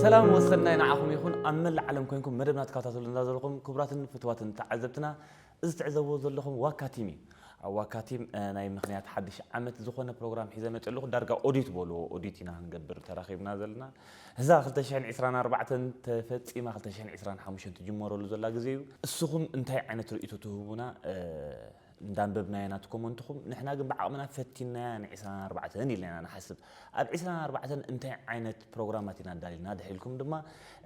ሰላም ወሰናይ ንዓኹም ይኹን። ኣብ መላእ ዓለም ኮይንኩም መደብና ትከታተሉ እንዳዘለኹም ክቡራትን ፍትዋትን ተዓዘብትና፣ እዚ ትዕዘብዎ ዘለኹም ዋካ ቲም እዩ። ኣብ ዋካ ቲም፣ እ፣ ናይ ምኽንያት ሓድሽ ዓመት ዝኾነ ፕሮግራም ሒዘ መፅእ ኣለኹ። ዳርጋ ኦዲት በልዎ፣ ኦዲት ኢና ክንገብር ተራኺብና ዘለና። እዛ ክልተ ሽሕን ዕስራን ኣርባዕተን ተፈፂማ ክልተ ሽሕን ዕስራን ሓሙሽተን ትጅመረሉ ዘላ ግዜ እዩ። እስኹም እንታይ ዓይነት ርእይቶ ትህቡና? እ፣ እንዳንበብናዮ ናትኩም እንትኹም፣ ንሕና ግን ብዓቕምና ፈቲንናያ ን ዕስራን ኣርባዕተን ኢልና ኢና ንሓስብ። ኣብ ዕስራን ኣርባዕተን እንታይ ዓይነት ፕሮግራማት ኢና ኣዳሊልና ድሒልኩም ድማ፣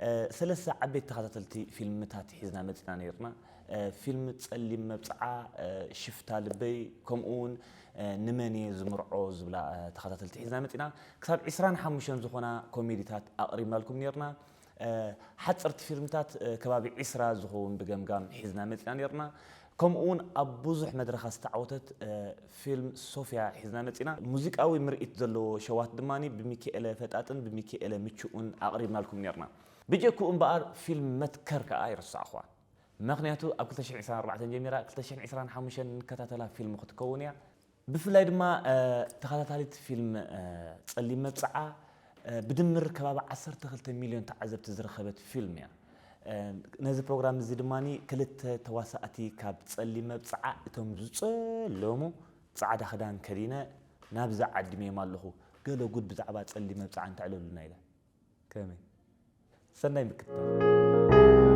እ፣ ሰለስተ ዓበይቲ ተኸታተልቲ ፊልምታት ሒዝና መጺና ነይርና። እ፣ ፊልም ጸሊም መብጽዓ፣ እ፣ ሽፍታ ልበይ፣ ከምኡ እውን፣ እ፣ ንመን እየ ዝምርዖ ዝብላ፣ እ፣ ተኸታተልቲ ሒዝና መጺና። ክሳብ ዕስራን ሓሙሽተን ዝኾና ኮሜዲታት ኣቕሪብናልኩም ነይርና። እ፣ ሓጸርቲ ፊልምታት፣ እ፣ ከባቢ ዕስራ ዝኸውን ብገምጋም ሒዝና መጺና ነይርና። ከምኡ እውን ኣብ ብዙሕ መድረኻት ዝተዓወተት፣ እ፣ ፊልም ሶፍያ ሒዝና መጺና። ሙዚቃዊ ምርኢት ዘለዎ ሸዋት ድማ ብሚኪኤለ ፈጣጥን ብሚኪኤለ ምቹኡን ኣቕሪብናልኩም ነይርና። ብጀክኡ እምበኣር ፊልም መትከር ከኣ ኣይረሳዕኹዋን። ምኽንያቱ ኣብ ክልተ ሽሕን ዕስራን ኣርባዕተን ጀሚራ ክልተ ሽሕን ዕስራን ሓሙሽተን ንከታተላ ፊልም ክትከውን እያ። ብፍላይ ድማ፣ እ፣ ተኸታታሊት ፊልም፣ እ፣ ጸሊም መብጽዓ፣ እ፣ ብድምር ከባቢ ዓሰርተ ክልተ ሚልዮን ተዓዘብቲ ዝረኸበት ፊልም እያ። እ፣ ነዚ ፕሮግራም እዚ ድማ ክልተ ተዋሳእቲ ካብ ጸሊም መብጽዓ እቶም ዝጸለሙ ጻዕዳ ክዳን ከዲነ ናብዚ ዓዲመዮም ኣለኹ። ገለ ጉድ ብዛዕባ ጸሊም መብጽዓ እንተዕለሉና ኢለ። ከመይ? ሰናይ ምክትታል።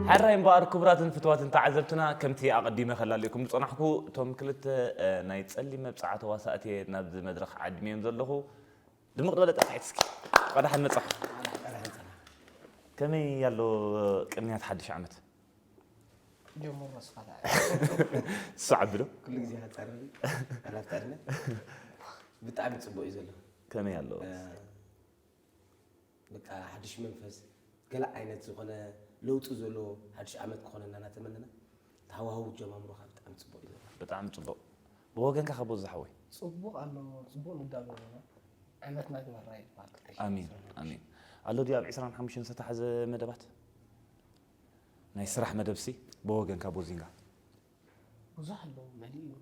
ሕራይ እምበኣር ክቡራትን ፍትዋትን ተዓዘብትና፣ ከምቲ ኣቐዲመ ከላልየኩም ዝጸናሕኩ፣ እቶም ክልተ፣ እ፣ ናይ ጸሊም መብጽዓ ተዋሳእቲ ናብዚ መድረኽ ዓዲመዮም ዘለኹ፣ ድምቕ ዝበለ ጣቕዒት እስኪ። እንኳዕ ደሓን መጻኹም። ከመይ ኣሎ ቅንያት ሓድሽ ዓመት? ጀምሮ ስፋታ። እሱ ዓቢ ዶ? ኩሉ ግዜ ሃጻር ኣላፍታ ዕድመ። ብጣዕሚ ጽቡቕ እዩ ዘሎ። ከመይ ኣሎ? እ፣ በቃ ሓድሽ መንፈስ፣ ገለ ዓይነት ዝኾነ ለውጢ ዘሎ ሓድሽ ዓመት ክኾነና እናተመነና፣ እቲ ሃዋህው ኣጀማምሮኻ ብጣዕሚ ጽቡቕ እዩ ዘሎ። ብጣዕሚ ጽቡቕ። ብወገንካ ካብ በዙ ዝሓወይ? ጽቡቕ ኣሎ፣ ጽቡቕ ንዳሎ ኣለና። ዓመትና ግበራ ይባል። ኣሜን፣ ኣሜን። ኣሎ ድዩ ኣብ ዕስራን ሓሙሽተን ዝተታሕዘ መደባት? ናይ ስራሕ መደብሲ ብወገንካ ቦዚንጋ? ብዙሕ ኣለዉ፣ መሊኡ እዩ።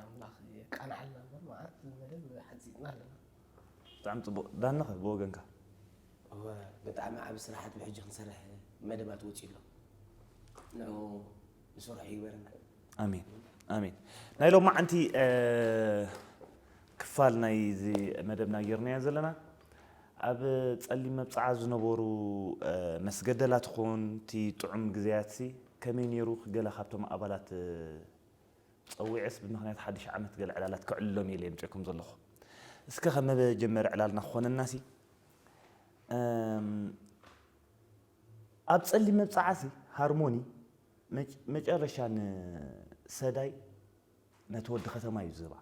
ኣምላኽ የቃንዓልና እምበር፣ መዓት መደብ ሓጺጽና ኣለና። ብጣዕሚ ጽቡቕ። ዳንኸ ብወገንካ? እወ፣ ብጣዕሚ ዓቢ ስራሓት ብሕጂ ክንሰርሕ መደባት ወጺኡ ኣሎ። ንዑ ንሰርሖ ይግበረና። ኣሜን፣ ኣሜን። ናይ ሎማዓንቲ፣ እ፣ ክፋል ናይዚ መደብና ጌርናዮ ዘለና፣ ኣብ ጸሊም መብጽዓ ዝነበሩ፣ እ፣ መስገደላት ኹን እቲ ጥዑም ግዜያትሲ ከመይ ነይሩ? ገለ ካብቶም ኣባላት፣ እ፣ ጸዊዐስ ብምኽንያት ሓድሽ ዓመት ገለ ዕላላት ከዕልሎም ኢለ የምጽኤኩም ዘለኹ። እስከ ከም መጀመሪ ዕላልና ክኾነናሲ፣ እም፣ ኣብ ጸሊም መብጽዓሲ ሃርሞኒ መጭ-፣ መጨረሻ ንሰዳይ ነቲ ወዲ ከተማ እዩ ዝህባ።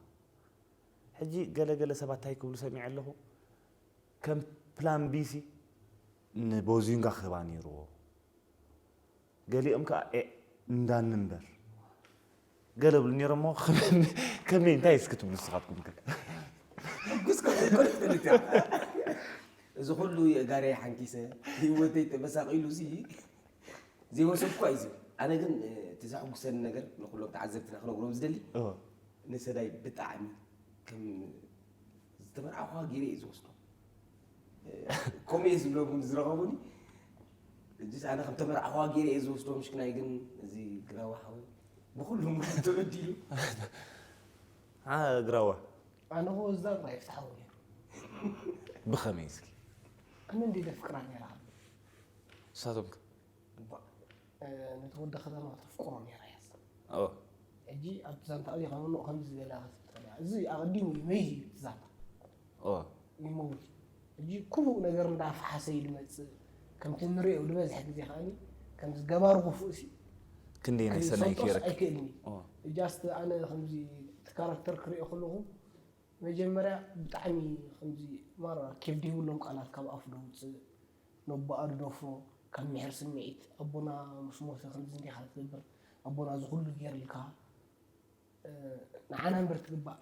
ሕጂ ገለ ገለ ሰባት እንታይ ክብሉ ሰሚዐ ኣለኹ፣ ከም ፕላን ቢሲ ንቦዚንጋ ክህባ ነይርዎ። ገሊኦም ከኣ ኤ እንዳኒ እምበር ገለ ብሉ ነይሮም እሞ፣ ከመይ እንታይ እስኪ ትብሉ ንስኻትኩም ከ? ሕጉስ ከም ዘይኮነ ትፈልጥ እያ። እዚ ኩሉ የእጋረይ ሓንኪሰ፣ ህይወተይ ተመሳቒሉ ሲ ዘይወሰድኩ እዩ ዝብል። ኣነ ግን፣ እ፣ እቲ ዘሐጉሰኒ ነገር ንኩሎም ተዓዘብትና ክነግሮም ዝደሊ፣ እወ። ንሰዳይ ብጣዕሚ ከም ዝተመርዓኹ ገይረ እየ ዝወስዶ። እ፣ ከምኡ እየ ዝብሎም እውን ዝረኸቡኒ። እጅስ ኣነ ከም ተመርዓኹ ገይረ እየ ዝወስዶ። ምሽክናይ ግን እዚ ግራዋ ሓወይ ብኩሉ ሙሉ ተበዲሉ። ዓ፣ ግራዋ። ኣነ እኮ እዛ ጥራይ ይፍትሓዊ ነይሩ። ብኸመይ እስኪ? ኣነ እንዲ ደፍቅራ ነይራ። ንሳቶም ከ? እባ፣ እ፣ ነቲ ወዲ ከተማ ተፍቅሮ ነይራ እያ። ኦ። ሕጂ ኣብቲ ዛንታ እዚ ከም እንኦ ከምዚ ዝበላ ክትብል ትኽእል እያ። እዚ ኣቐዲሙ እዩ መይዚ እዩ እቲ ዛንታ። ኦ። ይመውት። ሕጂ ክፉእ ነገር እንዳፈሓሰ እዩ ዝመጽእ። ከምቲ ንሪኦ ዝበዝሐ ግዜ ከኣኒ ከምዚ ገባሩ ክፉእ ሲ ክንደይ ናይ ሰናይ ክሰልጦስ ከይረክብ። ኣይክእልን እዩ። ኦ። ሕጂ ኣስተ ኣነ ከምዚ እቲ ካራክተር ክሪኦ ከለኹ መጀመርያ ብጣዕሚ ከምዚ ማራ ኬፍ ዘይብሎም ቃላት ካብ ኣፉ ደውፅእ፣ ነቦኣ ድደፍሮ፣ ካብ ምሕር ስምዒት፣ ኣቦና ምስ ሞተ ከምዚ እንዲኻ ትገብር፣ ኣቦና እዚ ኩሉ ገይርልካ፣ እ፣ ንዓና እምበር ትግባእ፣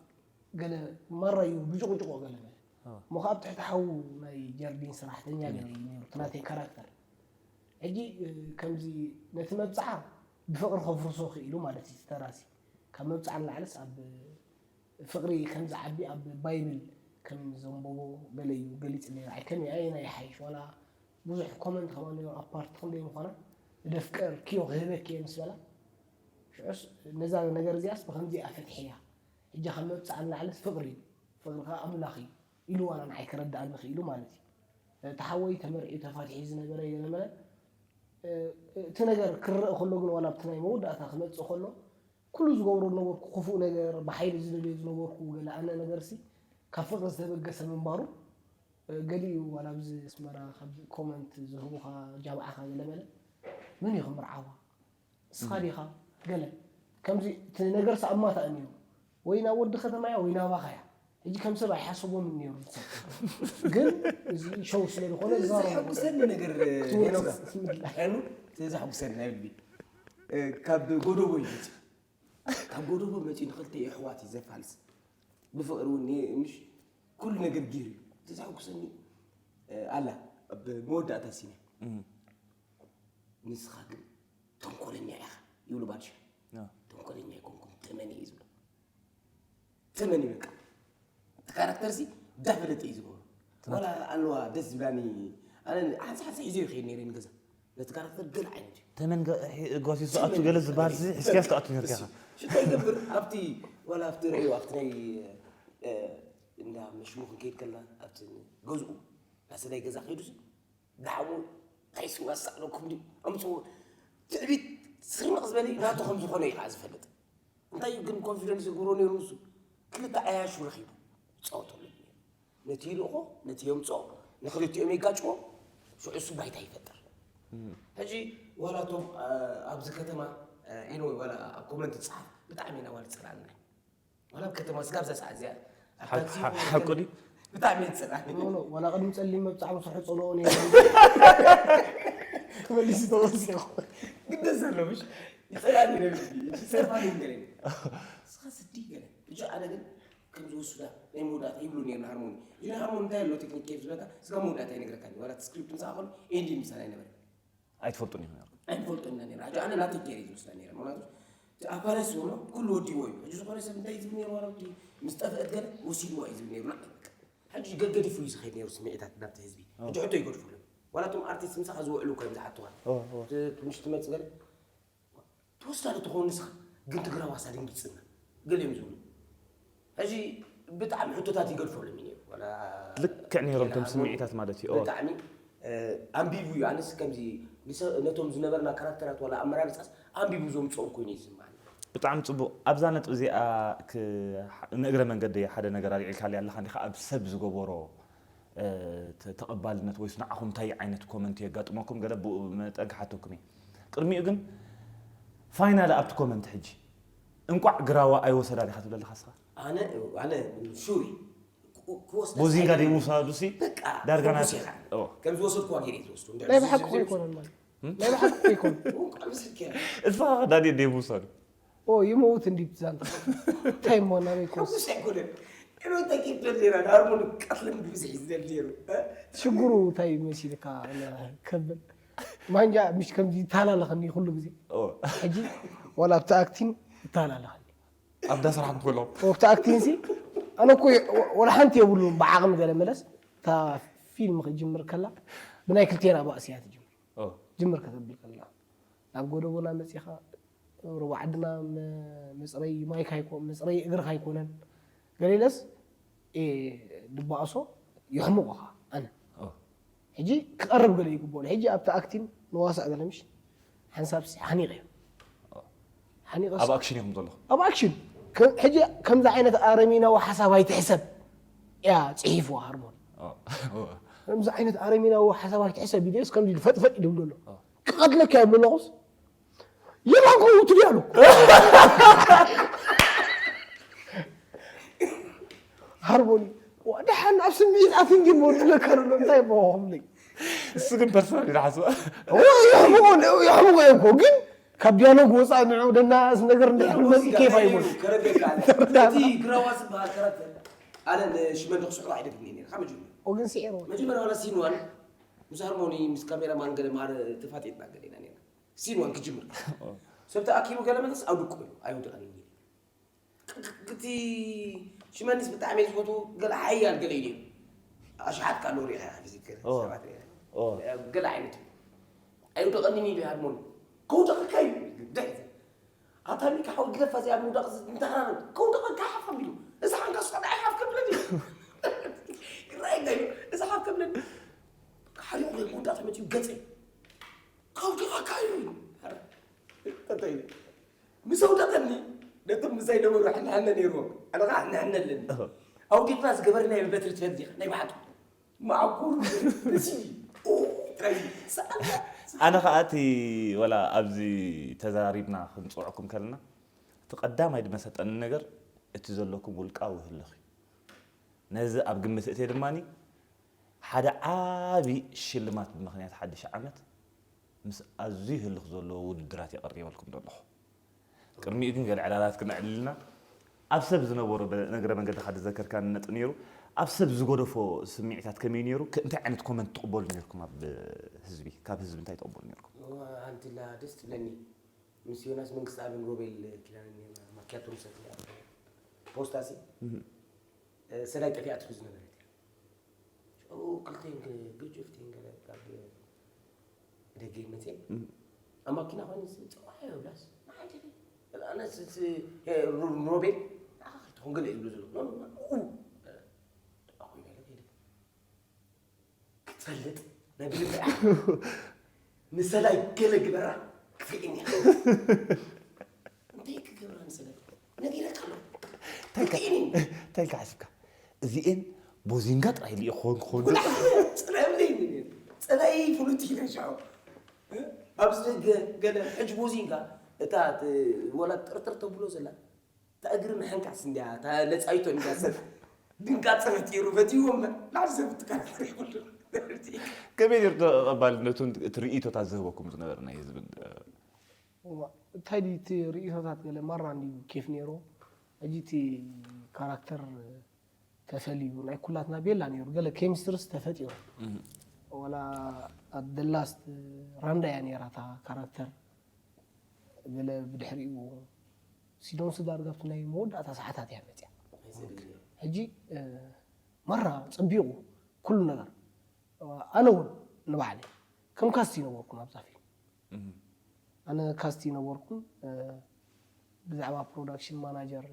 ገለ ማራ እዩ ብጭቑጭቑ ገለ መለ። ኣዎ። እሞ ከኣ ኣብ ትሕቲ ሓዉ ናይ ጀርዲን ሰራሕተኛ ገለ እዩ ነይሩ፣ እቲ ናተይ ካራክተር። ሕጂ፣ እ፣ ከምዚ ነቲ መብጽዓ ብፍቕሪ ከፍርሶ ክኢሉ ማለት እዩ፣ እቲ ተራሲ። ካብ መብጽዓ ንላዕልስ ኣብ ፍቕሪ ከም ዝዓቢ ኣብ ባይብል ከም ዘንበቦ ገለ እዩ ገሊጽ ነይሩ። ኣይ ከመይ ኣየናይ ይሓይሽ ዋላ ብዙሕ ኮመንት ከማን ነይሩ ኣብ ፓርቲ ክንደይ ምዃና ንደፍቀር ክዮ ክህበክ እየ ምስ በላ ሽዑስ ነዛ ነገር እዚኣስ ብኸምዚኣ ፈትሕያ ሕጂ ካብ መብጽዓ ንላዕሊ ፍቕሪ እዩ ፍቕሪ ከዓ ኣምላኽ እዩ ኢሉ ዋላ ንዓይ ከረድኣኒ ክኢሉ ማለት እዩ። እቲ ሓወይ ተመርዒዩ ተፋቲሑ ዝነበረ ገለመለ እቲ ነገር ክረእ ከሎ ግን ዋላ ኣብቲ ናይ መወዳእታ ክመፅእ ከሎ ኩሉ ዝገብሮ ዝነበርኩ ክፉእ ነገር ብሓይሊ ዝደልዮ ዝነበርኩ ገለ ኣነ ነገርሲ ካብ ፍቕሪ ዝተበገሰ ምንባሩ ገሊኡ ዋላ ኣብዚ ኣስመራ ካብ ኮመንት ዝህቡኻ ጃምዓኻ ገለመለ መን እዩ ክምርዓዋ እስኻ ዲኻ ገለ ከምዚ እቲ ነገርሲ ኣማታእ እኒኦ ወይ ናብ ወዲ ከተማ እያ ወይ ናባኻ እያ ሕጂ ከም ሰብ ኣይሓስቦም ነይሩ ሰብ ግን እዚ ሸው ስለ ዝኾነ ዝዛረቡ ዘሐጉሰኒ ነገር ክትወርድ ሄኖካ ሄኑ እቲ ዘሐጉሰኒ ናይ ልቢ ካብ ጎደቦ እዩ መፅኡ ካብ ጎደቦ መፅኡ ንክልተ የሕዋት እዩ ዘፋልስ ብፍቅሪ እውን ምሽ ኩሉ ነገር ገይሩ እዩ እቲ ዘሐጉሰኒ ኣላ ኣብ መወዳእታ ሲነ ንስኻ ግን ተንኮለኛ ኢኻ ይብሉ ባድሻ ተንኮለኛ ኣይኮንኩም ተመን እዩ ዝብሎ ተመን እዩ በቃ እቲ ካራክተር ሲ እንዳፈለጠ እዩ ዝገብሮ ዋላ ኣለዋ ደስ ዝብላኒ ኣነ ሓንሳ ሓንሳ ሒዘ ይኸይድ ነይረ ንገዛ ነቲ ካራክተር ገለ ዓይነት እዩ ተመን ጓሲሱ ኣቱ ገለ ዝበሃል ሲ ሒዝካስ ትኣቱ ነርካ ኢኻ ሽታ ይገብር ኣብቲ ዋላ ኣብቲ ርእዩ ኣብቲ ናይ እንዳ መሽሙ ክንከይድ ከለና ኣብቲ ገዝኡ ናሰዳይ ገዛ ከይዱ ሲ ዳሓሙ እንታይ ስዋ ሳእነኩም ድዩ ኣምፅዎ ትዕቢት ስርንቕ ዝበለ እዩ ናቱ ከም ዝኾነ እዩ ከዓ ዝፈልጥ እንታይ እዩ ግን ኮንፊደንስ ዝገብሮ ነይሩ ንሱ ክልተ ዓያሹ ረኺቡ ይፃወተሉ ነይሩ ነቲ ይልእኾ ነቲ የምፅኦ ንክልቲኦም የጋጭዎ ሽዑ እሱ ባይታ ይፈጥር ሕጂ ዋላ እቶም ኣብዚ ከተማ ኢኖ ዋላ ኣብ ኮመንት ዝፅሓፍ ብጣዕሚ ኢና ዋላ ዝፀላእና ዋላ ኣብ ከተማ ስጋብ እዛ ሰዓት እዚኣ ኣብ ታክሲ ይኹን ሓቁ ድዩ? ብጣዕሚ እየ ዝጸልኣኒ። ኖ ኖ ዋላ ቅድሚ ጸሊም መብጻዕ ምስ ሕጸልኦ ነይሩ። ተመሊሱ ተወሲኹ። ግደስ ዘሎ ምሽ ይጸልኣኒ ነብሲ ይጸርፋኒ ይንገረኒ። ንስኻ ስዲ ገለ ሕጂ ኣነ ግን ከም ዝወስዳ ናይ መወዳእታ ይብሉ ነይሩ ንሃርሞኒ። ሕጂ ንሃርሞኒ እንታይ ኣሎ ቴክኒክ ኬፍ ዝበልካ ስጋብ መወዳእታ ይነግረካኒ ዋላ እቲ ስክሪፕት ምሳኻ ከሎ ኤንዲንግ ምሳና ኣይነበረን። ኣይትፈልጡን ኢኹም ነርኩም። ኣይንፈልጦን ኢና ነይርና። ሕጂ ኣነ ናተይ ገይረ እዩ ዝወስዳ ነይረ። ምኽንያቱ እቲ ኣባላሽ ዝኾኖ ኩሉ ወዲዎ እዩ። ሕጂ ዝኾነ ሰብ እንታይ እዩ ዝብል ነይሩ ማለት እዩ? ምስ ጠፍአት ገለ ወሲድዋ እዩ ዝብል ነይሩ። ንዓይ በቃ። ሕጂ ገገዲፉ እዩ ዝኸይድ ነይሩ ስምዒታት ናብቲ ህዝቢ። ሕጂ ሕቶ ይገድፉሉ። ዋላ እቶም ኣርቲስት ምሳኻ ዝውዕሉ እኮ እዮም ዝሓቱኻ። እቲ ትንሽ ትመጽእ ገለ ትወስዳ ዶ ትኸውን ንስኻ? ግን ትግራዋሳ ድንግፅና ገሊኦም ዝብሉ ሕጂ ብጣዕሚ ሕቶታት ይገድፈሎም እዩ ነይሩ ዋላ ልክዕ ነይሮም እቶም ስምዒታት ማለት እዩ ኦ። ብጣዕሚ እ፣ ኣንቢቡ እዩ ኣነስ ከምዚ ንሰ- ነቶም ዝነበርና ካራክተራት ዋላ ኣመራርፃስ ኣንቢቡ ዘምፅኦም ኮይኑ እዩ ዝስማዓኒ ብጣዕሚ ፅቡቕ ኣብዛ ነጥቢ እዚኣ ክ- ንእግረ መንገዲ ሓደ ነገር ኣልዒልካለይ ኣለኻ እንዲኻ ኣብ ሰብ ዝገበሮ እ፣ ተ- ተቐባልነት ወይስ ንዓኹም እንታይ ዓይነት ኮመንት የጋጥመኩም ገለ ብኡ መጠን ክሓተኩም እየ ቅድሚኡ ግን ፋይናል ኣብቲ ኮመንት ሕጂ እንቋዕ ግራዋ ኣይወሰዳን ኢኻ ትብለለኻ ስኻ ኣነ ኣነ ሹሪ ክወስዳ ቦዚንጋ ደይ ምውሳዱ ሲ በቃ ዳርጋ ናት ሕጉስ ኢኻ። ኦ። ከም ዝወሰድኩዋ ገይረ ዝወስዱ እንድሕር ናይ ብሓቂ ዝወስዱ ኮይኮነን ማለት ናይ ብሓቂ ኮይኮን እንቋዕ ምስልኪ እሳ ዳንኤል ደይ ምውሳዱ ኦ ይመውት እንዲት ዛንታ እንታይ እሞ ናበይ ክወስ ሕጉስ ኣይኮነን እኖ ተቂብ ደሊራ ንሃርሞን ቀትልን ብብዝሒ ዝደል ነይሩ ሽግሩ እንታይ መሲልካ ከብል ማንጃ ምሽ ከምዚ ይተሃላለኸኒ ኩሉ ግዜ ሕጂ ዋላ ኣብቲ ኣክቲን ይተሃላለኸኒ ኣብ ዳ ስራሕ ንክእሎም ኣብቲ ኣክቲንሲ ኣነ እኮ ወላ ሓንቲ የብሉን ብዓቕሚ ገለ መለስ እታ ፊልም ክጅምር ከላ ብናይ ክልቴና ባእሲ እያ ትጅምር ጅምር ከተብል ከላ ናብ ጎደቦና መፂኻ ሩባ ዓድና መፅረይ ማይካ ይኮ መፅረይ እግርኻ ኣይኮነን ገሌለስ ድባእሶ የሕምቑኻ ኣነ ሕጂ ክቐርብ ገለ ይግብኦ ሕጂ ኣብቲ ኣክቲን ንዋሳእ ገለ ምሽ ሓንሳብ ሓኒቐ እዩ ሓኒቐ ኣብ ኣክሽን ኢኹም ዘለኹም ኣብ ኣክሽን ሕጂ ከምዚ ዓይነት ኣረሚናዊ ሓሳብ ኣይትሕሰብ እያ ፅሒፍዋ ሃርሞኒ ከምዚ ዓይነት ኣረሚናዊ ሓሳብ ኣይትሕሰብ ኢለስ ከምዚ ፈጥፈጥ ኢሉ ኣሎ ክቐትለካ እየ ብለኹስ የማን ከምኡ ትድያ ኣሉ ሃርሞኒ ደሓን ኣብ ስምዒት ኣትንጊ ወድለካ ኣሎ እንታይ በኹምለይ እሱ ግን ፐርሰናል ይሓስባ የሕምቆ እኮ ግን ካብ ዲያሎግ ወፃእ ንዑ ደናስ ነገር እንድሕር ክመፅእ ኬፍ ኣይብሉ ግራዋ ዝበሃል ከረክተር ኣነ ንሽመንዲ ክስዕሮ ኣይደግም እየ ካብ መጀመርያ ግን ስዒርዎ መጀመርያ ዋላ ሲንዋን ምስ ሃርሞኒ ምስ ካሜራማን ገለ ማር ተፋጢጥና ገለ ኢና ነርና ሲንዋን ክጅምር ሰብ ተኣኪቡ ገለ መለስ ኣውድቁ እዩ ኣይውድቐን እዩ እቲ ሽመልስ ብጣዕሚ እየ ዝፈትዎ። ገለ ሓያል ገለ እዩ ነይሩ። ኣሽሓት ካልኦ ሪኢኻ ኢኻ፣ ክዝክር ኦ። ሰባት ሪኢኻ። ኦ። ገለ ዓይነት እዩ። ኣይውደቐንን ኢሉ ይሃድመሉ። ከውደቐካ እዩ። ድሕዚ ኣታ ሚካ ሓው ግደፋ እዚኣ ምውዳቕ እዚ እንተሃራረብ። ከውደቐካ ሓፍ ኣቢሉ። እዚ ሓንካ ስቕ ንዓይ ሓፍ ከብለኒ። ይረኣየካ እዩ። እዚ ሓፍ ከብለኒ። ሓሪቑ ምውዳቕ ተመፅዩ ገፀይ። ከውደቐካ እዩ። እንታይ ኢሉ? ምስ ኣውደቐኒ ነቶም ምሳይ ነበሩ ሕንሕነ ነይርዎም። ኣነ ኸዓ ሕንሕነ ኣለኒ። ኣውዲቕና ዝገበርናዮ በትሪ ትፈልጥ ኢኻ፣ ናይ ብሓቂ። ማዕኩር፣ እዚ፣ ኦ፣ ጥራይ፣ ሰኣልካ፣ ኣነ ኸዓ እቲ ወላ ኣብዚ ተዛሪብና ክንፅውዕኩም ከለና፣ እቲ ቀዳማይ ዝመሰጠኒ ነገር እቲ ዘለኩም ውልቃዊ ህልኽ እዩ። ነዚ ኣብ ግምት እትየ ድማ ሓደ ዓቢ ሽልማት ብምኽንያት ሓድሽ ዓመት ምስ ኣዝዩ ህልኽ ዘለዎ ውድድራት የቐርበልኩም ዘለኹ። ቅድሚኡ ግን ገለ ዕላላት ክነዕልልና ኣብ ሰብ ዝነበሮ በ-፣ እግረ መንገድኻ ዝዘከርካኒ ነጥቢ ነይሩ። ኣብ ሰብ ዝገደፎ ስምዒታት ከመይ ነይሩ? ከ-፣ እንታይ ዓይነት ኮመንት ትቕበሉ ነይርኩም? ኣብ ህዝቢ፣ ካብ ህዝቢ እንታይ ትቕበሉ ነይርኩም? እዋ፣ ሓንቲ ላ ደስ ትብለኒ። ምስ ዮናስ መንግስተኣብን ሮቤል ኪዳነ ነርና ማኪያቶ ንሰትያ ፖስታሲ፣ እህ። እ፣ ሰዳይ ጠፊኣትሉ ዝነበረት እያ። ሽዑ ክልተ ገ-፣ ገጀፍቲ ገለ ካብ ደገ ይመጽእ። እም። ኣብ ማኪና ኮይኑ ዝጽዋዕ የብላስ። ንሓንቲ ኣነ ስ-፣ ስ-፣ እ፣ ሮ-፣ ሮቤል፣ ንዓኻ ክልተ ኾን ገለ ይብሉ ዘሎ። ኖ፣ ኖ፣ ኖ፣ ኡ። ኣኹ ይበለ ከይደ። ክትፈልጥ፣ ናይ ብልቢ ንሰላይ ገለ ግበራ፣ ክትርእየኒ ኢኻ። እንታይ ክገብራ ንሰላይ? ነጊረካ ኣለኹ። እንታይ ኢልካ፣ ክትርእየኒ። እንታይ ኢልካ ሓሲብካ? እዚኤን ቦዚንጋ ጥራይ ልኢኾን ክኾን። ጉዳይ ጽለምለይ፣ ጽለይ ፍሉጥ ኢለ ሻው። ኣብዚ ገ-፣ ገለ ሕጂ ቦዚንጋ፣ እታ ት-፣ ወላ ጥርጥር ተብሎ ዘላ፣ እታ እግሪ ምሕንካስ እንድያ፣ እታ ለጻይቶ እንድያ፣ ሰብ ድንጋጸ ፈጢሩ፣ ፈቲዎም፣ ላዕሊ ሰብ ትካል ይብሉ። ከመይ ነይሩ ተቐባልነቱን እቲ ርእይቶታት ዝህበኩም ዝነበረ ናይ ህዝብን? እዋ፣ እንታይ ድዩ እቲ ርእይቶታት ገለ ማራ እንድዩ ኬፍ ነይሩ። ሕጂ እቲ ካራክተር ተፈልዩ፣ ናይ ኩላትና ቤላ ነይሩ። ገለ ኬሚስትሪስ ተፈጢሩ። እህ። ወላ ኣብ the last ራንዳ እያ ነይራ እታ ካራክተር። ገለ ብድሕሪኡ ሲዶንስ ዳርጋ ኣብቲ ናይ መወዳእታ ሰዓታት እያ መፅያ። ሕጂ፣ እ፣ ማራ ፀቢቑ ኩሉ ነገር። ኣነ እውን ንባዕለይ ከም ካስት ይነበርኩ ናብዛ ፊልም። እህ። ኣነ ካስት ይነበርኩ፣ እ፣ ብዛዕባ ፕሮዳክሽን ማናጀር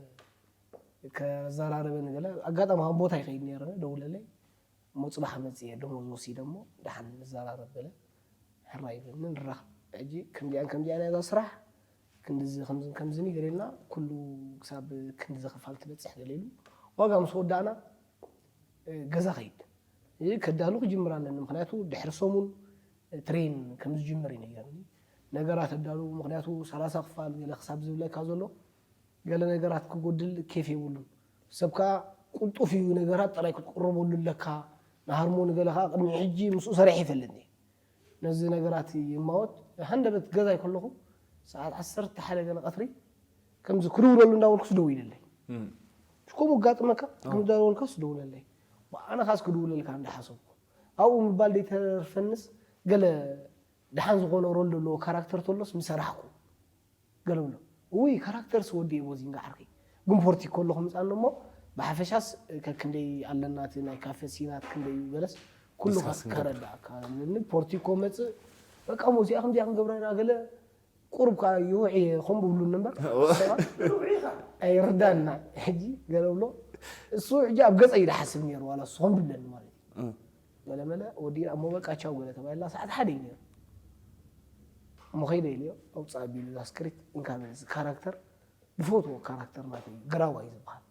ከዘራረበኒ ገለ ኣጋጣሚ ኣብ ቦታ ይኸይድ ነይረ፣ ደውለለይ። እሞ ጽባሕ መጽየ ደሞዝ ወሲደ እሞ ደሓን ንዘራረብ በለ። ሕራይ ይብለኒ፣ ንራኸብ። ሕጂ ከምዚኣን ከምዚኣን እያ እዛ ስራሕ፣ ክንድዚ ከምዝን ከምዝን እዩ ገለ ኢልና፣ ኩሉ ክሳብ ክንድዚ ክፋል ትበጽሕ ገለ ኢሉ። ዋጋ ምስ ወዳእና፣ እ፣ ገዛ ኸይድ። እዚ ከዳሉ ክጅምር ኣለኒ፣ ምኽንያቱ ድሕሪ ሰሙን፣ እ፣ ትሬን ከም ዝጅምር እዩ ነጊሩኒ። ነገራት ኣዳሉ፣ ምኽንያቱ ሰላሳ ክፋል ገለ ክሳብ ዝብለካ ዘሎ፣ ገለ ነገራት ክጎድል ኬፍ የብሉን። ሰብ ከኣ ቅልጡፍ እዩ፣ ነገራት ጥራይ ክትቅረበሉ ኣለካ። ንሃርሞኒ ገለ ከኣ ቅድሚ ሕጂ ምስኡ ሰሪሐ ይፈልጥኒ። ነዚ ነገራት ይማወት። ሃንደበት ገዛይ ከለኹ ሰዓት ዓሰርተ ሓደ ገለ ቀትሪ ከምዚ ክድውለሉ እንዳበልኩስ ደው ኢለለይ። እም። ከምኡ ኣጋጥመካ? ኣዎ። ከምኡ እንዳበልካስ ደውለለይ። ብኣነ ካስ ክድውለልካ እንዳሓሰብኩ። ኣብኡ ምባል ደይተርፈንስ ገለ ደሓን ዝኾነ ሮል ዘለዎ ካራክተር ተሎስ ምሰራሕኩ። ገለ ብሎ፣ "ውይ፣ ካራክተርስ ወዲ እየ ቦዚንጋ ዓርከይ። ግን ፖርቲኮ ኣለኹ ምጻኒ እሞ፣ ብሓፈሻስ ከክንደይ ኣለና እቲ ናይ ካፌ ሲናት ክንደይ እዩ ገለስ፣ ኩሉ ንስኻስ ክንደይ?" ከረዳእካ። ፖርቲኮ መጽእ፣ በቃ፣ ሞዚኣ ከምዚኣ ክንገብራ ኢና፣ ገለ ቁሩብ ከኣ ይውዕ እየ፣ ከምኡ ብብሉኒ እምበር፣ እወ። ሰባት ኣይርዳና። ሕጂ ገለ ብሎ፣ እሱ ሕጂ ኣብ ገጸይ እዩ ዝሓስብ ነይሩ፣ ዋላ እሱ ከም ብለኒ ማለት እዩ። እም። ገለመለ ወዲእና እሞ በቃ ቻው ገለ ተባሂልና፣ ሰዓት ሓደ እዩ ነይሩ። እሞ ኸይደ ኢለዮ፣ ኣውፅእ ኣቢሉ እዛ ስክሪፕት፣ እንካ በል፣ እዚ ካራክተር፣ ዝፈትዎ ካራክተር ናተይ እዩ፣ ግራዋ እዩ ዝበሃል።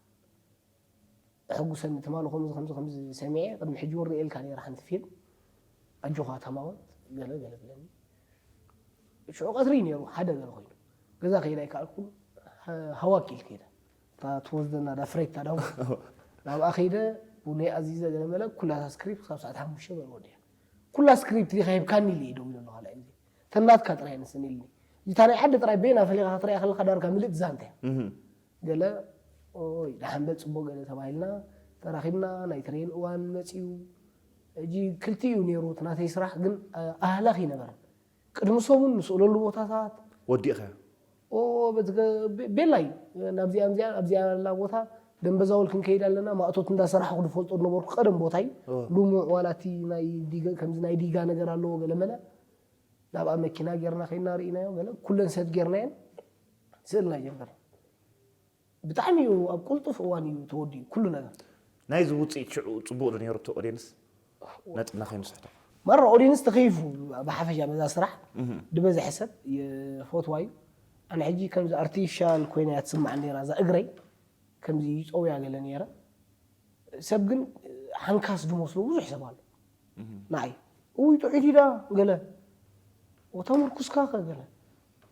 ኣሐጉሰኒ፣ ትማሊ ከምዚ፣ ከምዚ፣ ከምዚ ሰሚዐ፣ ቅድሚ ሕጂ እውን ርእየልካ ነይረ ሓንቲ ፊልም፣ ኣጆኻ ተማወት፣ ገለ፣ ገለ ብለኒ። ሽዑ ቀትሪ እዩ ነይሩ፣ ሓደ ገለ ኮይኑ። ገዛ ከይደ ኣይከኣልኩን፣ ሃ-፣ ሃዋክ ኢል ከይደ። እታ ትወስደና፣ እታ ፍሬታ ዳው። ናብኣ ከይደ፣ ቡነይ ኣዚዘ፣ ገለ መለ፣ ኩላ እታ ስክሪፕት ክሳብ ሰዓት ሓሙሽተ በል ወዲያ። ኩላ ስክሪፕት ዲኻ ሂብካኒ ኢለ እየ ደው ኢለ ኣለኹ፣ ካልኣይ ግዜ። እተን ናትካ ጥራይ ኣንስን ኢልኒ። እታ ናይ ዓዲ ጥራይ በይና ፈሊኻ ክትሪኣ ከለኻ ዳርጋ ምልእቲ ዛንታ እያ። እህ። ገለ፣ ኦይ፣ ደሓን በል ጽቡቕ ገለ ተባሂልና፣ ተራኺብና፣ ናይ ትሬን እዋን መጺኡ። ሕጂ ክልቲኡ ነይሩ፣ እቲ ናተይ ስራሕ ግን፣ ኣ-፣ ኣህላኽ ይነበረን። ቅድሚ ሰሙን ንስእለሉ ቦታታት። ወዲእኻ? ኦ፣ በቲ ገ-፣ ቤ-፣ ቤላ እዩ። ናብዚኣ፣ ኣብዚኣ፣ ኣብዚኣ ያላ ቦታ ደንበዛውል ክንከይድ ኣለና፣ ማእቶት እንዳሰራሕኩ ዝፈልጦ ዝነበርኩ ቀደም ቦታ እዩ። ልሙዕ ዋላ እቲ ናይ ዲጋ፣ ከምዚ ናይ ዲጋ ነገር ኣለዎ ገለ መለ፣ ናብኣ መኪና ጌርና ከይና ርኢናዮ ገለ፣ ኩለን ሰት ጌርናየን ስእልና ጀመርና። ብጣዕሚ እዩ ኣብ ቅልጡፍ እዋን እዩ ተወዲኡ ኩሉ ነገር። ናይዚ ውፅኢት ሽዑ ፅቡቕ ዶ ነይሩ? እቲ ኦድየንስ ነጥብና ከይንስሕቶ። ማራ ኦድየንስ ተኸይፉ ብሓፈሻ በዛ ስራሕ ዝበዝሐ ሰብ የፈትዋ እዩ። ኣነ ሕጂ ከምዚ ኣርቲፊሻል ኮይና እያ ትስማዕ ነይራ እዛ እግረይ ከምዚ ይፀውያ ገለ ነይረ። ሰብ ግን ሓንካስ ዝመስሎ ብዙሕ ሰብ ኣሎ። ንዓይ እውይ ጥዑይ ዲዳ ገለ ወታ ምርኩስካ ከ ገለ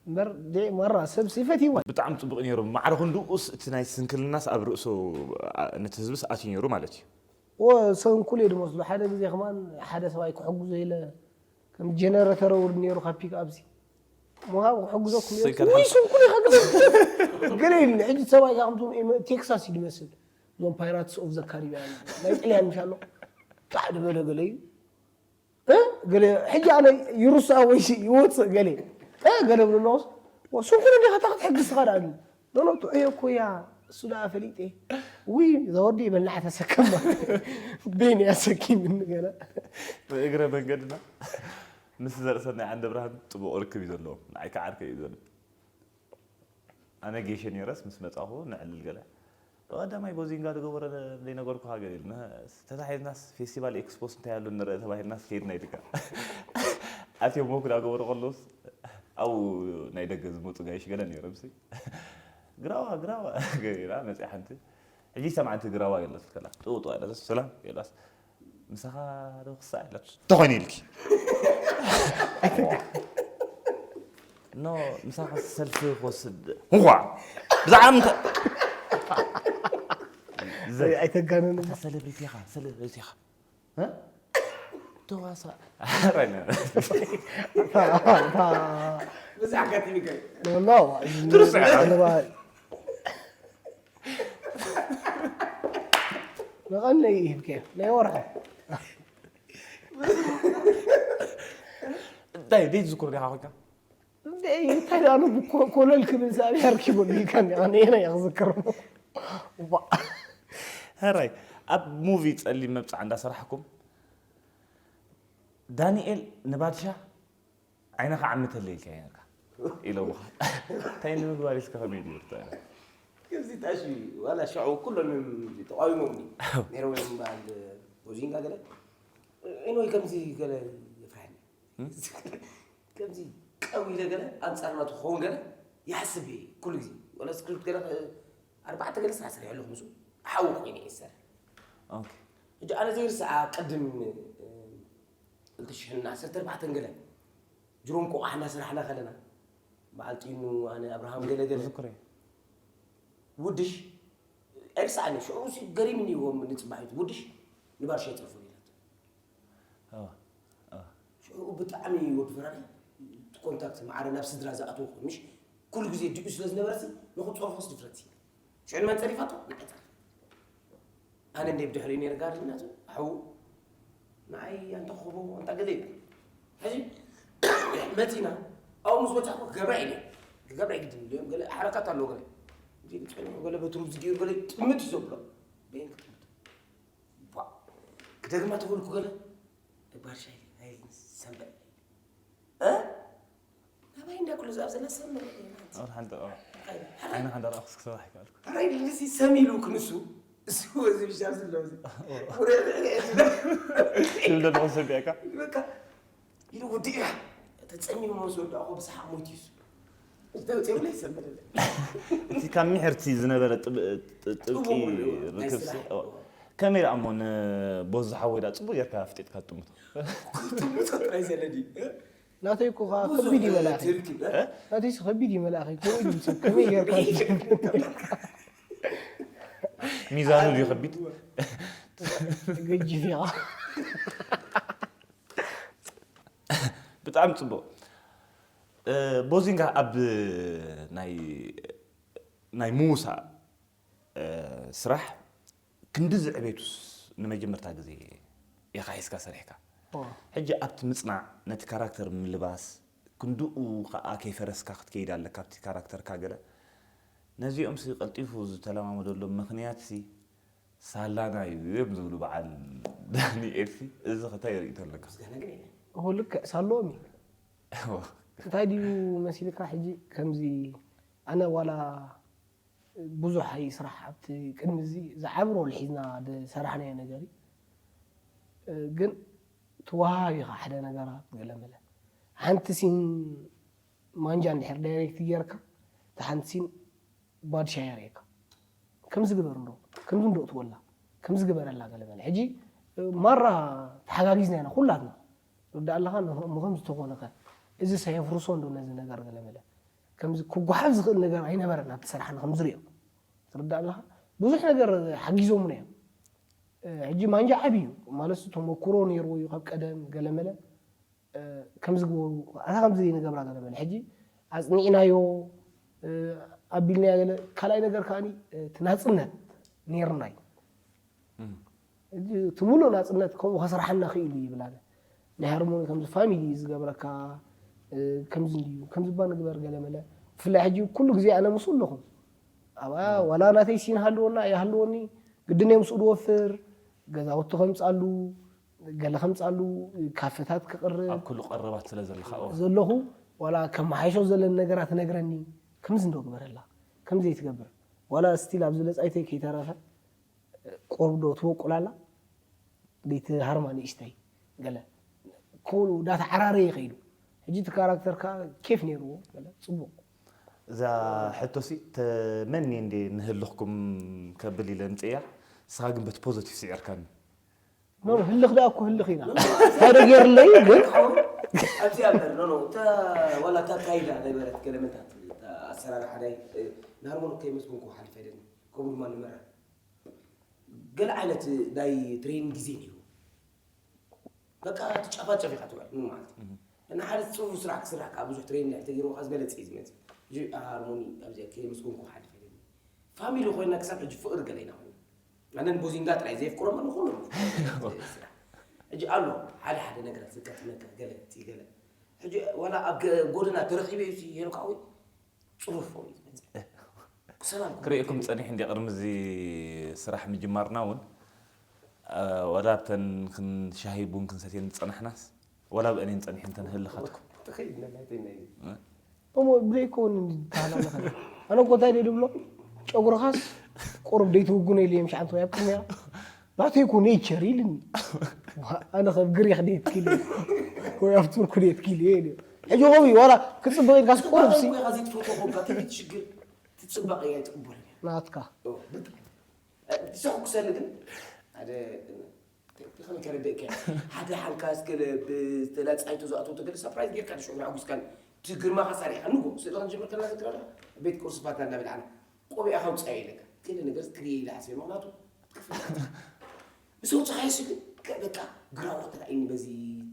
እምበር ደ- ማራ ሰብ ሲፈት ይዋ ብጣዕሚ ጽቡቕ ነይሩ። ማዕረ ክንድኡስ እቲ ናይ ስንክልናስ ኣብ ርእሱ ነቲ ህዝብስ ኣትዩ ነይሩ ማለት እዩ። ወሰንኩል እየ ድመስሉ ሓደ ግዜ ከማን ሓደ ሰብኣይ ክሕግዞ ኢለ ከም ጀነረተር ኣውርድ ነይሩ ካብ ፒክ ኣፕሲ ምሃብ ክሕግዘኩም እየ። ሰንከል ውይ ሓንሳ- ስንኩል ኢኻ ግደ ገለ ኢሉኒ ሕጂ ሰብኣይ ከምቶም ቴክሳስ እዩ ድመስል እዞም ፓይራትስ ኦፍ ዘ ካሪቢያን ናይ ጥልያን ምሻሎ ጣዕ ድበለ ገለ እዩ እ? ገለ ሕጂ ኣነ ይርስዖ ወይ ይወፅእ ገለ እ? ገለ ብሎ ኣለዎስ ስንኩል እንዲኻ እታ ክትሕግዝ ትኻ ደኣ ኖኖ ጥዑይ እኮ እያ እሱ ደኣ ፈሊጠ ውይ ዘወዲ ይበላዕ ተሰከማ ቤን እያ ሰኪምኒ ገለ እግረ መንገድና ምስ ዘርእሰናይ ዓንደ ብርሃን ፅቡቕ ርክብ እዩ ዘለዎም ንዓይ ከዓ ዓርከይ እዩ ዘሎ ኣነ ጌሸ ነይረስ ምስ መፃኹ ነዕልል ገለ ብቐዳማይ ቦዚንጋ ዝገበሮ ዘይነገርኩኻ ገለ ኢሉ ተታሒዝናስ ፌስቲቫል ኤክስፖስ እንታይ ኣሎ ንርአ ተባሂልናስ ከይድና ኢልካ ኣትዮም ወክ ዳገበሩ ከለውስ ኣብኡ ናይ ደገ ዝመፁ ጋይሽ ገለ ነይሮም ሲ ግራዋ ግራዋ ገይራ መፅያ ሓንቲ ሕጂ ሰምዓንቲ ግራዋ ገለ ትልከላ ጥውጥዋ ኢላ ሰላም ገላስ ምሳኻ ዶ ክሳዕ ኢላ እንተኾይኑ ኢልኪ ኖ ምሳኻ ሰልፊ ክወስድ እንኳ ብዛዕባ ምንታይ ኣይተጋነን ሰለብሪቲ ኢኻ ሰለብሪቲ ኢኻ ተዋሳ ንቐነይ ይህብከ ናይ ወርሒ እንታይ ደይ ትዝክሩ ዲኻ ኮይንካ እንታይ ደኣ ኮለል ክብል ሳብ ያርኪበሉ ኢልካ ነየና እየ ክዝክር ሕራይ ኣብ ሙቪ ጸሊም መብጻዕ እንዳሰራሕኩም ዳንኤል ንባድሻ ዓይንኻ ዓምተለይ ኢልካዮ ነርካ ኢሎምኻ። እንታይ ንምግባር ኢልካ ከመይ ድብርታ ኢለ። ከምዚ ጣሽ ዋላ ሻዑ ኩሎም እዮም ተቃዊሞምኒ ነይሮም እዮም በዓል ቦዚንጋ ገለ ኤኒወይ ከምዚ ገለ የፍርሐኒ ከምዚ ቀው ኢለ ገለ ኣንጻር ናቱ ክኸውን ገለ ይሓስብ እየ ኩሉ ግዜ ወላ ስክሪፕት ገለ ኣርባዕተ ገለ ስራሕ ሰሪሐ ኣለኹ ምስኡ ሓዊ ኮይነ እየ ዝሰርሕ ሕጂ ኣነ ዘይርስዓ ቅድም ክልተ ሽሕን ዓሰርተ ኣርባዕተን ገለ ጅሮም ቆቋሕ እናሰራሕና ከለና በዓል ጢኑ ኣነ ኣብርሃም ገለ ገለ ዝክረ ውድሽ ኣይርሳዕኒ ሽዑ ሲ ገሪምኒ ይዎም ንፅባሒቱ ውድሽ ንባርሻ ይፀርፎ ኢላት ሽዑ ብጣዕሚ ወዲ ፈራዳይ ኮንታክት ማዕረ ናብ ስድራ ዝኣተወ ኮይኑ ምሽ ኩሉ ግዜ ድኡ ስለ ዝነበረ ሲ ንክፀርፎስ ድፍረት ሲ ሽዑ ንመን ፀሪፋቶ ንዓይ ፀሪፋ ኣነ እንደ ብድሕሪኡ ነይረ ጋርድ ናቱ ሓዉ ንዓይ ኣንታ ክቦ ኣንታ ገለ ይብል ሕጂ መቲና ኣብኡ ምስ በፃሕኩ ክገብራ ኢለ ክገብራ ግድን ኢለ ገለ ሓረካት ኣለዎ ገለ እዚ ልፅዕንሑ ገለ በትሩ ዝገይሩ ገለ ጥምት እዩ ዘብሎ በይን ክጥምት ቧ ክደግማ ተበልኩ ገለ ባርሻ ኢለ ናይ ሰንበል እ ናባይ እንዳኩሉ ዝኣብ ዘላ ሰንበል ሓንቲ ዓይና ሓንዳ ረኣኹስ ክሰራሕ ይከኣልኩ ራይ ልዚ ሰሚሉ ክንሱ እሱ እዚ ብሻብ ዝለው እዚ ትብል ዘለኹ ሰቢዕካ በቃ ኢሉ ውድእ ኢኻ ተጸሚሙ ምስ ወዳእኹ ብሰሓቕ ሞይቱ እዩ ዝተውፅኡ ላይ ሰመደለ እቲ ካብ ምሕርቲ ዝነበረ ጥብ- ጥ- ጥብቂ ጥቡቕ እዩ። ናይ ርክብ ስራሕ ሲ- እዎ። ከመይ ደኣ እሞ ንቦዝ ዝሓወይ ደኣ ጽቡቅ ጌርካ ኣፍጢጥካ ትጥምቶ ጥምቶ ጥራይ ዘለኒ ናተይ እኮ ከዓ ከቢድ እዩ መልኣኸ ትርክብ ናተይስ ከቢድ እዩ መልኣኸ ከምኡ እዩ ሰብ ከመይ ጌርካ ሚዛኑ ድዩ ከቢድ ገጅፍ ኢኻ ብጣዕሚ ጽቡቅ ቦዚንጋ ኣብ ናይ ናይ ምውሳእ ስራሕ ክንድዚ ዕቤቱስ ንመጀመርታ ግዜ ኢኻ ሒዝካ ሰሪሕካ ሕጂ ኣብቲ ምፅናዕ ነቲ ካራክተር ምልባስ ክንድኡ ከዓ ከይፈረስካ ክትከይድ ኣለካ ኣብቲ ካራክተርካ ገለ ነዚኦምሲ ቀልጢፉ ዝተለማመደሎም ምኽንያትሲ ሳላና እዩ እዮም ዝብሉ በዓል ዳንኤልሲ፣ እዚ ኸ እንታይ ርእይቶ ኣለካ? እኮ ልክዕ ሳለዎም እዩ። እንታይ ድዩ መሲልካ ሕጂ ከምዚ ኣነ ዋላ ብዙሕ ኣይ ስራሕ ኣብቲ ቅድሚ እዚ ዝዓቢ ሮል ሒዝና ዝሰራሕናዮ ነገር እዩ። ግን ትወሃብ ኢኻ ሓደ ነገራት ገለ መለ ሓንቲ ሲን ማንጃ እንድሕር ዳይሬክት ጌርካ እታ ሓንቲ ሲን ባድሻ የርእየካ። ከምዚ ግበር እንዶ ከምዚ እንዶ እትወላ ከምዚ ግበረላ ገለ መለ ሕጂ ማራ ተሓጋጊዝና ኢና ኩላትና ርዳእ ኣለኻ። ንኸምዚ ተኾነኸ እዚ ሰየፍርሶ እንዶ ነዚ ነገር ገለ መለ ከምዚ ክጓሓፍ ዝኽእል ነገር ኣይነበረን ኣብቲ ስራሕና ከም ዝሪኦ ትርዳእ ኣለኻ። ብዙሕ ነገር ሓጊዞምና እዮም። ሕጂ ማንጃ ዓብዩ ማለት ተመኩሮ ነይርዎ እዩ ካብ ቀደም ገለ መለ ከምዚ ግበሩ ኣታ ከምዚ ንገብራ ገለ መለ ሕጂ ኣፅኒዕናዮ ኣቢልናዮ ገለ ካልኣይ ነገር ከዓ እቲ ናፅነት ነይርና እዩ። እቲ ሙሉእ ናፅነት ከምኡ ከስራሓና ክኢሉ ይብል ኣነ ናይ ሃርሞኒ ከምዚ ፋሚሊ እዩ ዝገብረካ። ከምዚ እንድዩ ከምዚ እባ ንግበር ገለ መለ ብፍላይ ሕጂ ኩሉ ግዜ ኣነ ምስኡ ኣለኹ። ኣብኣ ዋላ ናተይ ሲን ሃልወና ኣይሃልወኒ ግድን እየ ምስኡ ዝወፍር። ገዛውቲ ከምፅኣሉ ገለ ከምፅኣሉ ካፈታት ክቕርብ ኣብ ኩሉ ቀረባት ስለ ዘለኻ ዘለኹ ዋላ ከመሓይሾ ዘለን ነገራት ነግረኒ። ከምዚ እንዶ ግበረላ ከምዚ ዘይትገብር ዋላ ስቲል ኣብዚ ለፃይተይ ከይተረፈ ቁሩብ ዶ ትበቁላላ ደይቲ ሃርማ ንእሽተይ ገለ ኩሉ እንዳተዓራረየ ከይዱ። ሕጂ እቲ ካራክተር ከዓ ኬፍ ነይርዎ ገለ ፅቡቕ። እዛ ሕቶሲ ተመኒ እንዴ ንህልኽኩም ከብል ኢለ ምፅእያ። ንስኻ ግን በቲ ፖዘቲቭ ስዒርካኒ። ኖ ህልኽ ደኣ እኮ ህልኽ ኢና ሓደ ገይርለይ ግን ኣብዚ ኣበር ኖ ኖ እታ ዋላ እታ ካይዳ ነበረት ገለመታት ኣሰራርሓ ናይ ናርሞን ከይመስኩን ክሓልፍ ኣይደልን ከምኡ ድማ ንመራ ገለ ዓይነት ናይ ትሬኒንግ ግዜ ነይሩ በቃ ትጨፋጨፍ ኢኻ ትውዕል ምን ማለት እዩ እና ሓደ ፅፉ ስራሕ ክስራሕ ከዓ ብዙሕ ትሬኒንግ ናይ ተገይርዎ ከዓ ዝበለፀ እዩ ዝመፅእ እዚ ሃርሞኒ ኣብዚ ከይመስኩን ክሓልፍ ኣይደልን ፋሚሊ ኮይና ክሳብ ሕጂ ፍቅሪ ገለ ኢና ኮይና ኣነ ንቦዚንጋ ጥራይ ዘየፍቅሮም ኣነ ኩሎም ሕጂ ኣሎ ሓደ ሓደ ነገራት ዘጋጥመካ ገለ እቲ ገለ ሕጂ ዋላ ኣብ ጎደና ተረኺበ እዩ ሄኖካ ወይ ፅሩፍ እዩ ዝመፅእ ሰላም ክርእየኩም ፀኒሕ እንዲ ቅድሚ እዚ ስራሕ ምጅማርና እውን ወላ ኣብተን ሻሂ ቡን ክንሰትየን ዝፀናሕናስ ወላ ብእኔን ጸኒሐን ተንህልኻትኩም። ተኸይድና ናይተይ ናይ እሞ ብዘይከውን ተሃላለኸ ኣነ እኮ እንታይ ደይ ድብሎ ጨጉርኻስ ቁሩብ ደይትውጉነ ኢሉ እዮም ሸዓንተ ወይ ኣብ ቅድሚያ ናተይ እኮ ኔቸር ኢልኒ ኣነ ከም ግሪኽ ደየትኪል ወይ ኣብ ቱርኩ ደየትኪል እየ ኢሉ ሕጂ ኸው ዋላ ክፅበቕ ኢልካስ ቁሩብ ሲ ትሽግር ትፅበቕ እያ ትቕበል ናትካ ትሰኩሰኒ ግን ሓደ ከመይ ከረድእከ ሓደ ሓንካስ ገለ ብተላፃይቶ ዝኣተወቶ ገለ ሳፕራይዝ ጌርካ ንሽዑ ኣጉስካን እቲ ግርማኻ ሰሪሕካ ንጎ ስእሊ ክንጅምር ከለና ዝክረና ቤት ቁርሲ ፋታ እናበልዓና ቆቢዕካ ውፃእ ኢለካ ገለ ነገር ክርየ ኢለ ሓሲበ ምክንያቱ ምስ ወፅኻ ይስግድ በቃ ግራዋ ተራእይኒ በዚ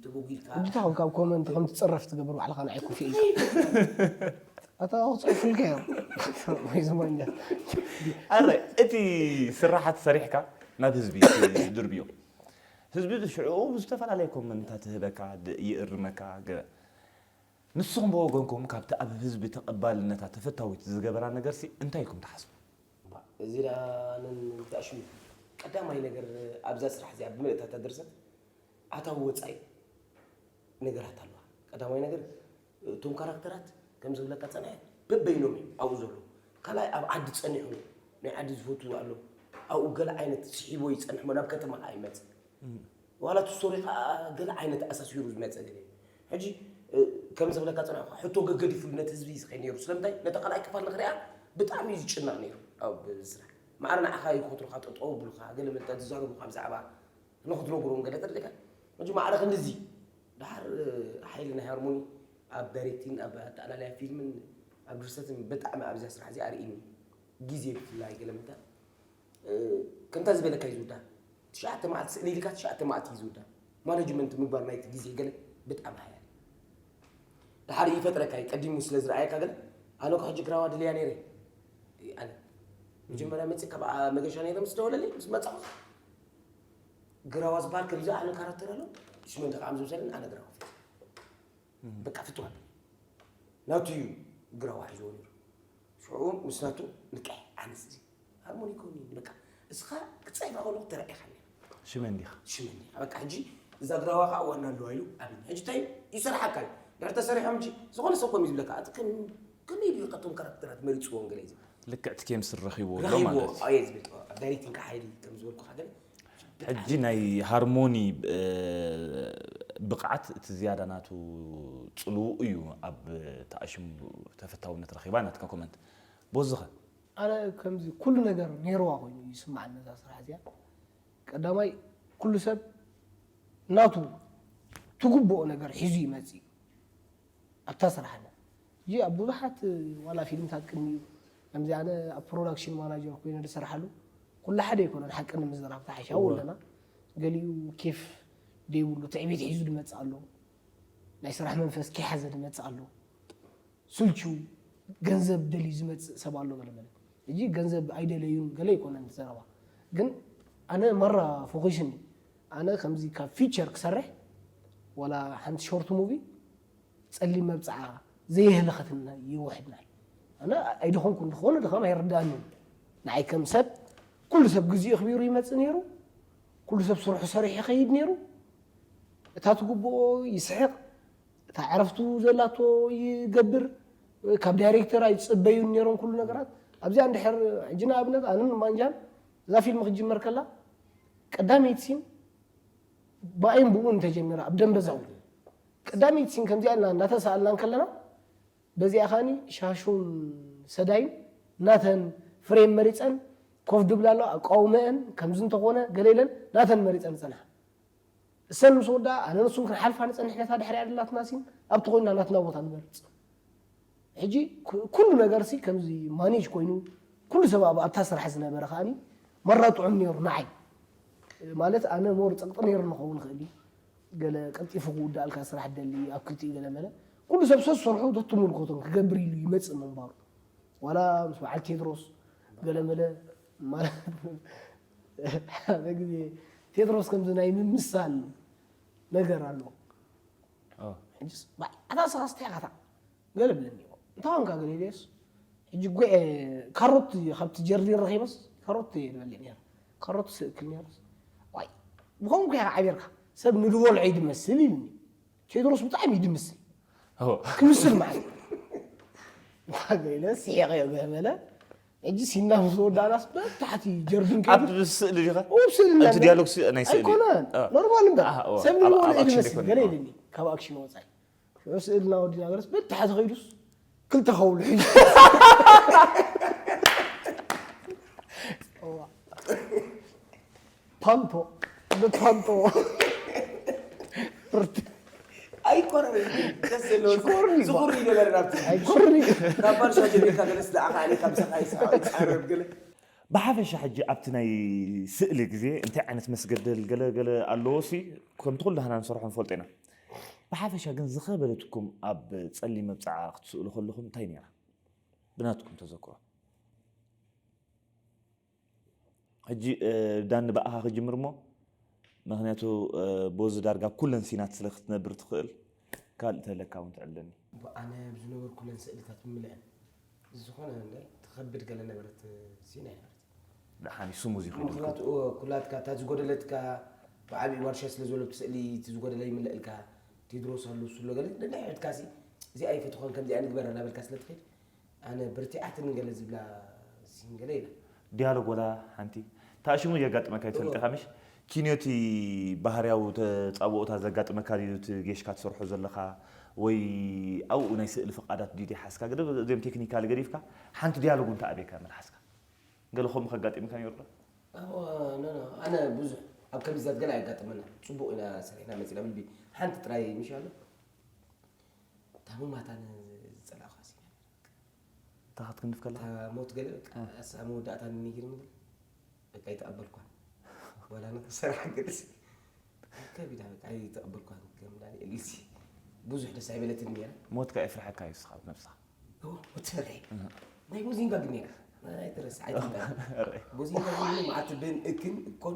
ተበጉልካ እንዲታ ካብ ኮመንት ከም ትፅረፍ ትገብር ባዕልካ ንዓይ ኮፊ ኢልካ ኣታ ክፅሑፍልካ እዮም ወይ ዝማኛ ኣረ እቲ ስራሓት ሰሪሕካ ናብ ህዝቢ ድርብዮ ህዝቢ ሽዑ ዝተፈላለየ ኮመንታት ህበካ ይእርመካ ገለ ንስኹም ብወገንኩም ካብቲ ኣብ ህዝቢ ተቐባልነታ ተፈታዊት ዝገበራ ነገርሲ እንታይ ኢልኩም ትሓስቡ? እዚ ደኣ ነንታእሽሙ ቀዳማይ ነገር ኣብዛ ስራሕ እዚኣ ብምልእታ እታ ድርሰት ኣታዊ ወፃኢ ነገራት ኣለዋ። ቀዳማይ ነገር እቶም ካራክተራት ከም ዝብለካ ፀንሐ በበይኖም እዮም ኣብኡ ዘለዉ። ካልኣይ ኣብ ዓዲ ፀኒሑ ናይ ዓዲ ዝፈትዉ ኣሎ ኣብኡ ገለ ዓይነት ስሒቦ ይፀንሕ እሞ ናብ ከተማ ከዓ ይመፅእ። ዋላ እቲ ስቶሪ ከዓ ገለ ዓይነት ኣሳሲሩ ዝመፀ ገለ እዩ። ሕጂ ከም ዝብለካ ፀናዕካ ሕቶ ገገዲፉሉ ነቲ ህዝቢ ዝኸይ ነይሩ ስለምንታይ ነቲ ካልኣይ ክፋል ንክሪኣ ብጣዕሚ እዩ ዝጭነቕ ነይሩ ኣብ ስራሕ ማዕረ ንዓኻ ይኮትሩኻ ጠጠው ብሉኻ ገለ መለ ዝዛረቡኻ ብዛዕባ ንክትነግሮም ገለ ተደሊኻ ሕጂ ማዕረ ክንድዚ ደሓር ሓይሊ ናይ ሃርሞኒ ኣብ ዳይሬክቲን ኣብ ኣተኣላልያ ፊልምን ኣብ ድርሰትን ብጣዕሚ ኣብዚኣ ስራሕ እዚኣ ኣርእኒ ግዜ ብፍላይ ገለ መለ ከምታ ዝበለካ እዩ ዝውዳ ትሽዓተ መዓልቲ ስእሊ ኢልካ ትሽዓተ መዓልቲ እዩ ዝውዳ ማነጅመንት ምግባር ናይቲ ግዜ ገለ ብጣዕሚ ሓያል ድሓር ይፈጥረካ እዩ ቀዲሙ ስለ ዝረኣየካ ገለ ኣነ ኮ ሕጂ ግራዋ ድልያ ነይረ ኣነ መጀመርያ መፅእ ካብ መገሻ ነይረ ምስ ደወለለይ ምስ መፃኹ ግራዋ ዝበሃል ከምዚ ኣነ ካራክተር ኣሎ ሽመንተ ከዓ ምስ መሰለኒ ኣነ ግራዋ በቃ ፍትዋ ናቱ እዩ ግራዋ ሒዝዎ ነይሩ ሽዑ ሽዑ ምስ ናቱ ንቅሕ ኣነስ እዚ ሃርሞኒ ኮኒ በቃ እስኻ ክጸይፋ ከለኹ ተራኢኻኒ ሽመን ዲኻ ሽመን ዲኻ በቃ ሕጂ እዛ ግራዋ ከዓ ዋና ኣለዋ ኢሉ ኣብኒ ሕጂ እንታይ ይሰርሓካ እዩ ድሕር ተሰሪሖም እንጂ ዝኾነ ሰብ ኮም ዝብለካ ኣቲ ከም ከመይ ኢሉ ካብቶም ካራክተራት መሪፅዎም ገለ እዩ ዝብል ልክዕ እቲ ኬምስትሪ ረኺብዎ ኣሎ ረኺብዎ ማለት እዩ ኣየ ዝብል ኣብ ዳይሬክቲንግ ሓይሊ ከም ዝበልኩኻ ገለ ሕጂ ናይ ሃርሞኒ እ፣ ብቕዓት እቲ ዝያዳ ናቱ ፅልውኡ እዩ ኣብ ተኣሽሙ ተፈታውነት ረኺባ ናትካ ኮመንት ቦዝኸ ኣነ ከምዚ ኩሉ ነገር ነይርዋ ኮይኑ ይስማዓኒ ነዛ ስራሕ እዚኣ ቀዳማይ ኩሉ ሰብ ናቱ ትግብኦ ነገር ሒዙ ይመፅእ እዩ ኣብታ ስራሕና እዚ ኣብ ብዙሓት ዋላ ፊልምታት ቅድሚኡ ከምዚ ኣነ ኣብ ፕሮዳክሽን ማናጀር ኮይነ ዝሰርሓሉ ኩሉ ሓደ ኣይኮነን ሓቂ ንምዝራብ ተሓሻ ኣለና ገሊኡ ኬፍ ደይብሉ ትዕቢት ሒዙ ዝመፅእ ኣሎ ናይ ስራሕ መንፈስ ከይሓዘ ዝመፅእ ኣሎ ስልቹ ገንዘብ ደልዩ ዝመፅእ ሰብ ኣሎ ገለ መለ ሕጂ ገንዘብ ኣይደለዩን ገለ ኣይኮነን ዘረባ ግን ኣነ ማራ ፎኪስኒ ኣነ ከምዚ ካብ ፊቸር ክሰርሕ ዋላ ሓንቲ ሾርት ሙቪ ፀሊም መብፅዓ ዘየህለኸትና ይውሕድና ኣነ ኣይደኾንኩ ዝኾነ ድኻም ኣይርዳእንን ንዓይ ከም ሰብ ኩሉ ሰብ ግዜኡ ኣኽቢሩ ይመፅእ ነይሩ ኩሉ ሰብ ስርሑ ሰሪሑ ይኸይድ ነይሩ እታ ትግብኦ ይስሕቕ እታ ዕረፍቱ ዘላቶ ይገብር ካብ ዳይሬክተር ኣይፅበዩን ነይሮም ኩሉ ነገራት ኣብዚኣ እንድሕር ሕጂ ንኣብነት ኣነን ማንጃን እዛ ፊልም ክትጅመር ከላ ቀዳመይቲ ሲን ብኣይን ብኡን ተጀሚራ ኣብ ደንበዛው ቀዳመይቲ ሲን ከምዚኣ ኢልና እንዳተሳኣልና ከለና በዚኣ ኻኒ ሻሹን ሰዳይን ናተን ፍሬም መሪፀን ኮፍ ድብላ ኣሎ ኣቃውመአን ከምዚ እንተኾነ ገለ ኢለን ናተን መሪፀን ዝፀንሓ እሰን ምስ ወዳ ኣነ ንሱን ክንሓልፋ ንፀንሕ ነታ ድሕሪያ ደላትና ሲን ኣብቲ ኮይና ናትና ቦታ ንመርፅ ሕጂ ኩሉ ነገር ሲ ከምዚ ማኔጅ ኮይኑ ኩሉ ሰብ ኣብ ኣብታ ስራሕ ዝነበረ ከዓኒ መራ ጥዑም ነይሩ ንዓይ ማለት ኣነ ሞር ፀቅጢ ነይሩ ንኸውን ይኽእል እዩ ገለ ቀልጢፉ ክውዳእልካ ስራሕ ደሊ ኣብ ክልቲኡ ገለ መለ ኩሉ ሰብ ሰሰርሑ ተትምልከቶም ክገብር ኢሉ ይመፅእ ምንባሩ ዋላ ምስ በዓል ቴድሮስ ገለ መለ ማለት ሓደ ግዜ ቴድሮስ ከምዚ ናይ ምምሳል ነገር ኣሎ ሕጅስ ኣታ ስኻ ስታይ ኢኻ ገለ ብለኒ እንታይ ኮንካ ገለ ኢለዮስ ሕጂ ጉዕ ካሮት ካብቲ ጀርዲን ረኺበስ ካሮት እየ ዝበልዕ ነረ ካሮት ስእክል ነረስ ዋይ ብኸምኩ ኢኻ ዓቢርካ ሰብ ንድበልዖ እዩ ድመስል ኢልኒ ቴድሮስ ብጣዕሚ እዩ ድምስል ክምስል ማለት ገለ ስሒቐ ገለ በለ ሕጂ ሲና ምስ ወዳእናስ በታሕቲ ጀርዲን ኣብ ስእሊ ዲኻ ስእልና እቲ ዲያሎግ ናይ ስእሊ ኣይኮነን አ። ኖርማል እምበር አ፣ አ፣ ሰብ ኣብ- ንድበልዖ ኣብ እዩ ኣክሽን ድመስል ኣይኮነን። ገለ ኢልኒ ካብ ኣክሽን ወፃኢ ሽዑ ስእልና ወዲና ገለስ በታሕቲ ከይዱስ ክልተ ከውሉ ሒዙ ፓንቶ ብፓንቶ ኣይኮረን ደስ ዘለዎ ዝኹር ይገበር ናብቲ ኣይኮርኒ ካብ ባልሻ ጀሚርካ ገለስ ዝኣኻ ኣነ ካብ ሰኻ ይስሓቕ ይጻረብ ገለ ብሓፈሻ ሕጂ ኣብቲ ናይ ስእሊ ግዜ እንታይ ዓይነት መስገደል ገለ ገለ ኣለዎ ሲ ከምቲ ኩሉ ዳህና ንሰርሖ ንፈልጦ ኢና ብሓፈሻ ግን ዝኸበደትኩም ኣብ ጸሊም መብፅዓ ክትስእሉ ከለኹም እንታይ ነይራ ብናትኩም ተዘክሮ ሕጂ ዳኒ ብኣኻ ክጅምር እሞ ምክንያቱ ቦዚ ዳርጋ ኣብ ኩለን ሲናት ስለ ክትነብር ትኽእል ካልእ ተለካ እውን ትዕለኒ ኣነ ብዝነበርኩለን ስእልታት ምልአን ዝኾነ እንደ ትኸብድ ገለ ነበረት ሲና ይነበረት ደሓን ስሙዝ ይኸይዱ ምክንያቱ ኩላትካ እታ ዝጎደለትካ ብዓብዪ ዋርሻ ስለ ዘሎ እቲ ስእሊ እቲ ዝጎደለ ይምለእልካ ቴድሮስ ኣሎ እሱ ኣሎ ገለ ነንሕድካ ሲ እዚኣ ይፈትኾን ከምዚኣ ንግበራ እናበልካ ስለ ትኸይድ ኣነ በርቲዓትኒ ገለ ዝብላ ሲን ገለ ኢላ ዲያሎግ ወላ ሓንቲ ታሽሙ የጋጥመካ ይትፈልጥ ኢኻ ምሽ ኪንዮ እቲ ባህርያዊ ተጻብኦታት ዘጋጥመካ ድዩ እቲ ጌሽካ ትሰርሖ ዘለኻ ወይ ኣብኡ ናይ ስእሊ ፍቓዳት ድዩ ሓዝካ ገለ እዚኦም ቴክኒካል ገዲፍካ ሓንቲ ዲያሎግ እውን ተኣብየካ መልሓስካ ገለ ከምኡ ከጋጢምካ ነይሩ ዶ ኣዎ፣ ኖ፣ ኖ፣ ኣነ ብዙሕ ኣብ ከምዚ ዛት ገለ ኣየጋጥመና። ጽቡቕ ኢና ሰሪሕና መጺና ብልቢ ሓንቲ ጥራይ ምሽ ኣሎ። ታሙማታ ንዝጸላእኳ ሲና እታ ክትክንፍ ከላ እታ ሞት ገለ በቃ ኣሳ መወዳእታ ንነጊር ምግል በቃ ኣይተቐበልኳን። ዋላ ንክሰርሓ ገለሲ ከቢዳ በቃ ኣይተቐበልኳን። ከም ዳንኤል ሲ ብዙሕ ደስ ኣይበለትን ነይራ። ሞትካ የፍርሐካ እዩ ስኻ ነብስኻ ኦ፣ ሞት ትፈርሒ። ናይ ቦዚንጋ ግን ነይራ። ኣይትረስዕ፣ ኣይትንካ። ቦዚንጋ ግን ምንም መዓት ብን እክን እኮን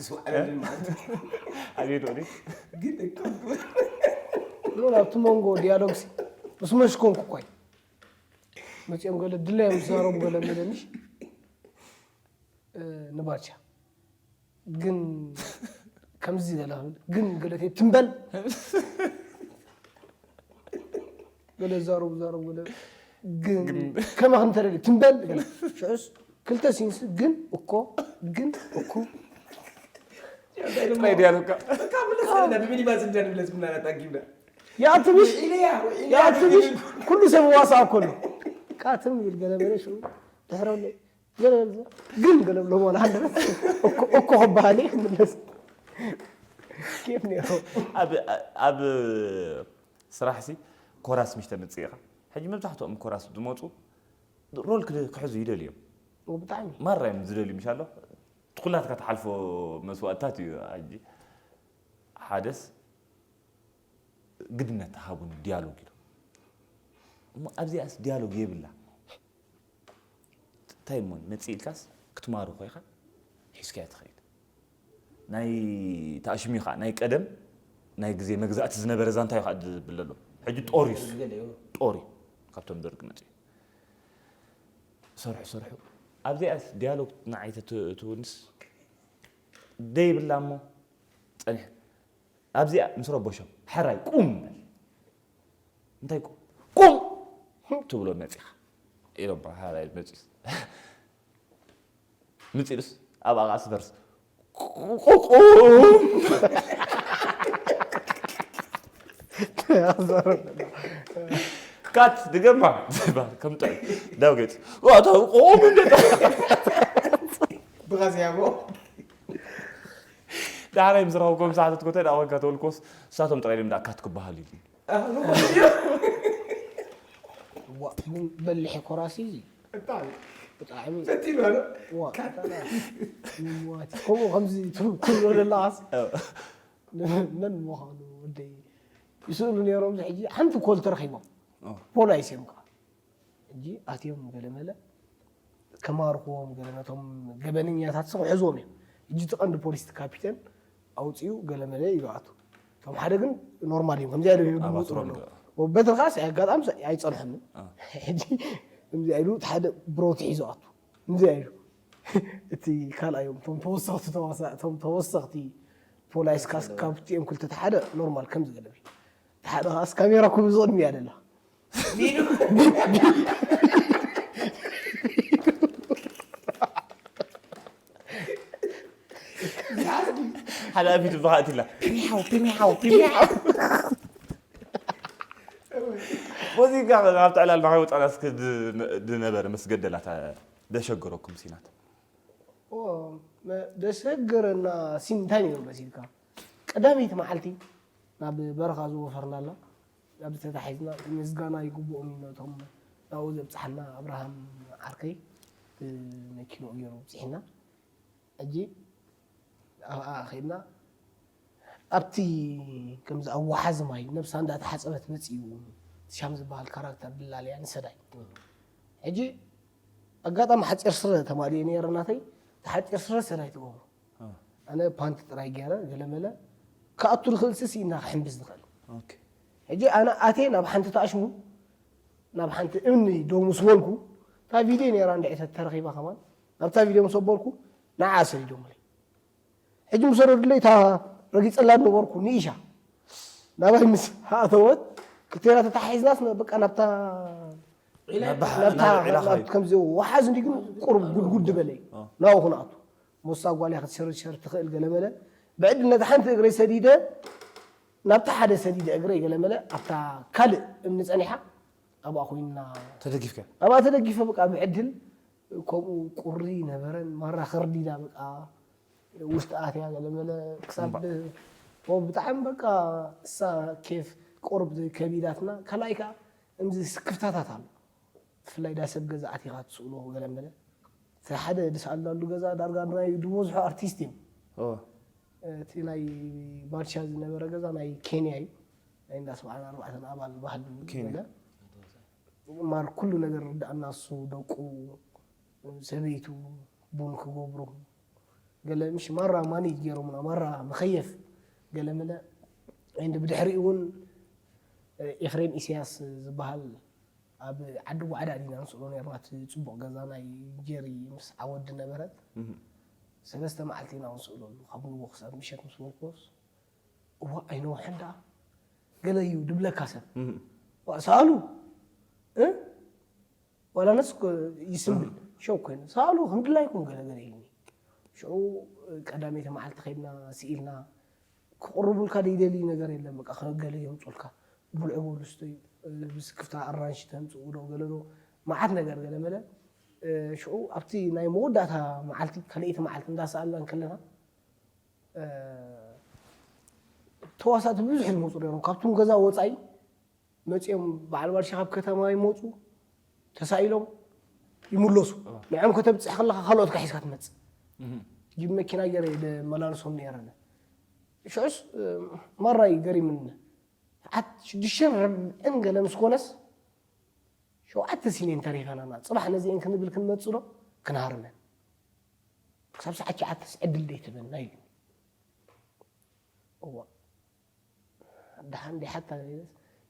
ዝወዓለልን መዓት ኣቤት ወዲ ግን እኮን ኖ ኣብቲ መንጎ ዲያሎግሲ ምስ መሽኮንኩ እኳ እዩ መፂኦም ገለ ድላዮም ዝዛረቡ ገለ መለ ምሽ ንባቻ ግን ከምዚ ገለ ግን ገለ ትንበል ገለ ዛረቡ ዛረቡ ገለ ግን ከማኽ እንተደሊ ትንበል ገለ ሽዑስ ክልተ ሲንስ ግን እኮ ግን እኮ ጥራይ ዲያሎግ እካ ብመለስ ብሚኒባስ እንዲያ ንብለስ ምናና ታጊብና ያትምሽ ያትምሽ ኩሉ ሰብ ዋሳ እኮ ነው ቃትም ይብል ገለ በለ ሽዑ ድሕረ ግን ገለ ብሎ ሞላ ሓደ እኮ እኮ ክበሃል ይምለስ ኬፍ ነይሩ ኣብ ስራሕ ሲ ኮራስ ምሽ ተምፅእ ኢኻ ሕጂ መብዛሕትኦም ኮራስ ዝመፁ ሮል ክሕዙ ይደልዮም ብጣዕሚ ማራ እዮም ዝደልዩ ምሽ ኣሎ ኩላትካ ትሓልፎ መስዋእትታት እዩ ሕጂ ሓደስ ግድነት ተሃቡን ዲያሎግ ኢሉ እሞ ኣብዚኣስ ዲያሎግ የብላ እንታይ እሞ መፅእ ኢልካስ ክትማርኾ ኢኻ ሒዝካዮ ትኸይድ ናይ ተኣሽሚኻ ናይ ቀደም ናይ ግዜ መግዛእቲ ዝነበረ ዛንታ እዩ ከዓ ዝብል ዘሎ ሕጂ ጦር እዩ ጦር እዩ ካብቶም ደርግ መፅኡ ሰርሑ ሰርሑ ኣብዚኣስ ዲያሎግ ንዓይ ትውንስ ደይብላ እሞ ፀኒሕ ኣብዚኣ ምስ ረበሾም ሕራይ ቁም በል እንታይ ቁም ቁም ትብሎ መፂኻ ኢሎም ሕራይ መፂስ ምፂሉስ ኣብ ኣቓ ስፈርስ ቁም ካት ድገማ ከም ጥዑይ ዳው ገፅ ቁም ብኻዚያቦ ዳሕራይ ምስ ረኸብኩም ሰዓታት ኮተ ዳወንካ ተወልኮስ እሳቶም ጥራይ ድም ዳካት ክበሃል እዩ በሊሕ ኮራሲ እዚ ብጣዕሚ ብጣዕሚ ፈቲኑ ኣሎ ዋ ምዋት ከምኡ ከምዚ ትብሎ ዘለኻስ መን ምዃኑ ወደይ ይስእሉ ነይሮም ሕጂ ሓንቲ ኮል ተረኺቦም ፖላይስ እዮም ከዓ ሕጂ ኣትዮም ገለመለ ከማርኽዎም ገለ ነቶም ገበነኛታት ስ ክሕዝዎም እዮም ሕጂ እቲ ቀንዲ ፖሊስ እቲ ካፒተን ኣውፅኡ ገለመለ ይብኣቱ እቶም ሓደ ግን ኖርማል እዮም ከምዚኣ ኢሎም ይብሉ ኣባትሮም ይወፅኡ ኣለዉ። በትሪ ከዓ ኣጋጣሚ ኣይፀንሐኒ ሕጂ ከምዚኣ ኢሉ እቲ ሓደ ብሮት ሒዙ ኣቱ ከምዚኣ ኢሉ እቲ ካልኣዮም እቶም ተወሰኽቲ ተዋሳ እቶም ተወሰኽቲ ፖላይስ ካስ ካብቲኦም ክልተ እቲ ሓደ ኖርማል ከምዚ ገለቢ እቲ ሓደ ከዓ ካሜራ ኩብዚ ቅድሚ እያ ደላ ሓላፊት ብኻእት ኢላ ፒሚሓው ፒሚሓው ፒሚሓው ሙዚቃ ካብቲ ዕላል ንኸይወፃና እስኪ ዝነበረ ምስ ገደላት ደሸገረኩም ሲናት ደሰገረና ሲን እንታይ ነይሩ መሲልካ ቀዳመይቲ መዓልቲ ናብ በረኻ ዝወፈርናላ ናብ ተታሒዝና ምስጋና ይግብኦም ነቶም ናብኡ ዘብፅሓና ኣብርሃም ዓርከይ መኪንኡ ገይሩ ኣብፅሒና ሕጂ ኣብኣ ከይድና ኣብቲ ከምዚ ኣብ ወሓዚ ማይ ነብሳ እንዳተሓፀበት መፅኡ ሻም ዝበሃል ካራክተር ብላለያ ንሰዳይ ሕጂ ኣጋጣሚ ሓፂር ስረ ተማሊኡ ነይረ ናተይ ሓፂር ስረ ሰዳይ ትገብሮ ኣነ ፓንቲ ጥራይ ገይረ ገለመለ ክኣቱ ዝኽእል ስስ ኢና ክሕምብስ ዝኽእል ሕጂ ኣነ ኣቴ ናብ ሓንቲ ተኣሽሙ ናብ ሓንቲ እምኒ ደው ምስ በልኩ እታ ቪድዮ ነይራ እንድዒ ተረኺባ ከማን ናብታ ቪድዮ ምስ ኣበልኩ ንዓ ሰዲዶምለይ ሕጂ ምስ ወረዱለይ እታ ረጊፀላ ነበርኩ ንኢሻ ናባይ ምስ ኣተወት ክልቴና ተታሓሒዝናስ በቃ ናብታ ናብታ ናብቲ ከምዚ ወሓዝ እንዲ ግን ቁሩብ ጉድጉድ ዝበለ እዩ ናብኡ ክንኣቱ ሞሳ ጓልያ ክትሸርሸር ትኽእል ገለመለ ብዕድል ነቲ ሓንቲ እግረይ ሰዲደ ናብቲ ሓደ ሰዲደ እግረይ ገለመለ ኣብታ ካልእ እምኒ ጸኒሓ ኣብኣ ኮይንና ተደጊፍካ ኣብኣ ተደጊፈ በቃ ብዕድል ከምኡ ቁሪ ነበረን ማራ ከርዲዳ በቃ ውሽጢ ኣትያ ገለመለ ክሳብ ብጣዕሚ በቃ እሳ ኬፍ ቁርብ ከቢዳትና ካልኣይ ከዓ እምዚ ስክፍታታት ኣሎ ብፍላይ ዳ ሰብ ገዛ ኣቲኻ ትስእሎ ገለመለ እቲ ሓደ ዝሰኣልናሉ ገዛ ዳርጋ ናይ ዝበዝሑ ኣርቲስት እዮም እቲ ናይ ባድሻ ዝነበረ ገዛ ናይ ኬንያ እዩ ናይ እንዳ ሰብዓን ኣርባዕተን ኣባል ባህል ገለ ማር ኩሉ ነገር ርዳእና እሱ ደቁ ሰበይቱ ቡን ክገብሩ ገለ ምሽ ማራ ማኔጅ ገይሮምና ማራ መኸየፍ ገለ መለ and ብድሕሪኡ እውን ኤፍሬም ኢሳያስ ዝበሃል ኣብ ዓዲ ጓዕዳ ዲና ንስእሎ ነርና። እቲ ጽቡቕ ገዛ ናይ ጀሪ ምስ ዓወዲ ነበረት። ሰለስተ መዓልቲ ኢና ንስእለሉ፣ ካብ ንጎ ክሳብ ምሸት ምስ በልኩስ፣ እዋ ኣይነውሐን ደኣ፣ ገለ እዩ ድብለካ ሰብ። እዋ ሰኣሉ እ ዋላ ነስ ይስምብል ሸው ኮይኑ ሰኣሉ ከም ድላይኩም ገለ ገለ ኢልኒ። ሽዑ ቀዳመይቲ መዓልቲ ከይድና ስኢልና። ክቕርቡልካ ደይደሊ ነገር የለን። በቃ ከገለ የምፁልካ፣ ብልዑ በሉ ስተዩ፣ ብስክፍታ ኣራንሽ ተምፅኡ ዶ ገለ ዶ፣ መዓት ነገር ገለ መለ። ሽዑ ኣብቲ ናይ መወዳእታ መዓልቲ፣ ካልኣይቲ መዓልቲ እንዳሰኣልና እንከለና፣ ተዋሳእቲ ብዙሕ ዝመፁ ነይሮም። ካብቶም ገዛ ወፃኢ መፂኦም፣ በዓል ባልሻ ካብ ከተማ ይመፁ፣ ተሳኢሎም ይምለሱ። ንዕም ከተብፅሕ ከለካ ካልኦት ካሒስካ ትመፅእ። ጅብ መኪና ገይረ መላልሶም ነይረነ። ሽዑስ ማራይ ገሪምኒ። ዓት ሽዱሽተን ርብዕን ገለ ምስ ኮነስ፣ ሸውዓተ ሲኔን ተሪፈናና። ፅባሕ ነዚአን ክንብል ክንመፅእ ዶ ክንሃርመን? ክሳብ ሰዓት ሸዓተስ ዕድል ደይትበና ኢሉ። እዋ ደሓን ደይ ሓታ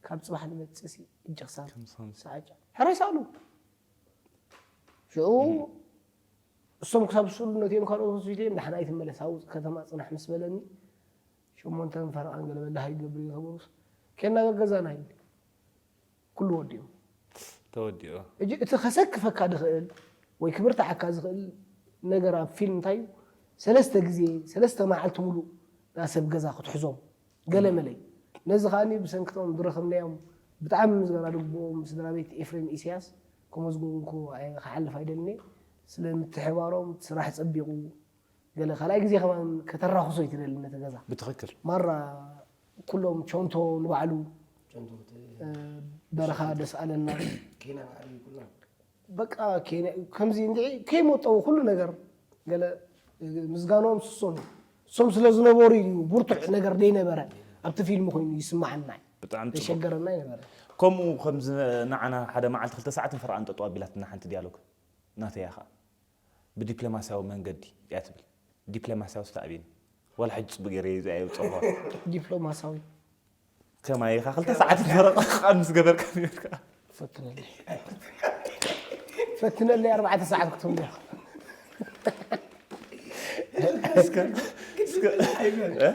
ካብ ፅባሕ ንመፅእ ሲ እጂ ክሳብ ሰዓት ሸ- ሕራይ ሰኣሉ። ሽዑ እሶም ክሳብ ዝስእሉ ነቲኦም ካልኦት ወሲድዮም ደሓን ኣይትመለስ ኣብኡ ከተማ ፅናሕ ምስ በለኒ ሸሞንተን ፈረቓን ገለ በላህ ይገብር እዩ ተበሉስ ኬና ገገዛና ኢሉ ኩሉ ወዲኡ። ተወዲኡ። ሕጂ እቲ ከሰክፈካ ዝኽእል ወይ ክብርትዓካ ዝኽእል ነገር ኣብ ፊልም እንታይ እዩ? ሰለስተ ግዜ ሰለስተ መዓልቲ ሙሉእ ናብ ሰብ ገዛ ክትሕዞም ገለ መለይ። ነዚ ከኣኒ ብሰንክቶም ዝረኸብናዮም ብጣዕሚ ምስጋና ድግብኦም ስድራ ቤት ኤፍሬም ኢሳያስ ከመስግንኩ ኣይ- ክሓልፍ ኣይደልን እየ። ስለ ምትሕባሮም እቲ ስራሕ ጸቢቑ ገለ ካልኣይ ግዜ ከማን ከተራኽሶ ኣይትደልን ነቲ ገዛ። ብትኽክል። ማራ ኩሎም ቾንቶ ንባዕሉ እ፣ በረኻ ደስ ኣለና። ኬና ማዕሪ ኩልና። በቃ ኬነ- ከምዚ እንድዒ ከይመጠው ኩሉ ነገር ገለ ምስጋኖም ስሶም እሶም ስለ ዝነበሩ እዩ ብርቱዕ ነገር ደይነበረ ኣብቲ ፊልም ኮይኑ ይስማዓና እዩ። ብጣዕሚ ጽቡቕ። ተሸገረና ይነበረ። ከምኡ ከምዚ ንዓና ሓደ መዓልቲ ክልተ ሰዓትን ፈረቓን ጠጠው ኣቢላትና ሓንቲ ዲያሎግ ናተይ እያ ኸኣ። ብዲፕሎማስያዊ መንገዲ እያ ትብል። ዲፕሎማስያዊ ስለ ኣብየኒ ዋላ ሕጂ ጽቡቕ ገይረ እየ ዝኣየው ጸባ። ዲፕሎማስያዊ ከማይ ኢኻ ክልተ ሰዓት ፈረቓ ቃል ምስ ገበርካ ነርካ። ፈትነለይ ፈትነለይ ኣርባዕተ ሰዓት ክትህሉ ኢኻ። እስከ እስከ እ?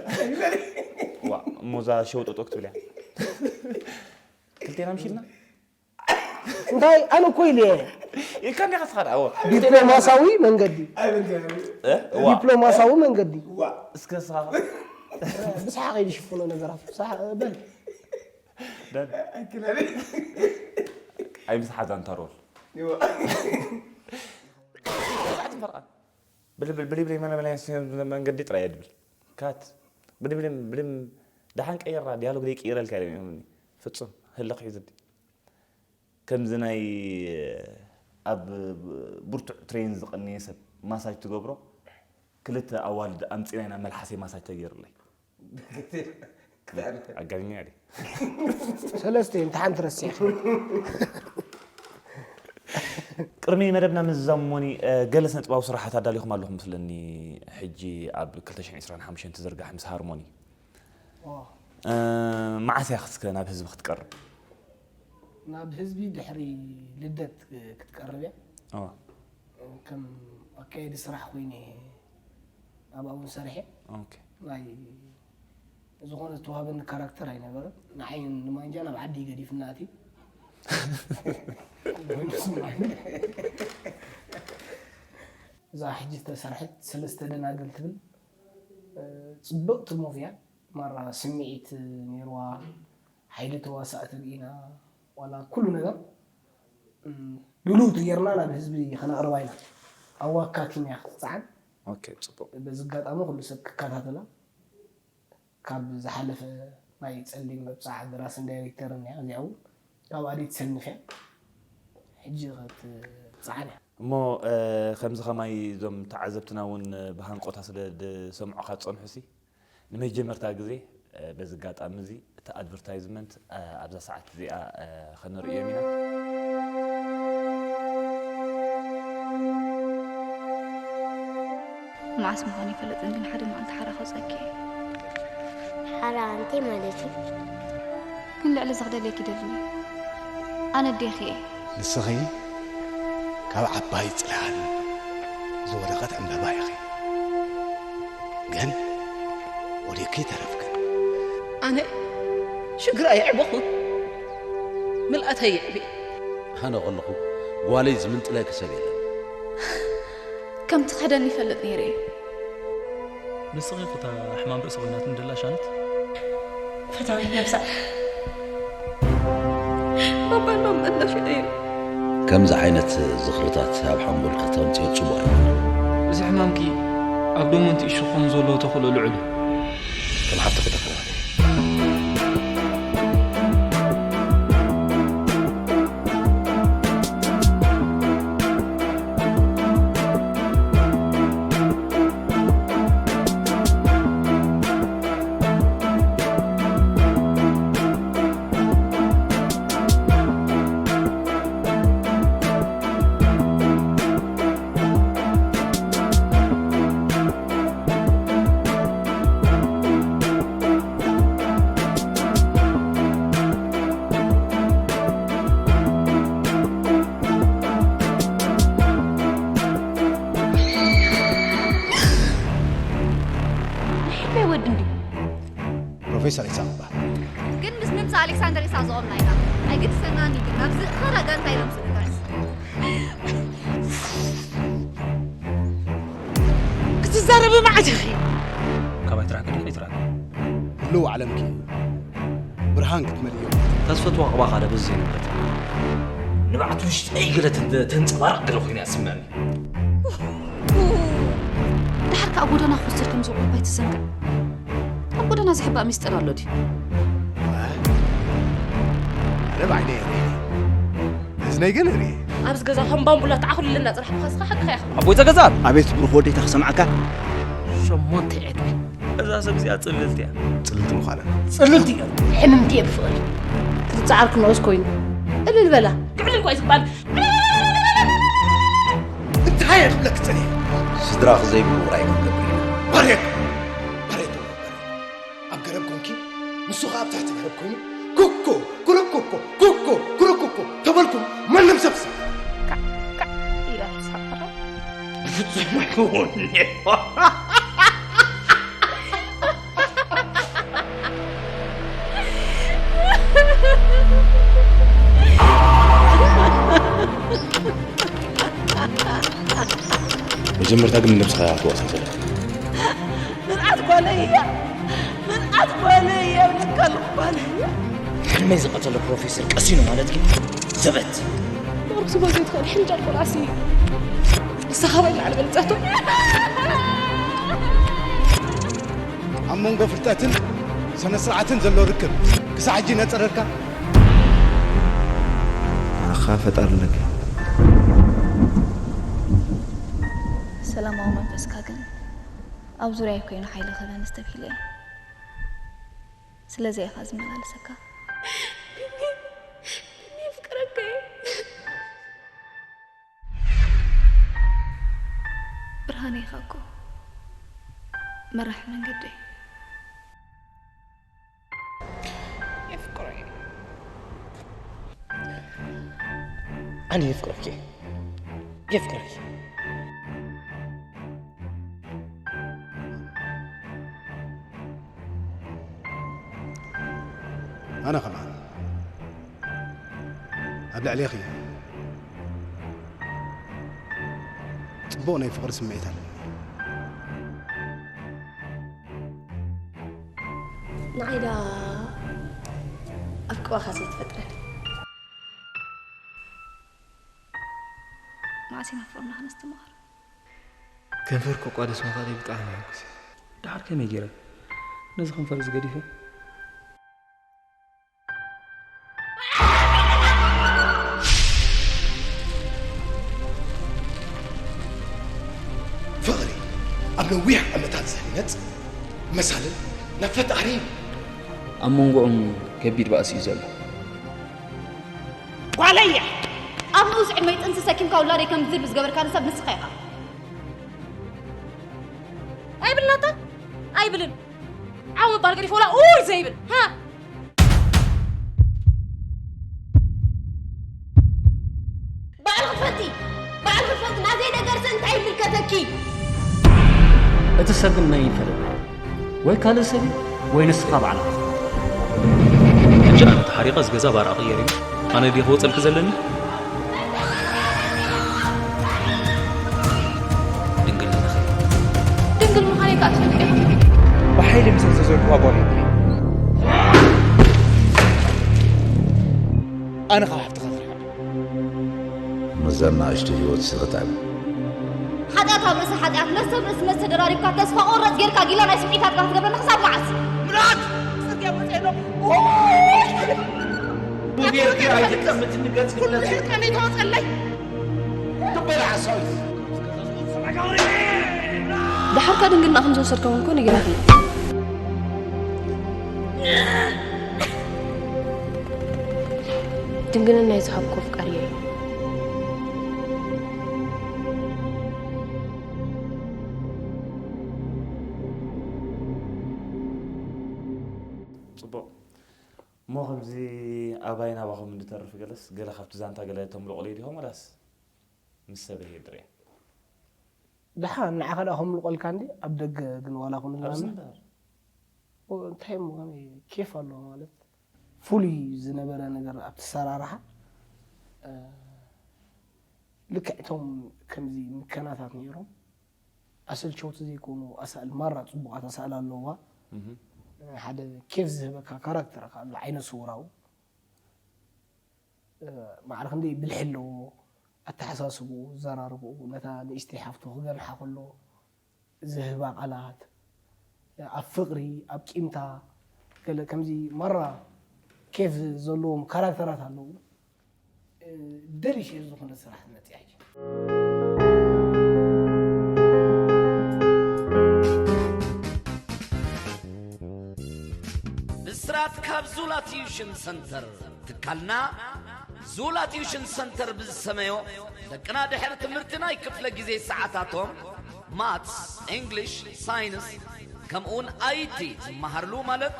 ዋ እሞ እዛ ሸው ጠጦ ክትብል እያ። ክልቴና ምሽልና እንታይ ኣነ እኮ ኢለ እየ። ኢልካ እንዲኻ ስኻ ደኣ፣ እዎ። ዲፕሎማሳዊ መንገዲ እ? እዋ። ዲፕሎማሳዊ መንገዲ እስከ ስኻ ብስሓቕ ኢሉ ሽፍኖ ነገራት ብስሓቕ በል ዳን ኣይምስሓት ኣንታ ሮል። ብልብል ብልብል መለመለያ መንገዲ ጥራይ እየ ድብል። ካት ብልብልም ብልም ደሓን ቀይራ ዲያሎግ ደይ ቅይረልካ ኢሎም እዮም ፍጹም ህልኽ ሒዙኒ። ከምዚ ናይ ኣብ ብርቱዕ ትሬን ዝቐነየ ሰብ ማሳጅ ትገብሮ ክልተ ኣዋልድ ኣምጺና ኢና መልሓሰይ ማሳጅ ተገይሩለይ። ኣጋንኛ ድየ? ሰለስተ እየን፣ እታ ሓንቲ ረሲዕካ። ቅድሚ መደብና ምዝዛም ሞኒ፣ እ፣ ገለ ስነ ጥበባዊ ስራሓት ኣዳሊኹም ኣለኹም መስለኒ። ሕጂ ኣብ ክልተ ሽሕን ዕስራን ሓሙሽተን ትዝርጋሕ ምስ ሃርሞኒ። ኦ። እ፣ መዓስ እያ እስከ ናብ ህዝቢ ክትቀርብ? ናብ ህዝቢ ድሕሪ ልደት ክትቀርብ እያ። ኦ። ከም ኣካየዲ ስራሕ ኮይነ እየ ኣብኣ እውን ሰሪሐ። ኦኬ። ናይ ዝኾነ ዝተዋህበኒ ካራክተር ኣይነበረን። ንዓይ ንማንጃ ናብ ዓዲ ገዲፍና ኣትዩ። እዛ ሕጂ ዝተሰርሐት ሰለስተ ደናግል ትብል፣ እ፣ ጽብቕቲ ሙቪ እያ። ማራ ስምዒት ነይርዋ፣ ሓይሊ ተዋሳእቲ ርኢና፣ ዋላ ኩሉ ነገር፣ እም፣ ድልውቲ ጌርና ናብ ህዝቢ ከነቕርባ ኢና። ኣብ ዋካቲም እያ ክትጽዓን። ኦኬ፣ ጽቡቕ። በዚ ኣጋጣሚ ኩሉ ሰብ ክከታተላ። ካብ ዝሓለፈ ናይ ጸሊም መብጽዓ ደራስን ዳይሬክተርን እያ። እዚኣ እውን ካብኣ ደይትሰንፍ እያ። ሕጂ ክትጽዓን እያ። እሞ፣ እ፣ ከምዚ ኸማይ እዞም ተዓዘብትና እውን ብሃንቆታ ስለ ዝሰምዑኻ ዝጸንሑሲ፣ ንመጀመርታ ግዜ፣ እ፣ በዚ ኣጋጣሚ እዚ እቲ ኣድቨርታይዝመንት፣ እ፣ ኣብዛ ሰዓት እዚኣ፣ እ፣ ኸነርእዮም ኢና። መዓስ ምዃኑ ኣይፈልጥን፣ ግን ሓደ መዓልቲ ሓራ ከውፀኪ እየ። ሓራ ኣንቴ ማለት እዩ። ግን ልዕሊ እዚ ክደልየኪ ይደሊ እየ። ኣነ ኣዴኺ እየ። ንስኺ ካብ ዓባይ ጽላል ዝወደቐት ዕምበባ ኢኺ። ግን ወዲቕኪ ተረፍክን። ኣነ ሽግር ኣየዕበኹን፣ ምልኣት ኣየዕቢ። ኣነ ከለኹ ጓለይ ዝምንጥለኪ ሰብ የለን። ከም ትኽሕደኒ ይፈልጥ ነይረ እየ። ንስኺ እኮ እታ ሕማም ርእሲ ኮይናትኒ ደላ ሻንት። ፈታዊት ነብሳ ባባይ ማማን ናፊቐ እየ። ከምዚ ዓይነት ዝኽርታት ኣብ ሓንጎልኪ ተምፅዮ ፅቡቕ ኣይኮነን። እዚ ሕማምኪ ኣብ ዶመንቲ እሹ ክኸውን ዘለዎ ተኽእሎ ልዑል እዩ። ከም ሓፍትኺ ተኸታተሊ። ናይ ወዲ እንዲ ፕሮፌሰር ኢሳቕ እባ ግን ምስ ምምፃእ ኣሌክሳንደር ኢሳቕ ዝቖምና ኢና። ኣይግድሰናን እዩ ግን ኣብዚ ኸራ ጋንታ ኢሎም ዝንጋስ ክትዛረቢ መዓት ኢኺ። ካባይ ትራክ ዲኺ ትራክ ህልው ዓለምኪ ብርሃን ክትመልዮ ተስፈትዋ ቅባኻ ደበዝ ዘይንብረት ንብዓት ውሽጠይ ገለ ተንጸባርቕ ገለ ኮይና እያ ትስምዐኒ። ደሓር ከኣ ጎደና ክወስደልኩም ዝውዕል ባይ ትዘንግዕ። ኣብ ጎደና ዝሕባእ ሚስጥር ኣሎ ድዩ? ኣነ ብዓይነይ እየ ርእየ። እዝነይ ግን እርየ። ኣብዚ ገዛ ከም ባምቡላ ተዓኹልልና ጽራሕ ምኻስኻ ሓቅኻ ኢኻ። ኣቦይ ተገዛብ! ኣቤት ብሩኽ ወደይ ተኽሰምዓካ። ሸሞንተ ዕድመ። እዛ ሰብ እዚኣ ጽልልቲ እያ። ጽልልቲ ምዃና። ጽልልቲ እያ። ሕምምቲ እየ ብፍቕሪ። ክትጽዓር ክነኦስ ኮይኑ። እልል በላ። ክዕልል እኳ እዩ ዝበሃል። እንታይ እየ ክብለክ ጸኒሐ? ስድራኺ ዘይብሉ ውራይ ክንገብር ኢና። ባርየክ! ባርየክ! ኣብ ገረብ ኮንኪ ንሱ ኸኣ ኣብ ትሕቲ ገረብ ኮይኑ ኩኩ ኩርኩኩ ኩኩ ኩርኩኩ ተበልኩም ማንም ሰብሲ ኢላ ተሳፈረ። ብፍጹም ኣይኮን። መጀመርታ ግን ንነብስኻ ኣተወሳሰበ። ምንኣት ጓለይ እያ ምንኣት ጓለይ እያ ምንካል ጓለይ እያ ከመይ ዝቐተለ ፕሮፌሰር ቀሲኑ ማለት ግን ዘበት ርክስቦ ዘይትኽእል ሕንጃል ቆልዓሲ ንስኻ ባይ ላዕሊ በልፀቶ ኣብ መንጎ ፍልጠትን ስነ ስርዓትን ዘሎ ርክብ ክሳዕ ሕጂ ነፀረልካ ኣኻ ፈጣሪ ኣለካ ሰላማዊ መንፈስካ ግን ኣብ ዙርያይ ኮይኑ ሓይሊ ክህበኒ ዝተብሂለ እየ። ስለዚ ኢኻ ዝመላለሰካ። የፍቅረካ እየ። ብርሃነይ ኢኻ እኮ መራሕ መንገደይ። የፍቅሮ እየ። ኣነ የፍቅረኪ የፍቅረኪ ኣነ ከማን ኣብ ልዕሌኺ ጽቡቕ ናይ ፍቕሪ ስምዒት ኣለኒ። ንዓይ ደኣ ኣብ ቅባኻ ዘይትፈጥረኒ። መዓስ ኢና ፍቕርና ክነስተማቕር? ከንፈር ከቋደስ ምዃነይ ብጣዕሚ ይሕጉስ እየ። ደሓር ከመይ ገይረ ነዚ ከንፈር እዚ ገዲፈ? ፍቕሪ ኣብ ነዊሕ ዓመታት ዝህነጽ መሳልል ናብ ፈጣሪ እዩ። ኣብ መንጎኦም ከቢድ ባእሲ እዩ ዘሎ። ጓለይ እያ። ኣብ ንኡስ ዕድመይ ጥንሲ ሰኪምካ ውላደይ ከም ዝድርቢ ዝገበርካኒ ሰብ ንስኻ ኢኻ። ኣይብልናታ ኣይብልን። ዓው ምባል ገዲፈ ወላ ኡይ ዘይብል ሃ። ናዘይ ነገርሲ እንታይ ይምልከተኪ? እቲ ሰብ ግን መን እዩ ፈለማ? ወይ ካልእ ሰብ እዩ ወይ ንስኻ ባዕልኻ። ሕጂ ኣነ ተሓሪቐ እዚ ገዛ ባርኣ ቅየር እዩ ኣነ ድየ ክወፀልኪ ዘለኒ ድንግልናኺ ድንግል ምዃነይ ከኣ ትፈልጢ ኢኺ። ብሓይሊ ምሰ ዘዘልኩዋ ጓል የብለይ ኣነ ካብ ሃብትኻ ዝርሕቕ መዛና እሽቶ ህይወት ስኽጣም ሓጢኣት ኣብ ርእሲ ሓጢኣት፣ ነፍሲ ኣብ ርእሲ ነፍሲ ተደራሪብካ፣ ተስፋ ቆረጽ ጌርካ ጊላ ናይ ስምዒታትካ ክትገብረኒ ክሳብ መዓስ? ምራት! ጽርግያ መጺአ ኣሎ። ጌርኪ ኣይትጠምትኒ ገጽ ኩሉ ድሕርካ ነይተወጸለይ። ትበላ ሓሳዊት ድሓርካ ድንግልና ከም ዝወሰድካ እውን እኮ ነጊራትኒ። ድንግልና ዝሃብኩ ኣፍቃሪየ እዩ። ጽቡቕ እሞ ከምዚ ኣባይ ናባኹም እንድተርፍ ገለስ ገለ ካብቲ ዛንታ ገለ ተምልቑለይ ዲኹም ወላስ ምስ ሰበይ የድርየ ደሓን ንዓኻ ደኣ ከምልቆልካ እንዲ ኣብ ደገ ግን ዋላ ኩንላና ኣብዚ እምበር እንታይ እሞ ከመይ ኬፍ ኣለዎ ማለት ፍሉይ ዝነበረ ነገር ኣብቲ ሰራርሓ ልክዕ እቶም ከምዚ ምከናታት ነይሮም ኣሰልቸውቲ ዘይኮኑ ኣሳእል ማራ ፅቡቃት ኣሳእል ኣለዋ ሓደ ኬፍ ዝህበካ ካራክተር ኣሎ ዓይነ ስውራዊ ማዕረ ክንደይ ብልሒ ኣለዎ ኣተሓሳስብኡ ዘራርብኡ ነታ ንእሽተይ ሓፍቱ ክገንሓ ከሎ ዝህባ ቃላት ኣብ ፍቅሪ ኣብ ቂምታ ገለ ከምዚ ማራ ኬፍ ዘለዎም ካራክተራት ኣለዉ ደሊሽ ዝኾነ ስራሕ መፅያ ብስራት ካብ ዙላ ቲዩሽን ሰንተር ትካልና ዙላ ቲዩሽን ሰንተር ብዝሰመዮ ደቅና ድሕሪ ትምህርቲ ናይ ክፍለ ግዜ ሰዓታቶም ማትስ፣ እንግሊሽ፣ ሳይንስ ከምኡውን ኣይቲ ዝመሃርሉ ማለት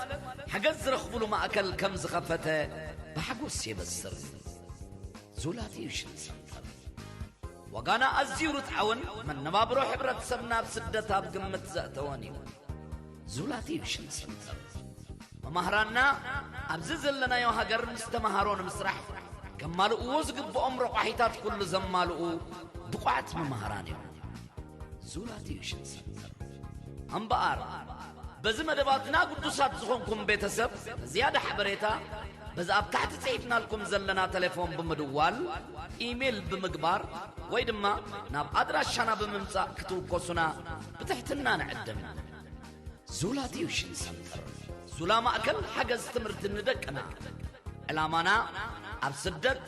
ሓገዝ ዝረኽብሉ ማእከል ከም ዝኸፈተ ብሓጎስ የበስር። ዙላ ቲዩሽን ሰንተር ዋጋና ኣዝዩ ርትዓውን መነባብሮ ሕብረተሰብና ኣብ ስደት ኣብ ግምት ዘእተወን እዩ። ዙላ ቲዩሽን ሰንተር መማህራንና ኣብዚ ዘለናዮ ሃገር ምስ ተምሃሮ ንምስራሕ ከማልእዎ ዝግብኦም ረቋሒታት ኩሉ ዘማልኡ ብቑዓት መማህራን እዮም። ዙላ ቲዩሽን ሰንተር እምበኣር በዚ መደባትና ግዱሳት ዝኾንኩም ቤተሰብ ንዝያዳ ሓበሬታ በዚ ኣብ ታሕቲ ጽሒፍናልኩም ዘለና ተሌፎን ብምድዋል ኢሜል ብምግባር ወይ ድማ ናብ ኣድራሻና ብምምጻእ ክትውከሱና ብትሕትና ንዕድም። ዙላ ቲዩሽን ሰንተር ዙላ ማእከል ሓገዝ ትምህርቲ ንደቅና ዕላማና ኣብ ስደት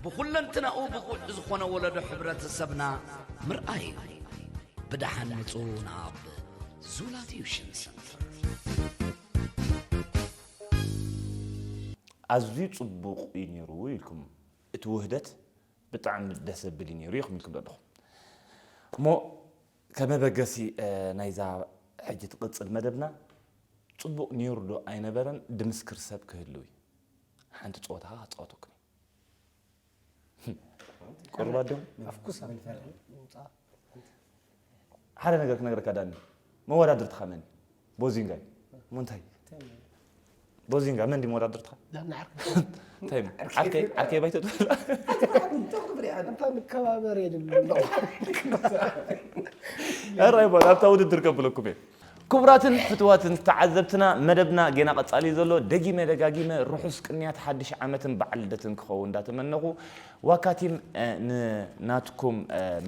ብኹለንትናኡ ብቑዕ ዝኾነ ወለዶ ሕብረተሰብና ምርኣይ እዩ። ብደሓን ምጹ ናብ ዙላ ቲዩሽን ሰንተር። ኣዝዩ ጽቡቕ እዩ ነይሩ ኢልኩም እቲ ውህደት ብጣዕሚ ደስ ዘብል እዩ ነይሩ ኢኹም ኢልኩም ዘለኹም እሞ ከመበገሲ ናይዛ ሕጂ ትቕጽል መደብና ጽቡቕ ነይሩ ዶ ኣይነበረን ድምስክር ሰብ ክህልው እዩ ሓንቲ ጸወታ ከዓ ክጻወተኩም እዩ ቁርባት ዶ ኣፍኩስ ኣብ ንፈርሒ ምውፃእ ሓደ ነገር ክነግረካ ዳኒ መወዳድርትኻ መን ቦዚንጋ እዩ እሞ እንታይ ቦዚንጋ መን ድዩ መወዳድርትኻ እንታይ ዓርከይ ዓርከይ ባይቶ ትብል እንታ ንከባበር የድሉ ራይ ቦ ኣብታ ውድድር ከብለኩም እየ ክቡራትን ፍትዋትን ተዓዘብትና መደብና ጌና ቀጻሊ ዘሎ ደጊመ ደጋጊመ ርሑስ ቅንያት ሓድሽ ዓመትን በዓል ልደትን ክኸውን እንዳተመነኹ ዋካቲም ንናትኩም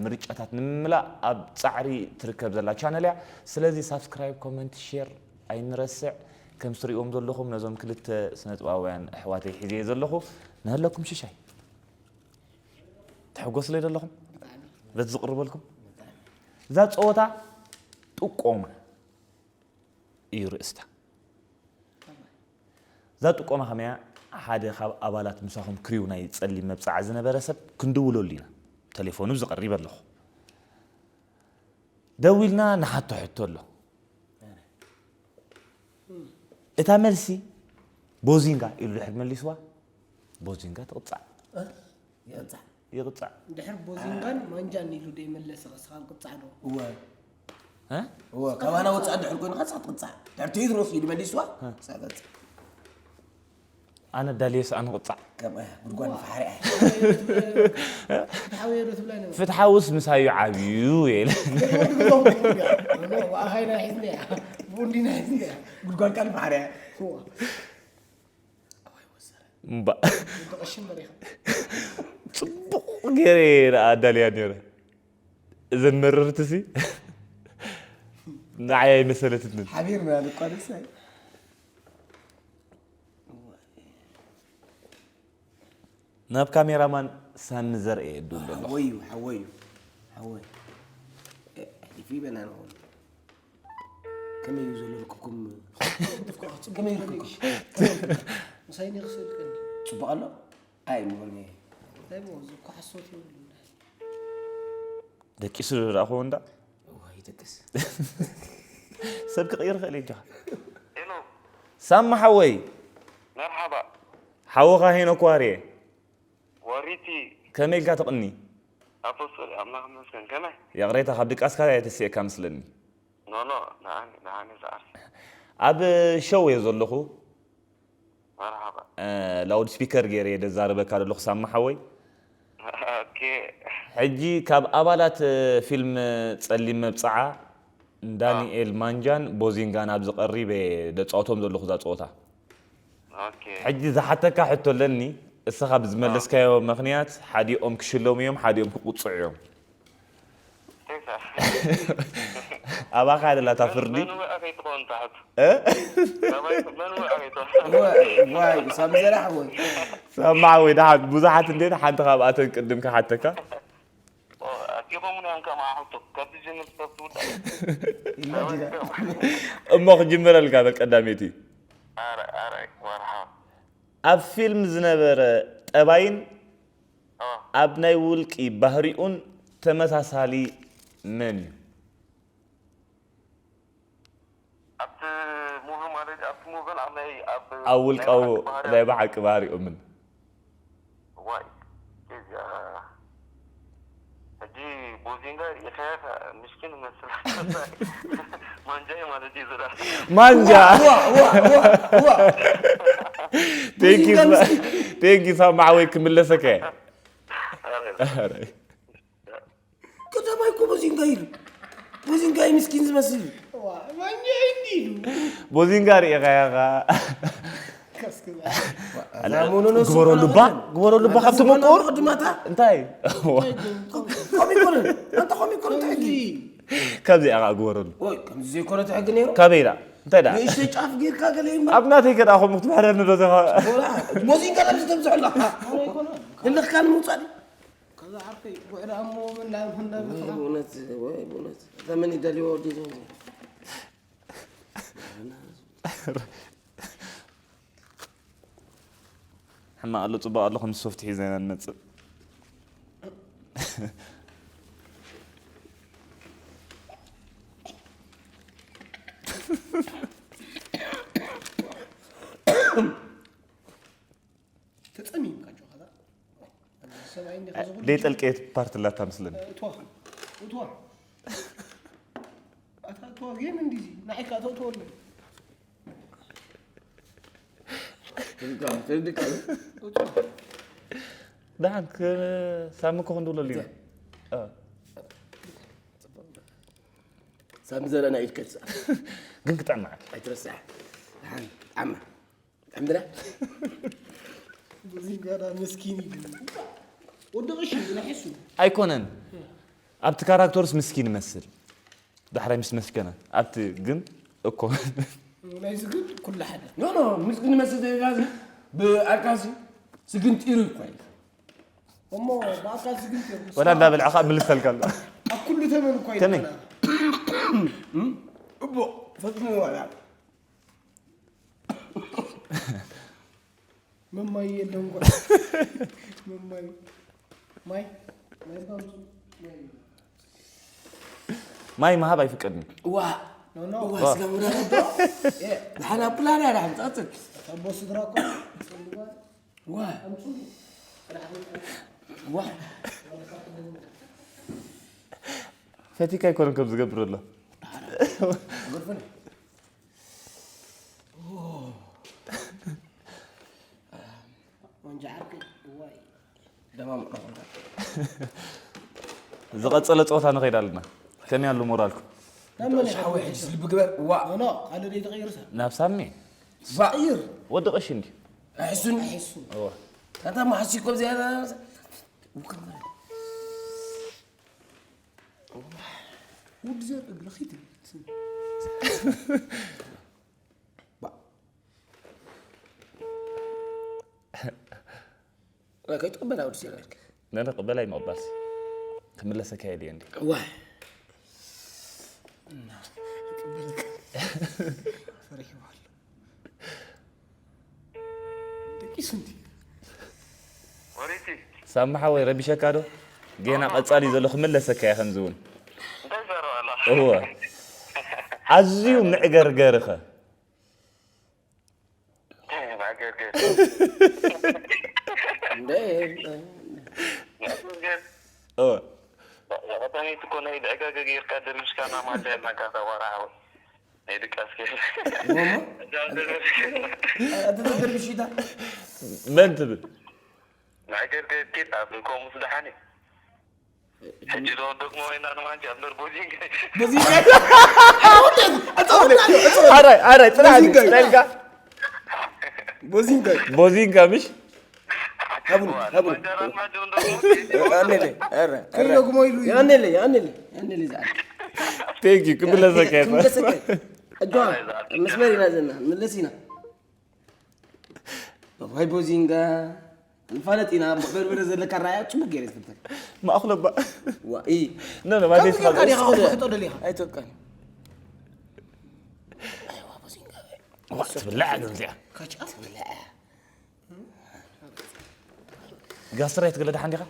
ምርጫታት ንምምላእ ኣብ ጻዕሪ ትርከብ ዘላ ቻነል እያ ስለዚ ሳብስክራይብ ኮመንት ሼር ኣይንረስዕ ከም ትሪእዎም ዘለኹም ነዞም ክልተ ስነጥባውያን ኣሕዋተይ ሒዘ ዘለኹ ንህለኩም ሽሻይ ትሕጎስለይ ዘለኹም በቲ ዝቕርበልኩም እዛ ፀወታ ጥቆማ እዩ ርእስታ እዛ ጥቆማ ከመያ ሓደ ካብ ኣባላት ምሳኹም ክሪው ናይ ፀሊም መብፃዓ ዝነበረ ሰብ ክንድውለሉ ኢና ተሌፎኑ ዝቐሪብ ኣለኹ ደዊልና ንሓቶ ሕቶ ኣሎ እታ መልሲ ቦዚንጋ ኢሉ ድሕር መሊስዋ ቦዚንጋ ትቕፃዕ ይቕጻዕ። ድሕር ቦዚንጋን ማንጃን ኢሉ ደይመለሰ ኸስኻን ቅጻዕ ዶ? እወ እ? እወ ካባና ወፃእ ድሕር ኮይኑ ኻሳ ትቕፃዕ ድሕር ቴድሮስ ኢሉ መሊስዋ ሳ ቅፃዕ ኣነ ዳልየስ ኣነ ቅጻዕ። ከም ጉድጓድ ንፋሕሪ ኣይ ፍትሓዊ ዶ ትብላ ነ ፍትሓውስ ምሳዩ ዓብዩ የለ። ኣሃይና ሒዝና እያ ቡንዲና ሒዝና እያ ጉድጓድ ካ ንፋሕሪ ኣይ እምባ ብቕሽን በሪኻ ጽቡቕ ገይረ ኣዳልያ ነይረ። እዘን መረርቲ ሲ ንዓይ ኣይመሰለትንን። ሓቢርና ንቋደሳይ ናብ ካሜራማን ሳሚ ዘርኤ የዱ ኣሎ። ሓወዩ ሓወዩ ሓወይ ሕሊፉ ይበና ንኸውን ከመይ እዩ ዘሎ ርክብኩም ከመይ ርክብኩም ምሳይ ንክስእልከኒ ፅቡቕ ኣሎ ኣይ ምበልኒ እንታይ ሞ እዚ እኮ ሓሶት ይብሉ ደቂሱ ዝረእኹ እንዳ ይጠቅስ ሰብ ክቕይር ክእል ይጃ ሄሎ ሳማ ሓወይ መርሓባ ሓወኻ ሄኖክ ዋርየ ወሪቲ ከመይ ኢልካ ትቕኒ ኣፈሶል ኣምላኽ መስገን ከመይ ይቕሬታ ካብ ድቃስካ እየ ተስእካ ምስለኒ ኖኖ ንዓኒ ንዓኒ ዝኣር ኣብ ሸው እየ ዘለኹ መርሓባ ላውድ ስፒከር ገይረ እየ ደዛርበካ ዘለኹ ሳማ ሓወይ ኦኬ ሕጂ ካብ ኣባላት ፊልም ጸሊም መብጽዓ ዳንኤል ማንጃን ቦዚንጋን ኣብዚ ቀሪብ እየ ደጻወቶም ዘለኹ እዛ ጸወታ ኦኬ ሕጂ ዝሓተካ ሕቶ ኣለኒ እስኻ ብዝመለስካዮ ምኽንያት ሓዲኦም ክሽለሙ እዮም ሓዲኦም ክቁጽዑ እዮም ቴሳ ኣባኻ ደላታ ፍርዲ መን ወኣ ከይትኸውን ታሕት እ? መን ወኣ ከይትኸውን ዋይ ሳብ ዘራ ሓወይ ሰማዕ ወይ ደሓን ብዙሓት እንዴት ሓንቲ ካብኣተን ቅድም ክሓተካ ኣቲኾምን እዮም ከማሓቶ ካብ ዝጀምር ክሳብ ትውዳእ ኢማጂና እሞ ክጅምረልካ በቀዳሜቲ ኣረ ኣረ ወርሓ ኣብ ፊልም ዝነበረ ጠባይን ኦ ኣብ ናይ ውልቂ ባህሪኡን ተመሳሳሊ መን እዩ ኣብቲ ሙቪ ማለት ኣብቲ ሙቪን ኣብ ናይ ኣብ ኣብ ውልቃዊ ናይ ብሓቂ ባህሪ ናይ ብሓቂ ባህሪኡ ምን ዋይ እዚኣ ሕጂ ቦዚንጋ ኢኸያ ምስኪን መስል ማንጃይ ማለት እዩ ዝዳ ማንጃ ቴንኪ ሳማዓወይ ክምለሰከ ከተማይ እኮ ቦዚንጋ ኢሉ ቦዚንጋ እዩ ምስኪን ዝመስል እዩ ማኛ እንዲ ኢሉ ቦዚንጋ ርኢኻያ ኻ ከስክዛ ግበረሉ ባ ግበረሉ ባ ካብቲ ምቁር ቅድማታ እንታይ ኮሚኮነ ኣንተ ኮሚኮነ ትሕጊ ካብዚኣ ኸዓ ግበረሉ ወይ ከምዚ ዘይኮነ ትሕጊ ነይሩ ካበይ ዳ እንታይ ዳ ንእሽተይ ጫፍ ጌርካ ገለ ይምበር ኣብ ናተይ ከዳ ከምኡ ክትምሕረኒ ዶ ዘኻ ቦዚንጋ ለብዚ ተምዝሑ ኣለካ ህልኽካ ንምውፃእ ከዛ ዓርከይ ጉዕዳ እሞ ምናምን እናበልካ ብእውነት ወይ ብእውነት ዘመን ይደልዎ ወዲ ዘ ሕማቕ ኣሎ ፅቡቕ ኣሎ ከም ሶፍት ሒዘ ኢና ንመፅእ ተጸሚምካ ጆኻታ ሰብኣይ እንዲኻ ዝኹሉ ደይ ጠልቀየት ፓርት ላታ ምስልን እትዋ እትዋ ኣታ እትዋ ጌም እንዲዚ ንዓይካ ተእትወለይ ደሓን ሳሚ እኮ ክንድውለሉ ኢና ሳሚ ዘለና ኢድ ከልሳ ግን ክጥዕም መዓል ኣይትረስዕ ጣዕማ ጣዕምድላ ዚጋዳ መስኪን እዩ ወዲ ቅሽ ዝነሐሱ ኣይኮነን ኣብቲ ካራክተርስ ምስኪን ይመስል ዳሕራይ ምስ መስከነ ኣብቲ ግን እኮ ናይዚ ግን ኩሉ ሓደ ኖ ኖ ምስኪን ይመስል ዘይባዚ ብኣርካሲ ስግን ጢሩ ይኳ እሞ ብኣካል ስግን ጢሩ ወላ እንዳበልዕኻ ምልሰልካ ኣሎ ኣብ ኩሉ ተመን እኳ ከመይ? ይበላ እቦ ፈጽሞ ዋላ መማይ የለን ጓ መማይ ማይ ማይ ባምሱ ማይ ማይ ምሃብ ኣይፍቀድን ዋ ኖ ኖ ዋ ስጋ ሙዳረዶ ድሓና ፕላን ያ ድሓን ጻጽል ኣቦ ስድራ እኮ ዋ ኣምሱ ፈቲካ ኣይኮነን ከም ዝገብር ኣሎ። ዝቐጸለ ጸወታ ንኸይድ ኣለና። ከመይ ኣሎ ሞራልኩም? ናብ መን ኢኻ? ሓወይ፣ ሕጂ ልቢ ግበር። ዋ። ኖ፣ ካልእ ደይ ተቐይሩ ሰብ። ናብ ሳሚ። ዋ። ወዲ ቀሺ እንዲ። ኣሕሱን። ኣሕሱን። እዋ። ኣታ መሓሲ እኮ ዝያዳ ውዲ ዘር እግሪ ኺድ። ባ። ከይትቕበላ ወዲ ዘር እግሪ። ነነ ቅበላይ ምቕባልሲ። ክምለሰካ እየ ድየ እንዲ። ዋይ። እና፣ ክቕበለካ። ፈሪሕዋ ኣሎ። ደቂሱ እንዲ። ወሪቲ። ሳሚ ሓወይ ረቢሸካ ዶ? ጌና ቀጻሊ ዘሎ ክምለሰካ እየ ከምዚ እውን። እንታይ ዘረባ ኣላ? እወ። ኣዝዩ ምዕገርገርኸ። እንታይ ማዕገርገር? እንደ ማዕገርገር? እወ። ቀዳመይቲ እኮ ናይ ዕጋገ ጌርካ ደርብሽካ ናብ ማንጃ ኢልናካ ተባራዓወ። ናይ ድቃስ ጌር። ሞሞ? እዛ ደርብሽ። ኣተ ደርብሽታ? መን ትብል? ማዕገርገር ጌጣ፣ ከምኡስ ደሓን እዩ። ሕጂ ዶ ደግሞ ወይና ንማንጃ እምበር ቦዚንጋ። ቦዚንጋ። ኣራይ፣ ኣራይ፣ ጽናሕ፣ ቦዚንጋ። ጽናሕ ኢልካ። ቦዚንጋ። ቦዚንጋ ምሽ? ሃቡኒ፣ ሃቡኒ። ንማንጃ ራስ ማጆ እንዶ ኣነለ፣ ኣረ፣ ኣረ። ከይደግሞ ኢሉ እዩ። ኣነለ፣ ኣነለ፣ ኣነለ ዝዓል። Thank you፣ ክምለሰካ እየ። ክምለሰካ እየ። ኣጆኻ፣ መስመር ኢና ዘለና፣ ምለስ ኢና። ዋይ ቦዚንጋ፣ ንፋለጥ ኢና፣ በርበረ ዘለካ ራእያ ጽቡቅ ገይረ ዝፈልጠካ። ማእኽሎ እባ። ዋ፣ ኢ። ኖ፣ ኖ፣ ማለት ከምዚ ጌርካ ዲኻ ክትሕጦ ደሊኻ? ኣይተወቃኒ። ኣይዋ፣ ቦዚንጋ። ዋ፣ ትብላዕ ግን እዚኣ። ካቻ? ትብላዕ። ጋስትራይት ገለ ደሓን ዲኻ?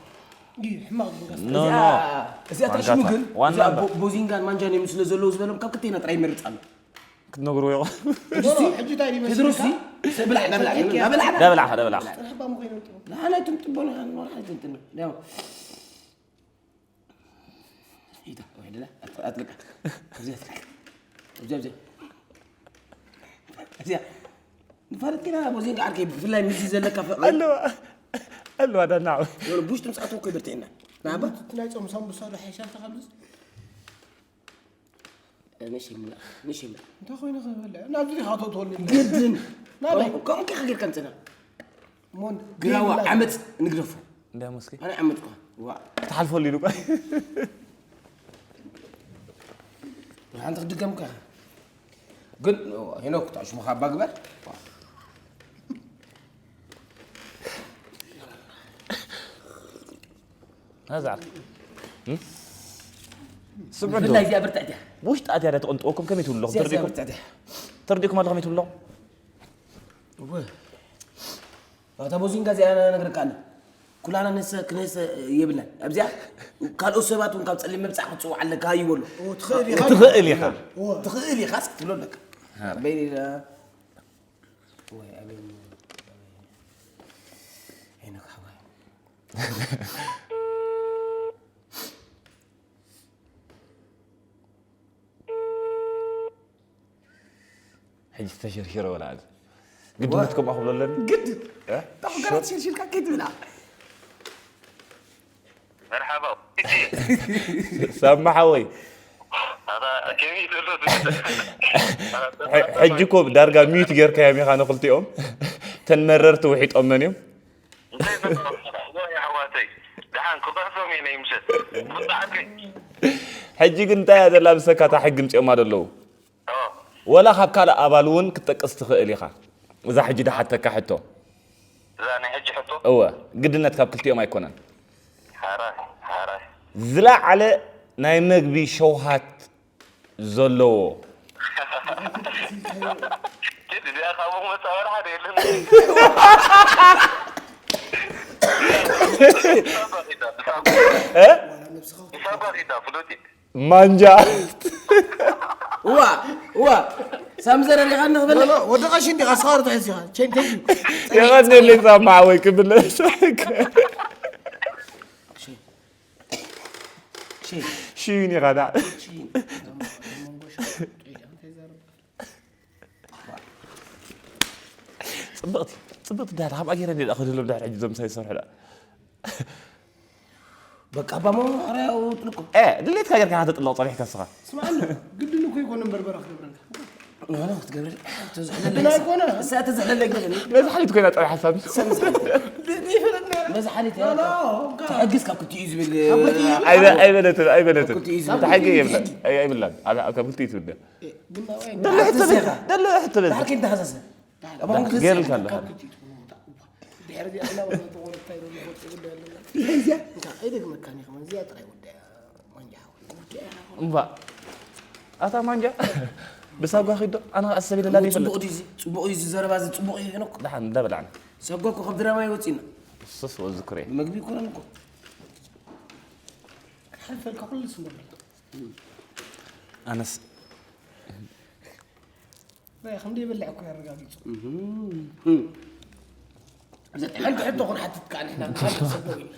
ይ፣ ሕማቕ ግን ጋስትራይት። ኖ፣ ኖ። እዚኣ፣ እዚኣ ታሽሙ ግን፣ ዋና እዚኣ እምበር። ቦ-፣ ቦዚንጋን ማንጃን እዮም ስለ ዘለዉ ዝበሎም ካብ ክልቴና ጥራይ ይመርጽ ኣሎ። ክትነግርዎ ኢኹም። ሕጂ ኖ፣ ኖ፣ ሕጂ እንታይ እዩ ቴድሮስ መስለካ? ሲ፣ ብላዕ፣ ብላዕ፣ ብላዕ፣ ብላዕ። ደብላኻ፣ ደብላኻ። ጥራሕ ባሙ ኮይኖም ጥሩ። ንዓና ኣይትንጥቦ፣ ንዓና ኣይትንጥቦ። ያው። ኢታ፣ ወይ ደላ፣ ኣት-፣ ኣጥልቃ። ኣብዚ ኣጥልቃ። ኣብዚ፣ ኣብዚ። እዚኣ። ንፋለጥ ኢና፣ ቦዚንጋ ዓርከይ፣ ብፍላይ ምስዚ ዘለካ ፍቕሪ። ኣለዋ። ኣለዋ፣ ዳና። የሆነ ቡሽ ትምጻእ እኮ ይበርትዕና። ናባ? እቲ ናይ ጾም ሳምቡሳ ዶ ሓይሻልካ ካብዚ? ንሽ ይምላ፣ ንሽ ይምላ። እንታይ ኮይኑ ክበልዕ? ናብዚ ዲኻ ተእትወሉ? ግድን። ናበይ? ከምኡ፣ ከምኡ ጌርካ ጌርካ ምጽና። ሞን ግራዋ ጌምላ። ዓመጽ ንግደፎ። እንዳ መስኪ። ኣነ ዓመጽኳ። ዋ። ክትሓልፈሉ ኢሉ እኮ። ሓንቲ ክድገምካ። ግን ሄኖክ፣ ታሽሙኻ ኣባ ግበር። ዋ። ነዛ ዓርኪ። እም? ስምዑ ዶ? ብፍላይ እዚኣ ብርትዕቲ እያ። ውሽጢ ኣትያ ዳ ትቕንጥወኩም ከመይ ትብሉ ኣለኹም? እዚኣ፣ እዚኣ ተረዲእኩም? ብርትዕቲ እያ። ተረዲእኩም ኣለኹም ይትብሉ ኣለኹም? እወ። እታ ቦዚንጋ እዚኣ ነግረካ ኣነ። ኩላና ነሰ-፣ ክነሰ የብላን። ኣብዚኣ ካልኦት ሰባት እውን ካብ ጸሊም ምብጻሕ ክትጽውዕ ኣለካ ይበሎ። እወ፣ ትኽእል ኢኻ። ትኽእል ኢኻ። እወ። ትኽእል ኢኻስ ክትብሎ ኣለካ። ሃረ። በይኒ ኢላ። ወይ ኣበይ፣ ኣበይ። ሄኖክ ሓወይ። ሕጂ ተሸርሽረ ወላ ኣዚ። ግድነት ዋ። ከምኣ ክብሎ ኣለኒ? ግድን። እ? ታኹ ገና ሸር- ተሸርሽርካ ከይትብላ። መርሓባ። ሳማ ሓወይ። ኣታ ከመይ ዘሎ ሕ-፣ ሕጂ እኮ ዳርጋ ሚዩት ጌርካዮም ኢኻ ንኽልቲኦም። ተን መረርቲ ውሒጦመን እዮም። እንታይ ተጠቕምካ? ወይ ኣሕዋተይ፣ ደሓን ክኸሶም እየ ናይ ምሸት። ቁጣዓከይ። ሕጂ ግን እንታይ እያ ዘላ ብሰካ እታ ሕጊ ምጽኦማ ዘለዉ? ኦ። ወላ ካብ ካልእ ኣባል እውን ክትጠቅስ ትኽእል ኢኻ። እዛ ሕጂ ድሓተካ ሕቶ። እዛ ናይ ሕጂ ሕቶ? እወ፣ ግድነት ካብ ክልቲኦም ኣይኮነን። ሓራይ፣ ሓራይ። ዝለዓለ ናይ መግቢ ሸውሃት ዘለዎ። ኪድ እዚኣ ካብ መጻወሪ ሓደ የለን። እ? ብሳጓ ኺዳ፣ ፍሉጢ። ማንጃ። እዋ፣ እዋ። ሳምዘረ ዲኻ ንኽበልዕ? ሎ፣ ሎ፣ ወዲ ቀሺ እንዲኻ፣ ስኻሩ ትሕዝ ኢኻ። ቸን፣ ቴንክ ዩ። የቐንየለይ ሳማ ሓወይ ክብለሰክ። ሽዩን ኢኻ ዳ። ሽዩን። ኣብ መንጎ ሸጡ ጥዑይ ዲኻ እንታይ ዘረባ? ጽብቕቲ፣ ጽብቕቲ ዳዳ፣ ካብ ኣገይረ እንደ ዳኸ ድሎም ድሕሪ ሕጂ ዞም ምሳይ ዝሰርሑ ዳ። በቃ፣ ኣባ መማኸርያ ኣውጥልኩም። ኤ፣ ድሌትካ ጌርካ ኢኻ ተጥልቕ ጸኒሕካ ንስኻ። ስምዓኒ፣ ግድን እኮ ኣይኮነን በርበረ ክትገብረልካ። ኖ፣ ኖ፣ ክትገብረልካ። ተዝሕለለይ ግድን ኣይኮነ። እሳ ተዝሕለለይ ግድን። መዝሓሊት ኮይና ጥራይ ሓሳብ። ሰብ መዝሓሊት። ድ-፣ ይፈለጥና። መዝሓሊት ኖ፣ ኖ፣ እያ። እካ። ትሕግዝ ካብ ክልቲኡ እዩ ዝብል። ካብ ክልቲኡ እዩ። ኣይበ-፣ ኣይበለትን፣ ኣይበለትን። ካብ ክልቲኡ እዩ ዝብል። ተሓጊ የብላን። ኣይ-፣ ኣይብላን። ኣብ፣ ኣብ ካብ ክልቲኡ ትብደ። ኤ፣ ግን ናባይ ደሎ ሕቶ በዚ፣ ደሎ ሕቶ በዚ። ብሓቂ እንተሓሳሰብ። ገይሩልካ ኣለኻ። ካብ ክልቲኡ ትኾኑ፣ እታ፣ እባ። ድሕሪ እዚኣ እና ወላ ተቆርጣ ይደሉ፣ ቁጭ ጉዳይ ኣለና። እዚኣ? እንካ፣ ኣይደግመካን እዩ ከማን፣ እዚኣ ጥራይ ወዳያ፣ ማንጃ ሓወይ። ወዳያ ሓወይ። እምባ። ኣታ ማንጃ፣ ብሳጓ ኺዶ፣ ኣነ ኣሰብ ኢለ ላን ይፈልጥ። ጽቡቕ ድዩ እዚ? ጽቡቕ እዩ እዚ ዘረባ እዚ፣ ጽቡቕ እዩ ሄኖክ። ደሓን፣ እንዳበላዕና። ሳጓ እኮ ካብ ድራማ ይወጽእና። እሱስ ወዝክሬ። ብመግቢ ይኮነን እኮ። ሓልፈልካ ኩሉ ስምብል። ኣነስ ናይ፣ ከም ዘይበልዕ እኮ የረጋጊጹ። እህ። እዛ ሓንቲ ሕቶ ክንሓትት ከኣ ንሕና ካልእ ሰብ ደው ኢልና።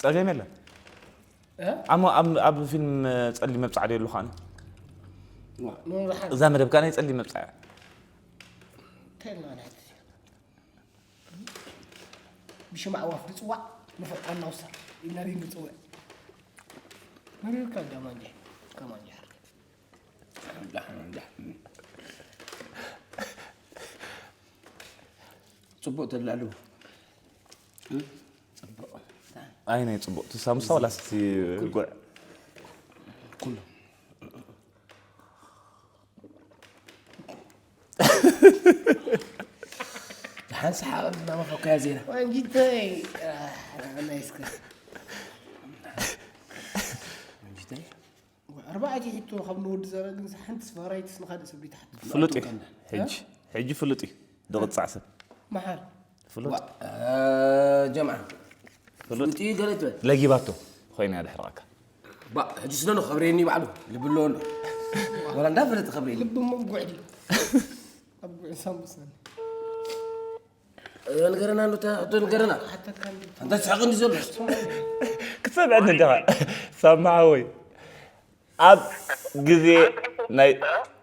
ጸገም የለን። እ? ኣሞ ኣብ፣ ኣብ ፊልም ጸሊም መብጽዓ ዶ የሉ ከኣነ? ዋ። ኖ፣ ዝሓ-፣ እዛ መደብ ከኣ ናይ ጸሊም መብጽዓ እያ። እንታይ ኢልና ክንሓትት? ብሽም ኣዕዋፍ ዝጽዋዕ ንፉዕ ዋና ውሳነ ኢልና ሪንግ ንጽውዕ። መሪርካ እንዳ ማንጃ፣ ከማንጃ ሓርገት። ጽቡቕ ተላሉ። እም? ጽቡቕ። ኣይ ናይ ጽቡቕ። እቲ ሳምሳ ዋላስ እቲ ጉዕ? ኩሉ። ደሓን ሰሓቕ እናመኸኩያ ዜና። ዋንጂተይ፣ ኣህ፣ ናይስከ። ዋንጂተይ? ኣርባዕተ ሕቶ ካብ ንወዲ ዘረ ግን ሓንትስ ቫራይትስ ንኻልእ ሰብ ዲታ ሓቶ። ፍሉጥ እዩ። ሕጂ፣ ሕጂ ፍሉጥ እዩ። ድቕጻዕ ሰብ። መሓር። ፍሉጥ። ዋ፣ እ፣ ጀምዓ። ፍሉጥ። ፍሉጥ እዩ ገለ ትበል። ለጊባቶ ኮይና እያ ድሕሪ ቃካ። ባ፣ ሕጂ ስለ ንኸብረየኒ ባዕሉ ልቢ ኣለዎ ኣሎ። ወላ እንዳፈለጠ ኸብረየኒ። ልቢ እሞ ጉዕ ድዩ? ኣብ ጉዕ ሳምቡሳን። እ፣ ንገረና፣ እንዶ ተ-፣ ሕቶ ንገረና። ሓተካ እንዲ-፣ ኣንታ ትስሕቕ እንዲ ዘሎ። ክትሰምዐኒ እንዲኻ። ሳማ ሓወይ፣ ኣብ ግዜ ናይ፣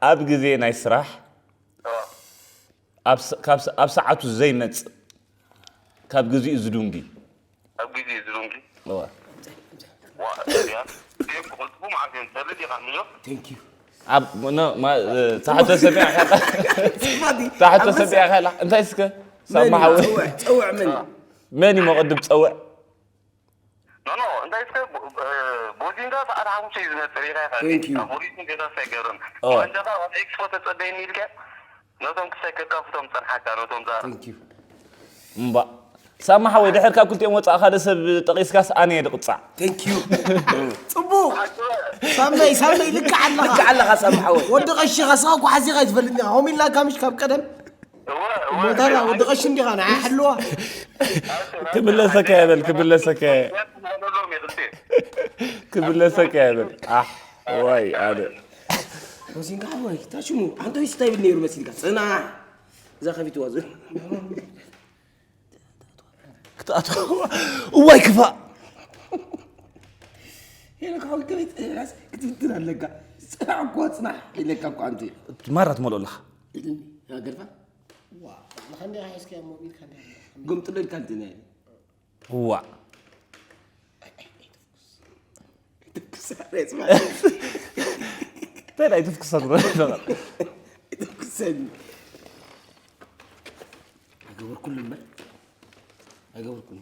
ኣብ ግዜ ናይ ስራሕ፣ ኣብ ስ-፣ ካብ ስ-፣ ኣብ ሰዓቱ ዘይመጽእ፣ ካብ ግዜኡ ዝዱንጊ። ኣብ ግዜ ዝዱንጊ? እወ። ዋ፣ እያ። ቴንኩ፣ ቅልጥፉ መዓት እዮም። ሰልድ ኢኻ ንዮ? Thank you። ኣብ፣ ኖ፣ ማ-፣ እ፣ ተሓቶ ሰሚዕካ ኢኻ? ጽቡቕ ድዩ? ተሓቶ ኣብ ሰሚዕካ ኢኻ? እንታይ እስከ? መን ሳማ እዩ? ሓወይ። ጸውዕ፣ ጸውዕ መን እዩ? መን እዩ መቐድም ጸውዕ? ኖ፣ ኖ፣ እንታይ እስከ፣ እ፣ ቦዚንጋ ሰዓት ሓሙሽተ እዩ ዝመጽእ፣ ሪኢኻ ኢኻ። Thank you። ኣብ ፖሊስ ግን ጌታስ ኣይገብርን። ኦ። ዋንጫኻ ኣብ ኤክስፖ ተጸበየኒ ኢልካ፣ ነቶም ክሳይ ከካፍቶም ጸንሓካ፣ ነቶም ዛ- Thank you። እምባ። ሳማ ሓወይ፣ ድሕር ካብ ክልቲኦም ወጻእ ካልእ ሰብ ጠቒስካስ ኣነ እየ ድቕጻዕ። Thank you። ጽቡቕ። ሳመይ፣ ሳመይ፣ ልክዕ ኣለኻ። ልክዕ ኣለኻ፣ ሳማ ሓወይ። ወዲ ቀሺኻ፣ ስኻ እኮ ሓዚኻ ኣይትፈልጥን ኢኻ። ከምኡ ኢልናካ ምሽ ካብ ቀደም? እወ፣ እወ፣ ቦታና እወ። ወዲ ቀሺ እንዲኻ፣ ንዓ ሕልዋ። ክምለሰካ እየ በል፣ ክምለሰካ እየ። ክምለሰካ እየ በል። ክምለሰካ እየ በል። ኣሕ፣ ዋይ፣ ኣነ። መሲንካ ሓወይ፣ ታሽሙ፣ ኣንተ ወይስ እንታይ ይብል ነይሩ መሲንካ? ጽናሕ። እዛ ከፊትዋ ዝ-፣ ክትኣትዋ። እዋይ ክፋእ። ሄሎ፣ ካብ ከመይ ትእዛዝ ክትፍትን ኣለካ? ጽናሕ እኮ፣ ጽናሕ ኢለካ እኮ ኣንቲ። ማራ ትመልኦ ኣለኻ። እዝኒ፣ ያ ገርፋ? ዋ፣ ንኸንደይ ሒዝካዮ ሞቢል ከንደይ? ጎምጥሎ ኢልካ ኣንቲ ናይ። ዋ። ትኩስ ሬስ ማለት። እንታይ ናይ ትኩስ ኣትሮ? ትኩስ። ኣይገበርኩሉ እምበር። ኣይገበርኩሉ።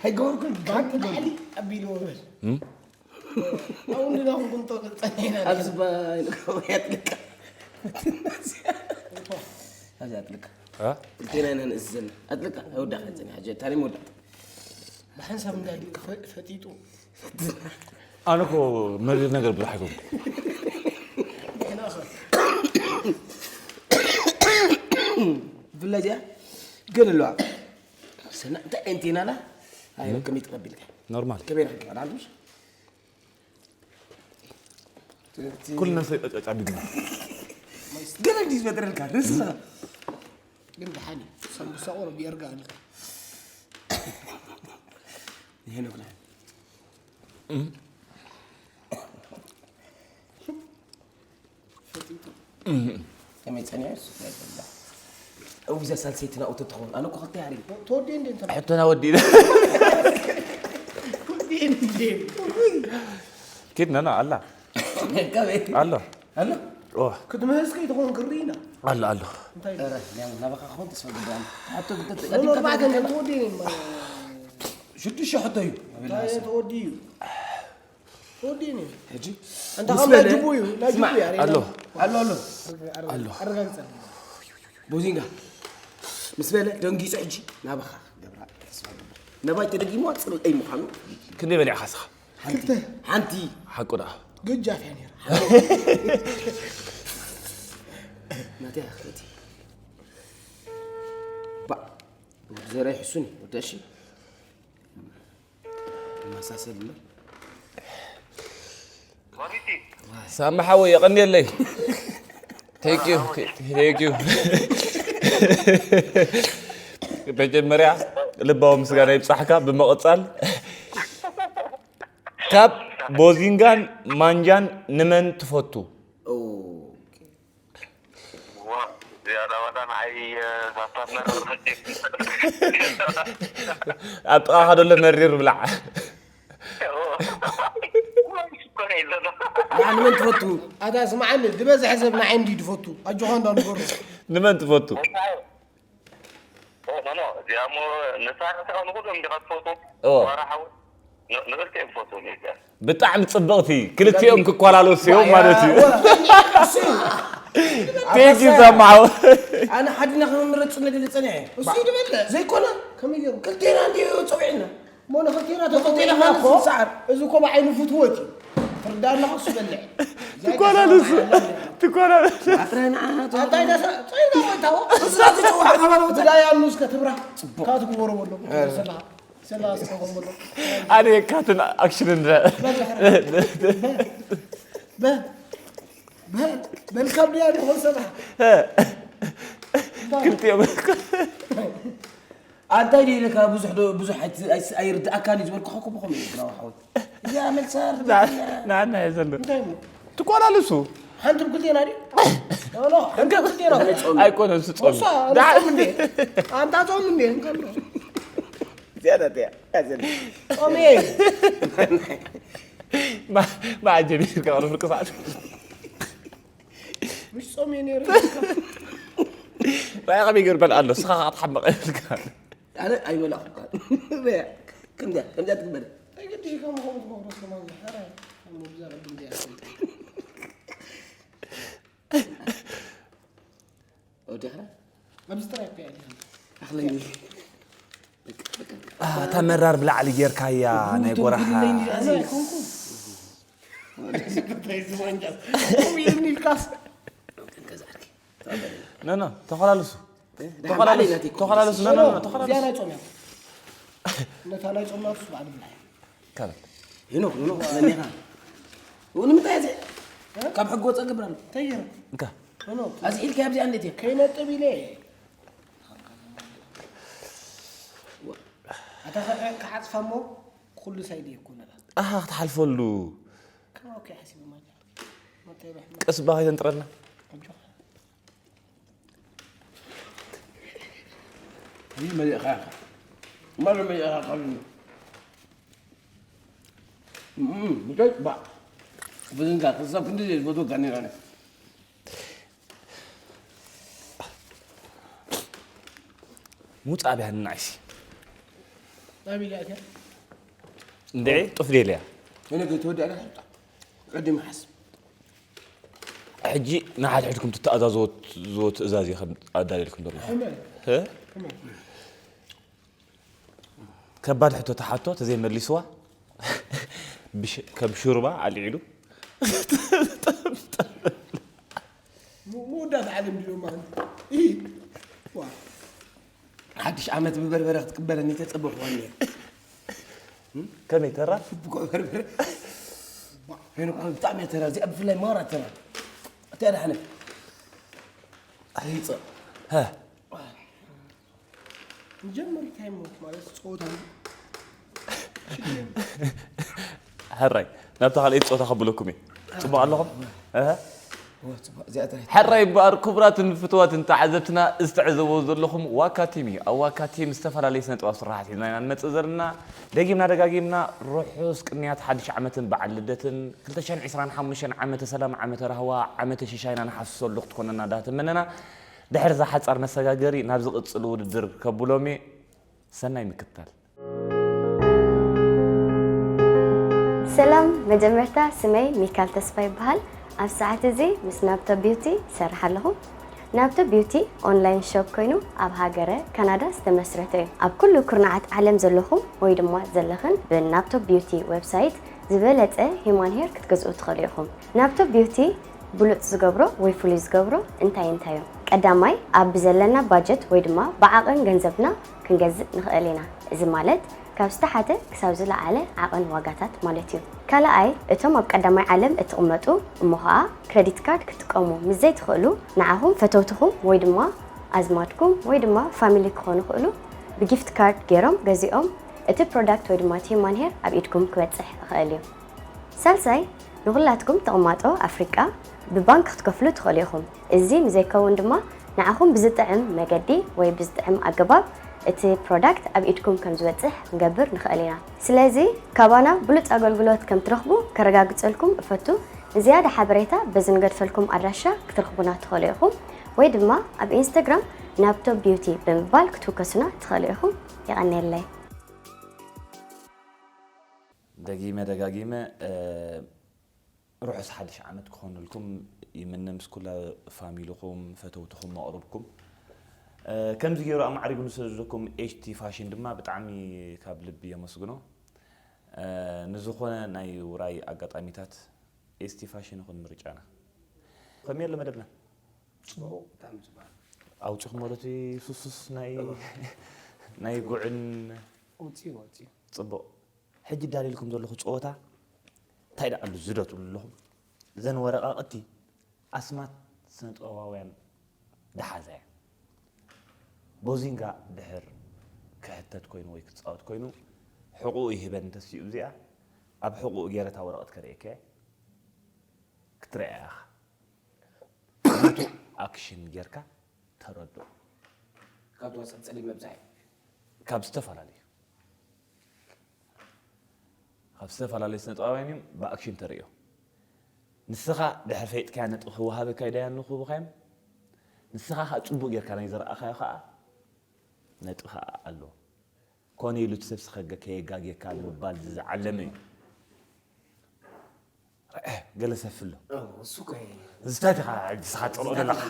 ኣይገበርኩን። ባንክ ላዕሊ ኣቢልዎ በል። እም? ኣሁን ግን ኣሁን ቁንጦ ጸኒሕና ኣብዚ ባ-፣ ያጥልቃ። ኣብዚ ኣጥልቃ። እ? ክልቴና ኢና ንእዝዘና። ኣጥልቃ። ኣይወዳእካ ጸኒሓ። ጀ-፣ ታሪም ወዳእካ። ብሓንሳብ እንዳዲ ፈ-፣ ፈጢጡ። ኣነ እኮ መሪር ነገር ብዙሕ ኣይኮንኩ። ብፍላይ እዚኣ ገለ ኣለዋ። ሰና፣ እንታይ ኣንቴናና? ኣይ፣ ከመይ ትቐቢልካ? ኖርማል። ከመይ ረኺብካ? ደሓን ምሽ? ኩሉ ነፍሰይ ቀጫጫ ቢግና። ገለ እንዲህ ዝፈጥረልካ፣ ርእስኻ። ግን ደሓን እዩ። ሰምቡሳ ቁሩብ የርጋ ኣሎ። ንሄኖክ ናይ ፈጢጡ ከመይ ጸኒሑ? ስለ ዘላ እው እዛ ሳልሰይቲ ናብኡ ተትኸውን ኣነ እኮ ክልተ ያሪ ተወዲ እንዴ እንተ ሕቶና ወዲና። ኪድና ና ኣላ ከመይ ኣሎ ኣሎ ኦ ክትምህዝ ከይትኸውን ክርኢና ኣሎ ኣሎ እንታይ ኧረ ያው ናባኻ ክኸውን ተስፋ ገብራለሁ። ሕቶ ኖርባዕተ እንተ ተወዲ ሽዱሽተ ሕቶ እዩ። እንታይ ተወዲ እዩ ተወዲ እዩ ሕጂ እንተ ከም ናጅቡ እዩ ናጅቡ እዩ ኣሬና ኣሎ ኣሎ ኣሎ ኣሎ ኣረጋግጸ ቦዚንጋ ምስ በለ ደንጊጹ ሕጂ ናባኻ ገብራ ተስፋ ገብራ ነባይ ተደጊሙ ጽልኣይ ምዃኑ ክንደይ በሊዕኻ ስኻ ሓንቲ ሓንቲ ሓቁ ደኣ ግጃፍ እያ ነራ ናተይ ኣኽእቲ ባ ወዲ ዘራይ ሕሱኒ ወዲ እሺ ማሳሰል እምበር ሳሚ ሓወይ የቐንየለይ Thank you. Thank you. መጀመርያ ልባዊ ምስጋና ይብጻሕካ። ብምቕጻል ካብ ቦዚንጋን ማንጃን ንመን ትፈቱ? ዝያዳ ዋላ ንዓይ ሳስታትና ኣብ ጥቓኻ ደሎ መሪር ብላዕ። ሽኮር የለና ንዓን መን ትፈቱ? ኣታ ስምዓኒ ዝበዝሐ ሰብ ንዓይ እንዲ ዝፈቱ ኣጆኻ እንዳ ንገሩ ንመን ትፈቱ? ኖ እዚኣ ሞ ንሳ ንስኻ ንኩሎም እንዲኻ ትፈቱ ኦ። ዋራ ሓወይ ንክልቲኦም ትፈቱ እዚኣ ብጣዕሚ ጽብቕቲ ክልቲኦም ክኮላለሱ እዮም ማለት እዩ። Thank you ሳሚ ሓወይ። ኣነ ሓድና ክምረጽ ነገር ዝጸንሐ እሱ ይድበለ ዘይኮነ ከመይ ገይሩ ክልቴና እንዲዩ ጸዊዕና ሞ ንክልቴና ተኸልቴና ተኸልቴና እኮ ክንስዓር እዚ እኮ ብዓይኑ ፍትወት እዩ ፍርዳና ክሱ በልዕ ትኮላለሱ ትኮላለሱ ኣጥራይ ንዓና ኣታይ ዳሳ ጸይና ወይታዎ እዛ ትጽዋዕ ኣባባታ ብዳይ ኣምኑስ ከትብራ ካትግበሮ በሎ ሰላ ሰላ ኣስተኸም በሎ ኣነ የካትን ኣክሽንን በል በል በል ካብ ድያ ንኾን ሰላ ክልቲኦም ኣንታይ ደይለካ ብዙሕ ዶ ብዙሕ ኣይ- ኣይ- ኣይርድኣካን እዩ ዝበልኩኻ እኮ ብኸምኡ እዩ ብራዊ ሓወይ እዚኣ መልሳ ርድኣካ እያ። ንዓና እየ ዘሎ እንታይ እሞ ትቆላልሱ ሓንቲ ብክልቴና ድዩ ኖ ሓንቲ ብክልቴና ኣይኮነ ዝጾም እሳ ጾም እንዴ ኣንታ ጾም እንዴ እንከሎ ዝያዳ እያ ያዘኒ ጾም እየ ማዓጀብ ይርካ ቅርብ ፍርቂ ሰዓት ምሽ ጾም እየ ነይሩ ራይ ከመይ ገይሩ በልዓ ኣሎ ስኻ ክትሓመቐ ይብልካ ኣነ ኣይበላኹካ ከምዚያ ከምዚያ ትግበረ ኣይገድሽ ከም ኾም ትገብሮ ሰማን ዝሓረ እሞ ብዛ ረቢ እንዲያ ወዲኻ ኣብዚ ጥራይ እኮ እያ ድሃ ኣኽለኒ እታ መራር ብላዕሊ ጌርካያ ናይ ጎራሓ ኢልካስ ኖ ኖ ተኸላልሱ ተኸላለሱ ተኸላልሱ ኖ ኖ ኖ ተኸላልሱ እዚኣ ናይ ጾም እያ ነታ ናይ ጾም ናትስ ባዕሉ ብላ እያ ካበል ሄኖክ ኖ መኒኻ ንምንታይ እዚ ካብ ሕጊ ወፀ ግብር ኣሎ ተይር እንካ ኖ ኣዚ ኢልካ ኣብዚ ኣንዴት እየ ከይነጥብ ኢለ ኣታ ክዓፅፋ እሞ ኩሉ ሳይድ እየ እኮ ነላ ኣኻ ክትሓልፈሉ ከማው ከይሓሲቡ ማጃ መተይበሕ ቀስ ባ ከይተንጥረልና ኣጆኻ ይህ መሊእኻ ኢኻ ማሎ መሊእኻ ካብ ምሸት ባ ብዝንጋ ክሳብ ክንዲ ዘይዝፈትወካ ነይራ ሙፃ ብያ ንናይሲ ናበይ ኢላ እትያ እንድዒ ጡፍ ደልያ እነ ከይተወዲኣ ኢኻ ቅድም ሓስብ ሕጂ ንሓድሕድኩም ትተኣዛዝዎ ዝዎ ትእዛዝ ኢኸም ኣዳልልኩም ዘሎ ሕመል እ? ሕመል ከባድ ሕቶ ተሓቶ ተዘይመሊስዋ ብሽ- ከም ሹርባ ኣልዒሉ መወዳት ዓለም ድዮ ማለት ዋ ሓድሽ ዓመት ብበርበረ ክትቅበለኒ ተፀበኹዋ ነይሩ ከመይ ተራ ብቆ በርበረ ሄኖ ብጣዕሚ እያ ተራ እዚኣ ብፍላይ ማራ ተራ እንታይ ደሓነ ኣይፀ ሀ ንጀምር እንታይ ሞት ማለት ፀወታ ሕራይ ናብታ ካልኣይቲ ፆታ ከብለኩም እየ። ፅቡቅ ኣለኹም? እህ? ሕራይ እምበኣር ክቡራትን ፍትዋትን ተዓዘብትና፣ እዚ ትዕዘብዎ ዘለኹም ዋካ ቲም እዩ። ኣብ ዋካ ቲም ዝተፈላለዩ ስነ ጥበብ ስራሓት ሒዝና ኢና ንመፅእ ዘለና። ደጊምና ደጋጊምና ርሑስ ቅንያት ሓድሽ ዓመትን በዓል ልደትን፣ ክልተ ሽሕን ዕስራን ሓሙሽተን ዓመተ ሰላም፣ ዓመተ ራህዋ፣ ዓመተ ሽሻይና ንሓፍሰሉ ክትኮነና ዳተመነና፣ ድሕሪ እዛ ሓፃር መሰጋገሪ ናብ ዝቕፅል ውድድር ከብሎም እየ። ሰናይ ምክትታል። ሰላም፣ መጀመርታ ስመይ ሚካል ተስፋ ይበሃል። ኣብ ሰዓት እዚ ምስ ናብቶ ቢዩቲ ይሰርሕ ኣለኹ። ናብቶ ቢዩቲ ኦንላይን ሾፕ ኮይኑ ኣብ ሃገረ ካናዳ ዝተመስረተ እዩ። ኣብ ኩሉ ኩርናዓት ዓለም ዘለኹም ወይ ድማ ዘለኽን ብናብቶ ቢዩቲ ዌብሳይት ዝበለጸ ሂማን ሄር ክትገዝኡ ትኽእሉ ኢኹም። ናብቶ ቢዩቲ ብሉጽ ዝገብሮ ወይ ፍሉይ ዝገብሮ እንታይ እንታይ እዩ? ቀዳማይ፣ ኣብ ብዘለና ባጀት ወይ ድማ ብዓቐን ገንዘብና ክንገዝእ ንኽእል ኢና። እዚ ማለት ካብ ዝተሓተ ክሳብ ዝለዓለ ዓቐን ዋጋታት ማለት እዩ። ካልኣይ፣ እቶም ኣብ ቀዳማይ ዓለም እትቕመጡ እሞ ኸኣ ክረዲት ካርድ ክትጥቀሙ ምስ ዘይትኽእሉ፣ ንዓኹም ፈተውትኹም ወይ ድማ ኣዝማድኩም ወይ ድማ ፋሚሊ ክኾኑ ይኽእሉ ብጊፍት ካርድ ገይሮም ገዚኦም እቲ ፕሮዳክት ወይ ድማ እቲ ሂማን ሄር ኣብ ኢድኩም ክበጽሕ ይኽእል እዩ። ሳልሳይ፣ ንኹላትኩም ተቐማጦ ኣፍሪቃ ብባንክ ክትከፍሉ ትኽእሉ ኢኹም። እዚ ምዘይከውን ድማ ንዓኹም ብዝጥዕም መገዲ ወይ ብዝጥዕም ኣገባብ እቲ ፕሮዳክት ኣብ ኢድኩም ከም ዝበጽሕ ክንገብር ንኽእል ኢና። ስለዚ ካባና ብሉጽ ኣገልግሎት ከም ትረኽቡ ከረጋግጸልኩም እፈቱ። ንዝያዳ ሓበሬታ በዚ ንገድፈልኩም ኣድራሻ ክትረኽቡና ትኽእሉ ኢኹም ወይ ድማ ኣብ ኢንስታግራም ናብቶ ቢዩቲ ብምባል ክትውከሱና ትኽእሉ ኢኹም። የቐንየለይ። ደጊመ ደጋጊመ ርሑስ ሓድሽ ዓመት ክኾነልኩም ይምነ ምስ ኩላ ፋሚልኹም ፈተውትኹም መቕርብኩም ከምዚ ገይሩ ኣማዕሪጉ ንሰደደኩም ኤችቲ ፋሽን ድማ ብጣዕሚ ካብ ልቢ የመስግኖ። ንዝኾነ ናይ ውራይ ኣጋጣሚታት ኤስቲ ፋሽን ይኹን ምርጫና። ከመይ ኣሎ መደብና? ጽቡቕ ብጣዕሚ ጽቡቕ። ኣውፂኹም ማለት ሱሱስ ናይ ናይ ጉዕን ወፂኡ ወፂኡ። ጽቡቕ። ሕጂ ዳልልኩም ዘለኹ ጸወታ እንታይ ደኣ ኣሉ ዝደትሉ ኣለኹም? እዘን ወረቓቕቲ ኣስማት ስነ ጥበባውያን ዝሓዛ እያ። ቦዚንጋ ድሕር ክሕተት ኮይኑ ወይ ክጻወት ኮይኑ ሕቑኡ ይህበን እንተስኡ እዚኣ ኣብ ሕቑኡ ገይረ እታ ወረቐት ከርእየካ እየ። ክትርእያ ኢኻ። ናቱ ኣክሽን ጌርካ ተረድኦ። ካብ ተወሰን ጸሊም መብዛሒ ካብ ዝተፈላለዩ ካብ ዝተፈላለዩ ስነ ጥበባውያን እዮም ብኣክሽን ተርእዮ። ንስኻ ድሕር ፈይጥካያ ነጥቢ ክወሃበካ እዩ ዳያኑ ክህቡኻዮም። ንስኻ ከዓ ፅቡቅ ጌርካ ናይ ዘረኣኻዮ ከዓ ነጥቢ ከዓ ኣሎ። ኮነ ኢሉ እቲ ሰብ ስኸገ ከየጋግየካ ንምባል ዝዓለመ እዩ። ረአ ገለ ሰፍ ኣሎ። እሱ እኮ እዩ። ዝታት ኢኻ ሕጂ ስኻ ጥርኦ ዘለኻ።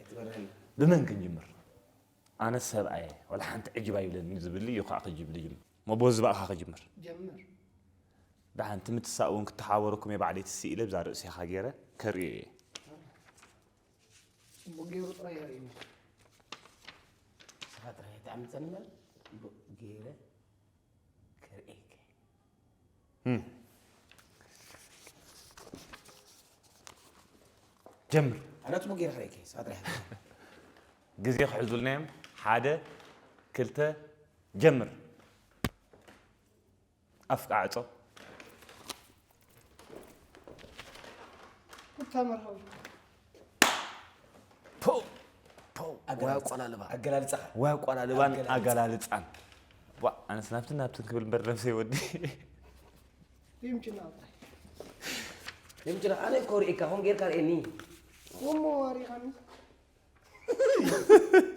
ትበርህን ብመን ክንጅምር? ኣነ ሰብኣየ ወላ ሓንቲ ዕጅብ ኣይብለኒ ዝብል እዩ ከዓ ክጅብ ልጅምር። መቦ ዝባእኻ ክጅምር። ጀምር። ደሓን ትምትሳእ እውን ክተሓወረኩም እየ ባዕለይ ትስኢለ ብዛ ርእሲኻ ገይረ ከርእዮ እየ። ጽቡቅ ገይሩ ጥራይ የርእዩ። ንስኻ ጥራይ ተዓምጸኒ ማለት ጽቡቅ ገይረ ከርእየካ። ጀምር። ኣነ ጽቡቅ ገይረ ከርእየካ ንስኻ ጥራይ። ግዜ ክሕዙልና እዮም። ሓደ ክልተ ጀምር። ኣፍቃ ዕጾ። ሩታ መርሃዊ። ፖው ፖው። ወይ ኣቆላልባ። ኣገላልጻኻ። ወይ ኣቆላልባን ኣገላልጻ። ኣገላልጻን። ዋ ኣነስ ናብትን ናብትን ክብል እምበር ነብሰይ ወዲ። ይምችና ኣውጣይ። ይምችና ኣነ እኮ ርኢካ ኹም ጌርካ ርእየኒ። እሞ ኣሪኻኒ።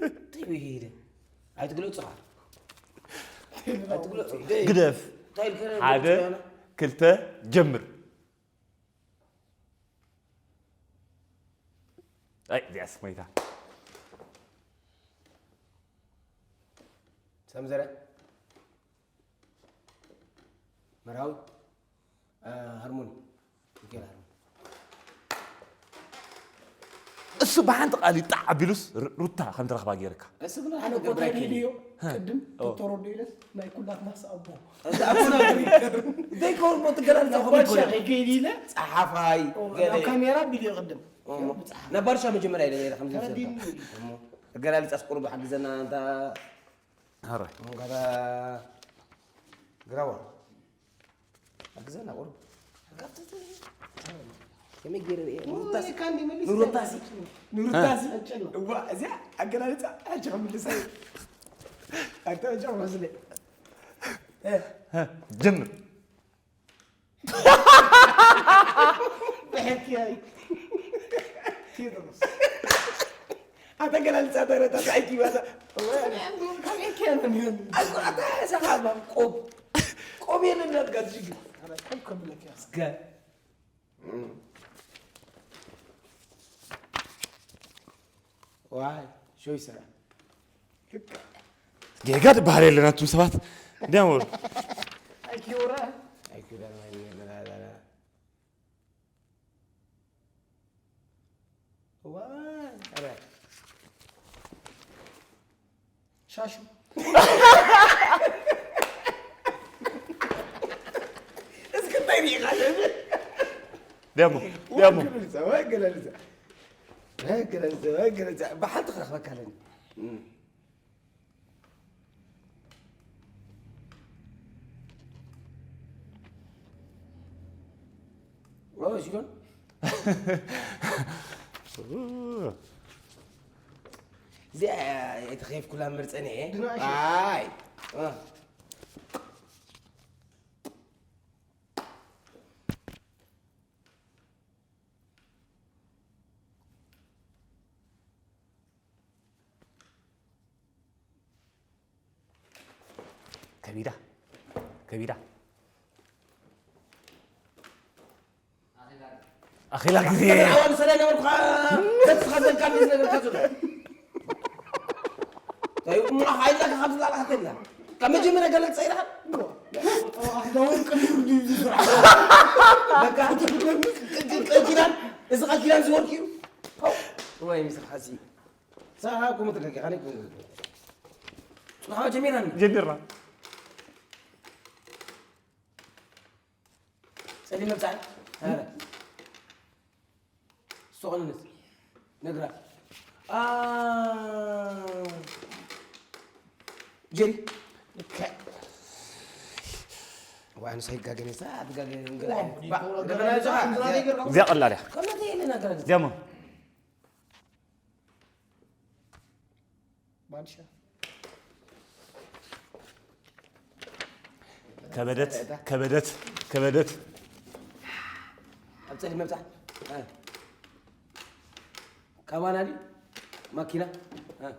እንታይ እዩ ይሄደ? ኣይትግለጹ ኸዓ። ኣይትግለጹ። ግደፍ። እንታይ ኢልከ? ሓደ ክልተ ጀምር። ኣይ እዚኣስ ሞይታ። ሰምዘረ መርሃዊ። ሃርሞኒ ሚካኤል ሃርሞኒ። እሱ ብሓንቲ ቃል ይጣዕ ኣቢሉስ ሩ- ሩታ ከም ትረኽባ ገይርካ። እሱ ግን ኣነ እኮ እንታይ ኢለ ድዮ ቅድም ዶክተር ወዶ ኢለስ ናይ ኩላትና ሰኣቦ ዘይከውን ሞ ትገላልፃ ባሻ ከይከይድ ኢለ ፀሓፋይ ገለ ናብ ካሜራ ቢልዮ ቅድም ነባርሻ መጀመርያ ኢለ ነረ ከምዚ ተረዲኒ። እገላልፃስ ቁሩብ ሓግዘና እንታ ሕራይ እንካታ ግራዋ ኣግዘና ቁሩብ። ከመይ ገይረ ርእየ? ንሩታሲ? ንሩታሲ? ንሩታሲ? እዋ፣ እዚኣ ኣገላልጻ፣ ሕጂ ክምልሳ እየ። ኣንተ ሕጂ ክመስለ። እ። ጀምር። ብሕክያይ። ቴድሮስ። ኣታ ገላልጻ ደረታ ሳይኪ ባታ። ከመይ ከመይ ይሁን? ኣታ ሰሓባ ቆብ። ቆብ የለን እንዳትጋት ሽግ። ኣታ ቆብ ከብለክ ያስ። ገ። ዋይ፣ ሾይ ሰራ። ጌጋ ትበሃል የለን ኣቱም ሰባት። እንዲያም ወሩ። ኣይኪ ወራ። ኣይኪ ወራ። ዋይ፣ ኣረ። ሻሹ። እስኪ እንታይ ሪኢኻ? ደሞ፣ ደሞ። ወገለልዛ፣ ወገለልዛ። ወገለልዛ፣ ወገለልዛ። ብሓንቲ ክረኽበካ ኣለኒ። እም። ኦ፣ ሲዶን። እዚኣ እየ ተኸይፍኩላ መርጸኒ እየ። ድናሽ። ኣይ። እ። ከቢዳ፣ ከቢዳ። ኣኺላ ግዜ። ኣዋን ሰለ ነበርኩ፣ ተስኻ ዘልካ ምን ነገር ካዙ። ታዩ፣ እሞ ሓይላ ካብ ዝላላ ተላ። ካብ መጀመርያ ገለ ጸይራ። ኣኽዳውን ቅድም ድዩ ዝስራሕ? በቃ፣ ቃል ኪዳን፣ እዚ ቃል ኪዳን ዝወርቅ እዩ። ወይ ምስ ሓሲ። ሳሓ ኩሙ ተደቂኻ ነይ ኩሙ። ጽሓ ጀሚርና። ጀሚርና። ጸሊም መብጻዕ። ኣረ። ሶቕንነት። ነግራ። ኣ፣ ጀሪ። ዋን ሳይጋገነ ሳ ኣትጋገነ። ዋ፣ ባ-፣ ዲኮር ገበና ገበና ይዞ። ገበና ይገርም። እዚኣ ቀላል እያ። ከመተ የለ ነገር። እዚኣ ሞ። ባድሻ። ከበደት፣ ከበደት፣ ከበደት። ኣብ ጸሊም መብጻሕ። እ። ካባና ድዩ? ማኪና? እ።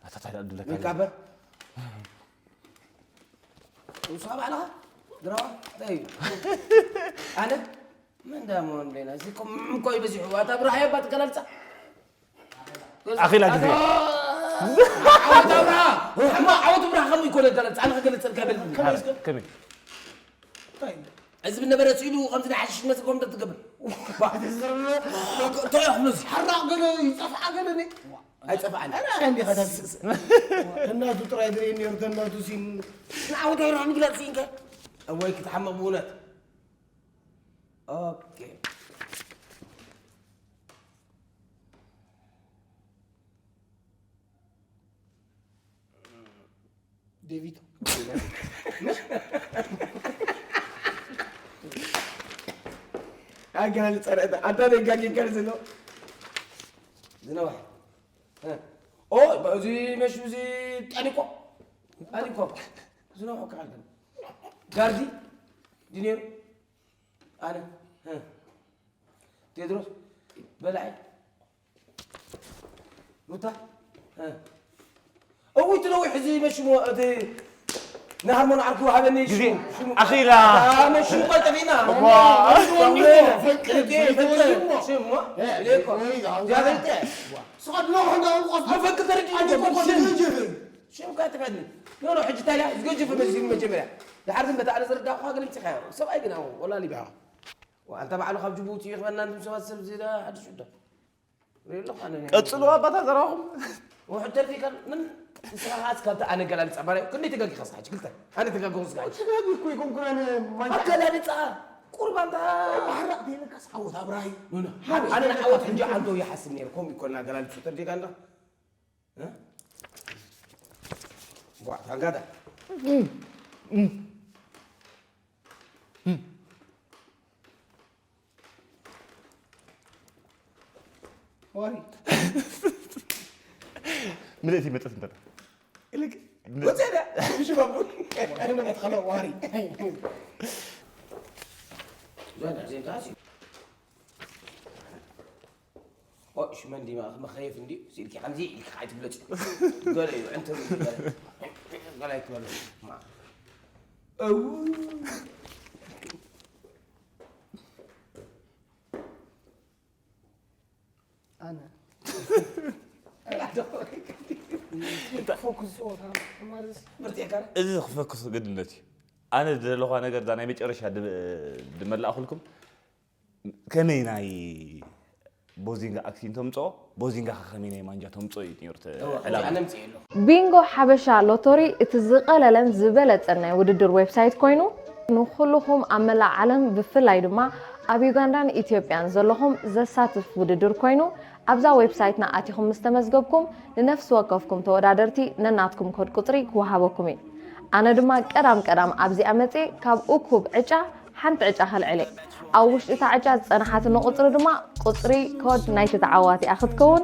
ኣታ እንታይ ደኣ ድለካ? ሜካበ? ንስኻ ባዕልኻ? ድራዋ? እንታይ እዩ? ኣነ? መን ደኣ መሆን ደይና? እዚ እኮ ምምኮ ይበዚሑ። ኣታ ብርሃ እያ ባት ገላልጻ። ኣኺላ ግዜ። ኣታ ዓወት ኣብርሃ። ሕማ ዓወት ኣብርሃ ከምኡ ይኮነ ገላልጻ። ኣነ ክገልጸልካ በል። ከመይ እስከ? ከመይ? እንታይ? እዚ ብነበረ ስኢሉ ከምዚ ናይ ሓሽሽ መስል ኮም ትገብር። ባ-፣ እንታይ እዩ ክብሎ እዚ? ሓራቕ ገለ ይጸፍዓ ገለ ነ-፣ ኣይጸፍዓን። ኣረ፣ ኣረ፣ እንዲኻ ታስስ። ተናቱ ጥራይ ድሬ ነይሩ፣ ተናቱ ሲን። ንዓወት ኣይረኽን ግለጽ ሲንከ። እወይ፣ ክትሓመቕ ብእውነት። ኦኬ። ዴቪቶ። ኣጋል ጸረተ፣ ኣንታ ደጋጊ ከር ዝኖ። ዝነዋሕ። እ። ኦ፣ በዚ መሹ እዚ ጣኒቆ። ጣኒቆ። ዝነዋሕ ከዓል። ጋርዲ። ዲኔሮ። ኣነ። እ። ቴድሮስ። በላዒ። ሩታ? እ። እውይ፣ እቲ ነዊሕ እዚ መሽሙ፣ እቲ ንሃርሞን ዓርኩ ሃበኒ ግዜ ሽሙ፣ ሽሙ። ኣኺላ። ኣሞ ሽሙ ቀልጠፊና። ዋ። ሽሙ፣ ፈቅድ፣ ሽሙ፣ ፈቅድ፣ ፈቅድ። ሽሙ፣ እ፣ ኢለ እኮ። ወይ፣ ዛበልተ። ስቐድሎ፣ ሕና፣ ቆስ-፣ መፈክር ተረዲኡ ኣጆ፣ እኮ፣ ቆስ-፣ ሽም። ሽም ካትፈኒ። ኖ፣ ኖ፣ ሕጂ ታይላ፣ ዝገጀፈ መዚኑ መጀመርያ። ድሓር ግን በታ ኣነ ዘረዳእኩኻ ግን ምጽኻዮ። ሰብኣይ ግን፣ ኣዎ፣ ወላ ሊቢያ። ኣንታ ባዕሉ ካብ ጅቡቲ ይኽበና፣ እንድም ሰባት ሰብ ዝዳ ሓድሽ ውዳ። ሪሎ ኻነ ቀጽሉ ኣባታ ዘረባኹም። ውሕድ ተርፊ ከን ምን ንስኻ ኻስ ካብቲ ኣነ ገላልጻ ባርያ ክንደይ ተጋጊኻ ስኻ ሕጂ ክልተ ኣነ ተጋግኹ ስኻ ሕጂ። ተጋጊ እኮ ይኮንኩን ኣነ ማይ ኣገላልጻ ቁርባንታ። ማሕራቕ ዘይብልካስ ዓወት ኣብራሂ። ኖ፣ ኖ። ኣነ ንዓወት ሕጂ ዓንቶ ይሓስብ ነይሩ። ከምኡ ይኮና ኣገላልጹ ተርዲካ እንዳ። እ? ቧዕ ታንጋዳ። ዋሪ። ምልእቲ መጠት እንተታ ልክ ወዘዳ ሽባቡ። ሽነ መትኸለ ዋሪ። ሽመን ዲማ መኸየፍ እንዲ ሲልኪ ከምዚ ኢልካ ኣይትብለጽ። ገለ እዩ ዕንተሩ። ገለ ኣይትበሉ። እው ኣነ ፎኩስ ፆታ ማለት ብርቴካ እዚ ክፈኩስ ግድነት እዩ። ኣነ ዝደለኳ ነገር እዛ ናይ መጨረሻ ድ- ድመላእኹልኩም ከመይ ናይ ቦዚንጋ ኣክቲን ተምፅኦ፣ ቦዚንጋ ከ ከመይ ናይ ማንጃ ተምፅኦ እዩ ነይሩ እቲ ዕላማ። ኣነ ምጽእ የለኹ። ቢንጎ ሓበሻ ሎቶሪ እቲ ዝቐለለን ዝበለጸን ናይ ውድድር ዌብሳይት ኮይኑ ንኹልኹም ኣብ መላእ ዓለም ብፍላይ ድማ ኣብ ዩጋንዳን ኢትዮጵያን ዘለኹም ዘሳትፍ ውድድር ኮይኑ ኣብዛ ዌብሳይትና ኣቲኹም ምስ ተመዝገብኩም ንነፍሲ ወከፍኩም ተወዳደርቲ ነናትኩም ኮድ ቁጽሪ ክወሃበኩም እዩ። ኣነ ድማ ቀዳም ቀዳም ኣብዚኣ መጽየ ካብ እኩብ ዕጫ ሓንቲ ዕጫ ከልዕል እየ። ኣብ ውሽጢ እታ ዕጫ ዝጸንሓትኒ ቁጽሪ ድማ ቁጽሪ ኮድ ናይቲ ተዓዋቲ እያ ክትከውን።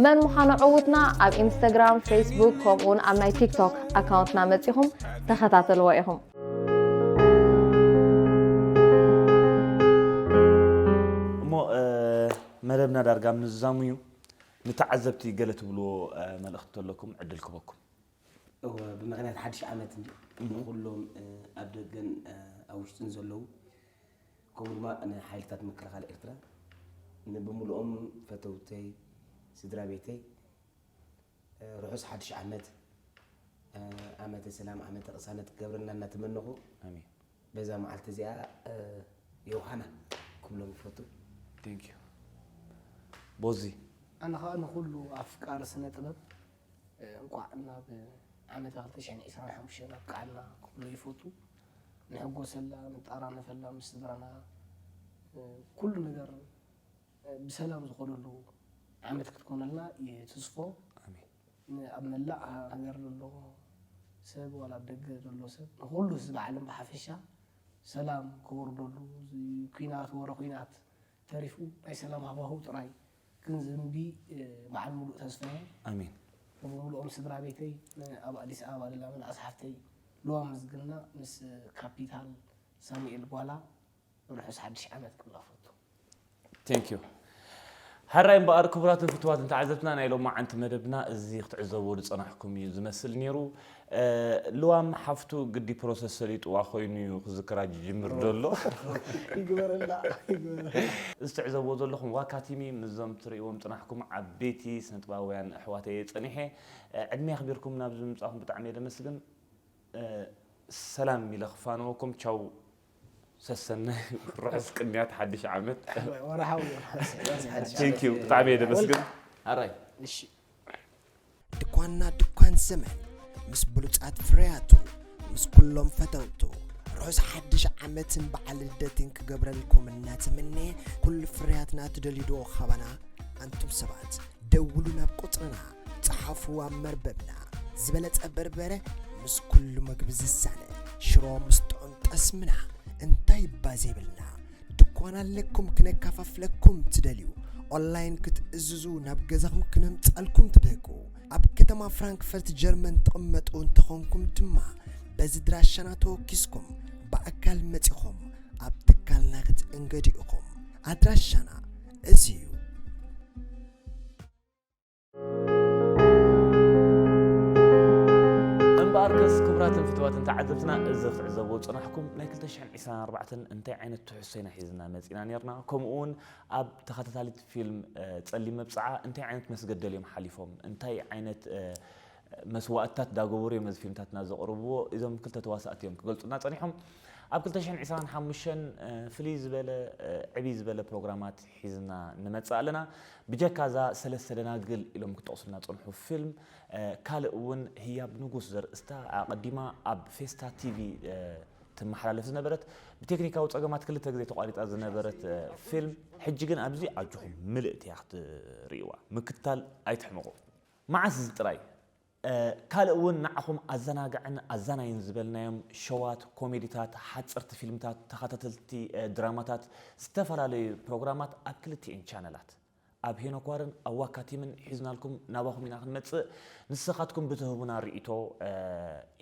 መን ምዃኑ ዕውትና ኣብ ኢንስታግራም፣ ፌስቡክ ከምኡውን ኣብ ናይ ቲክቶክ ኣካውንትና መጺኹም ተኸታተልዎ ኢኹም። እሞ እ፣ መደብና ዳርጋ ምዝዛሙ እዩ። ንተዓዘብቲ ገለ ትብልዎ እ፣ መልእኽቲ ተለኩም ዕድል ክበኩም። እወ፣ ብምኽንያት ሓድሽ ዓመት እንዲ ንኩሎም እ፣ ኣብ ደገን እ፣ ኣብ ውሽጥን ዘለዉ ከምኡ ድማ ንሓይልታት ምክልኻል ኤርትራ ንብምልኦም ፈተውተይ ስድራ ቤተይ እ፣ ርሑስ ሓድሽ ዓመት እ፣ ዓመተ ሰላም ዓመተ ቅሳነት ክገብረልና እናተመነኹ ኣሜን። በዛ መዓልቲ እዚኣ እ፣ ዮሃና ክብሎም ይፈቱ። Thank you። ቦዚ ኣነ ከዓ ንኩሉ ኣፍቃሪ ስነ ጥበብ እ፣ እንኳዕ ናብ ዓመት ክልተ ሽሕን ዕስራን ሓሙሽተን ኣብቃዓና ክብሎ ይፈቱ። ንሕጎሰላ፣ ንጣራነፈላ ምስ ስድራና እ፣ ኩሉ ነገር እ፣ ብሰላም ዝኾነሉ ዓመት ክትኮነልና ይትስፎ። ኣሜን። ን- ኣብ መላእ ሃገር ዘሎ ሰብ ዋላ ኣብ ደገ ዘሎ ሰብ ንኩሉ ህዝቢ ዓለም ብሓፈሻ ሰላም ክወርደሉ እዚ ኩናት ወረ ኩናት ተሪፉ ናይ ሰላም ሃዋህው ጥራይ ክንዘንቢ እ፣ በዓል ሙሉእ ተስፋ እየ። ኣሜን። ንብምሉኦም ስድራ ቤተይ ን- ኣብ ኣዲስ ኣበባ ለላ መላእ ኣስሓፍተይ ልዋ መዝግና ምስ ካፒታል ሳሙኤል ጓላ ርሑስ ሓድሽ ዓመት ክብል ኣፈቱ። Thank you። ሕራይ እምበኣር ክቡራትን ፍትዋትን ተዓዘብትና ናይ ሎማዓንቲ መደብና እዚ ክትዕዘብዎ ዝጸናሕኩም እዩ ዝመስል ነይሩ። እ፣ ልዋም ሓፍቱ ግዲ ፕሮሰስ ሰሊጥዋ ኮይኑ እዩ ክዝክራ ዝጅምር ዘሎ። ይግበረላ ይግበረላ። እዚ ትዕዘብዎ ዘለኹም ዋካ ቲሚ ምስዞም ትርእይዎም ጽናሕኩም ዓበይቲ ስነጥባውያን ኣሕዋተይ ጸኒሐ። እ፣ ዕድመ ኣኽቢርኩም ናብዚ ምምጻእኹም ብጣዕሚ እየ ደመስግን። እ፣ ሰላም ኢለ ክፋነወኩም። ቻው ሰሰናይ። ርሑስ ቅንያት ሓድሽ ዓመት። ወርሓዊ Thank you። ብጣዕሚ እየ ደመስግን። ኣራይ እሺ ድኳንና ድኳን ዘመን ምስ ብሉጻት ፍርያቱ ምስ ኩሎም ፈተውቱ ርሑስ ሓድሽ ዓመትን በዓል ልደትን ክገብረልኩም እናተመነየ ኩሉ ፍርያትና ትደልዩ ዶ ካባና ኣንቱም ሰባት ደውሉ ናብ ቁጽርና ጸሓፉ ኣብ መርበብና ዝበለጸ በርበረ ምስ ኩሉ መግቢ ዝሳነ ሽሮ ምስ ጥዑም ጠስምና እንታይ እባ ዘይብልና ድኳን ኣለኩም ክነካፋፍለኩም ትደልዩ ኦንላይን ክትእዝዙ ናብ ገዛኹም ክነምጻልኩም ትብህጉ ኣብ ከተማ ፍራንክፈርት ጀርመን ትቕመጡ እንተኾንኩም ድማ በዚ ድራሻና ተወኪስኩም ብኣካል መጺኹም ኣብ ትካልና ክትእንገዱ ኢኹም ኣድራሻና እዚ እዩ እምበኣርከስ ክቡራትን ፍትዋትን ተዓዘብትና እዚ ክትዕዘብዎ ዝጸናሕኩም ናይ ክልተ ሽሕን ዕስራን ኣርባዕተን እንታይ ዓይነት ትሕዝቶ ኢና ሒዝና መጺና ነርና፣ ከምኡ እውን ኣብ ተኸታታሊት ፊልም ጸሊም መብጽዓ እንታይ ዓይነት መስገደል እዮም ሓሊፎም፣ እንታይ ዓይነት መስዋእትታት ዳገበሩ እዮም እዚ ፊልምታትና ዘቕርብዎ። እዞም ክልተ ተዋሳእቲ እዮም ክገልጹልና ጸኒሖም። ኣብ ክልተ ሽሕን ዕስራን ሓሙሽተን ፍልይ ዝበለ ዕብይ ዝበለ ፕሮግራማት ሒዝና ንመጽእ ኣለና። ብጀካ እዛ ሰለስተ ደናግል ኢሎም ክጠቕሱልና ጸንሑ ፊልም ካልእ እውን ህያብ ንጉስ ዘርእስታ ኣቐዲማ ኣብ ፌስታ ቲቪ ትመሓላለፍ ዝነበረት ብቴክኒካዊ ጸገማት ክልተ ግዜ ተቋሪጻ ዝነበረት ፊልም ሕጂ ግን ኣብዚ ኣጆኹም ምልእቲ እያ ክትርእይዋ። ምክታል ኣይትሕመቑ። መዓስ እዚ ጥራይ ካልእ እውን ንዓኹም ኣዘናግዕን ኣዛናይን ዝበልናዮም ሸዋት፣ ኮሜዲታት፣ ሓፀርቲ ፊልምታት፣ ተኸታተልቲ ድራማታት፣ ዝተፈላለዩ ፕሮግራማት ኣብ ክልቲኤን ቻነላት ኣብ ሄኖኳርን ኣብ ዋካቲምን ሒዝናልኩም ናባኹም ኢና ክንመፅእ። ንስኻትኩም ብትህቡና ርእይቶ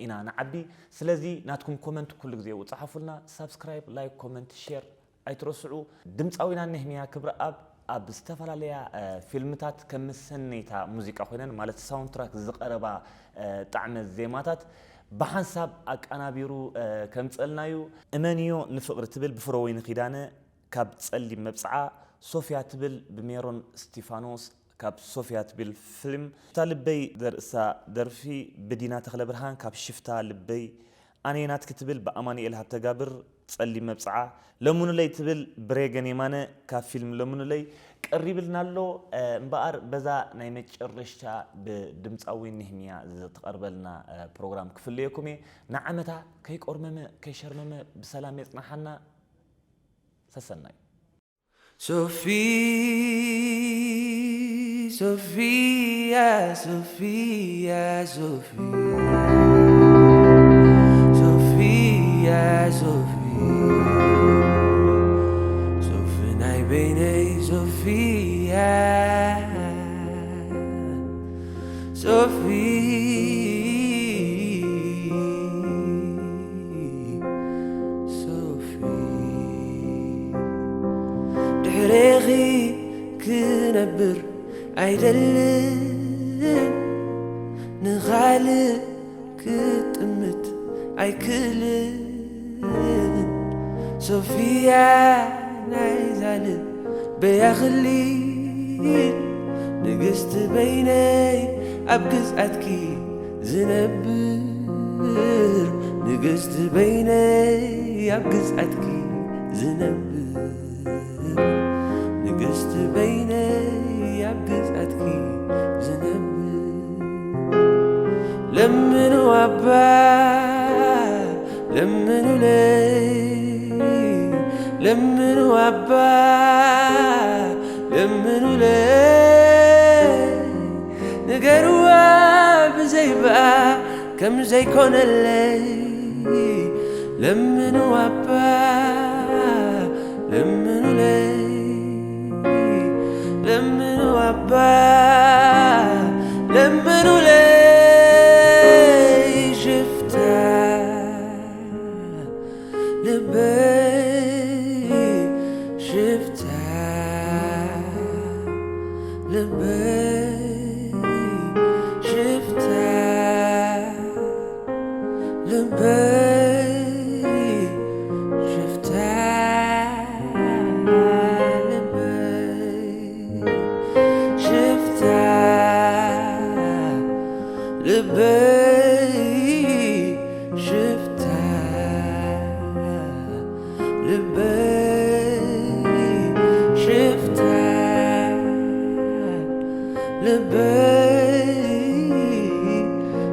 ኢና ንዓቢ። ስለዚ ናትኩም ኮመንት ኩሉ ግዜ ውፃሓፉልና። ሳብስክራይብ፣ ላይክ፣ ኮመንት፣ ሼር ኣይትረስዑ። ድምፃዊና ነህምያ ክብረኣብ ኣብ ዝተፈላለያ ፊልምታት ከም ሰነይታ ሙዚቃ ኮይነን፣ ማለት ሳውንድትራክ ዝቐረባ ጣዕመ ዜማታት ብሓንሳብ ኣቀናቢሩ ከምፀልና እዩ። እመንዮ ንፍቕሪ ትብል ብፍረወይኒ ኪዳነ ካብ ፀሊም መብፅዓ፣ ሶፍያ ትብል ብሜሮን እስቲፋኖስ ካብ ሶፍያ ትብል ፊልም፣ ሽፍታ ልበይ ዘርእሳ ደርፊ ብዲና ተኽለብርሃን ካብ ሽፍታ ልበይ፣ ኣነየ ናትኪ ትብል ብኣማኑኤል ሃብተጋብር ፀሊም መብፅዓ፣ ለምኑለይ ትብል ብሬገን የማነ ካብ ፊልም ለምኑለይ ቀሪብልና ኣሎ። እምበኣር በዛ ናይ መጨረሽታ ብድምፃዊ ንህምያ ዝተቐርበልና ፕሮግራም ክፍለየኩም እየ። ንዓመታ ከይቆርመመ ከይሸርመመ ብሰላም የፅናሓና። ሰሰናዩ። ሶፊ፣ ሶፊያ፣ ሶፊያ፣ ሶፊ፣ ሶፊያ፣ ሶፊ፣ ሶፊ ናይ በይነይ ሶፊያ። ሶፊ፣ ሶፊ፣ ድሕሬኺ ክነብር ኣይደልን፣ ንኻልእ ክጥምት ኣይክልን። ሶፊያ ናይዛ ልበይ ኣኽሊል፣ ንግስቲ በይነይ ኣብ ግዝኣትኪ ዝነብር፣ ንግስቲ በይነይ ኣብ ግዝኣትኪ ዝነብር፣ ንግስቲ በይነይ ኣብ ግዝኣትኪ ዝነብር። ለምኑ ኣባ ለምኑለይ፣ ለምኑ ኣባ ለምኑለይ፣ ንገርዋ ብዘይ ብኣ ከም ዘይኮነለይ። ለምኑ ኣባ ለምኑለይ፣ ለምኑ ኣባ ለምኑለይ፣ ሽፍታ ልበይ ሽፍታ ልበይ ሽፍታ ልበይ ሽፍታ ልበይ ሽፍታ ልበይ ሽፍታ ልበይ ሽፍታ ልበይ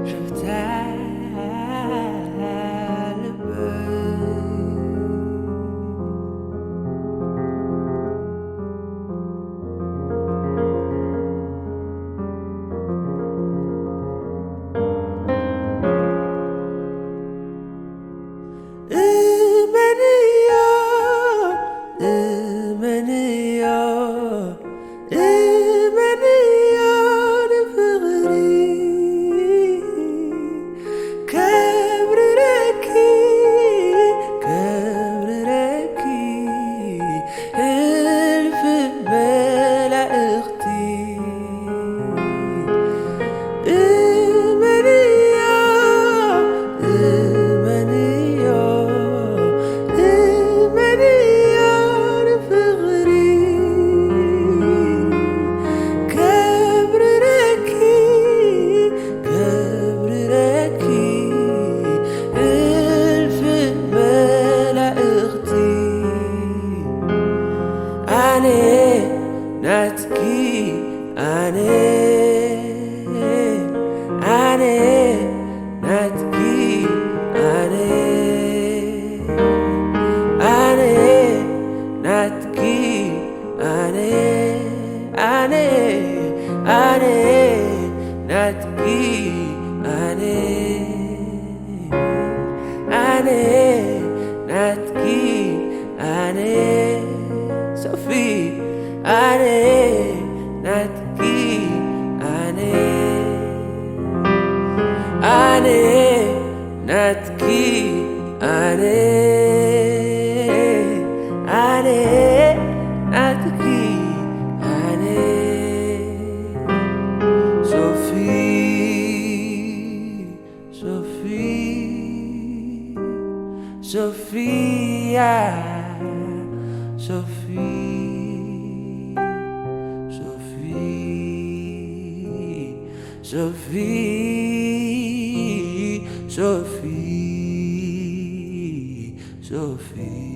ሽፍታ ልበይ። እመንዮ እመንዮ እመንዮ ንፍቕሪ ከብርረኪ ከብርረኪ እልፍ መላእኽቲ እመንዮ እመንዮ እመንዮ ንፍቕሪ ከብርረኪ ከብርረኪ እልፍ መላእኽቲ ኣነ ናትኪ ኣነ ኣነ ናትኪ ኣነ ኣነ ናትኪ ኣነ ኣነ ኣነ ናትኪ ኣነ ናትኪ ኣነ ሶፊ ኣነ ናትኪ ኣነ ኣነ ናትኪ ኣነ ኣነ ናትኪ ኣነ ሶፊ ሶፊ ሶፊያ ሶፊ ሶፊ ሶፊ ሶፊ ሶፊ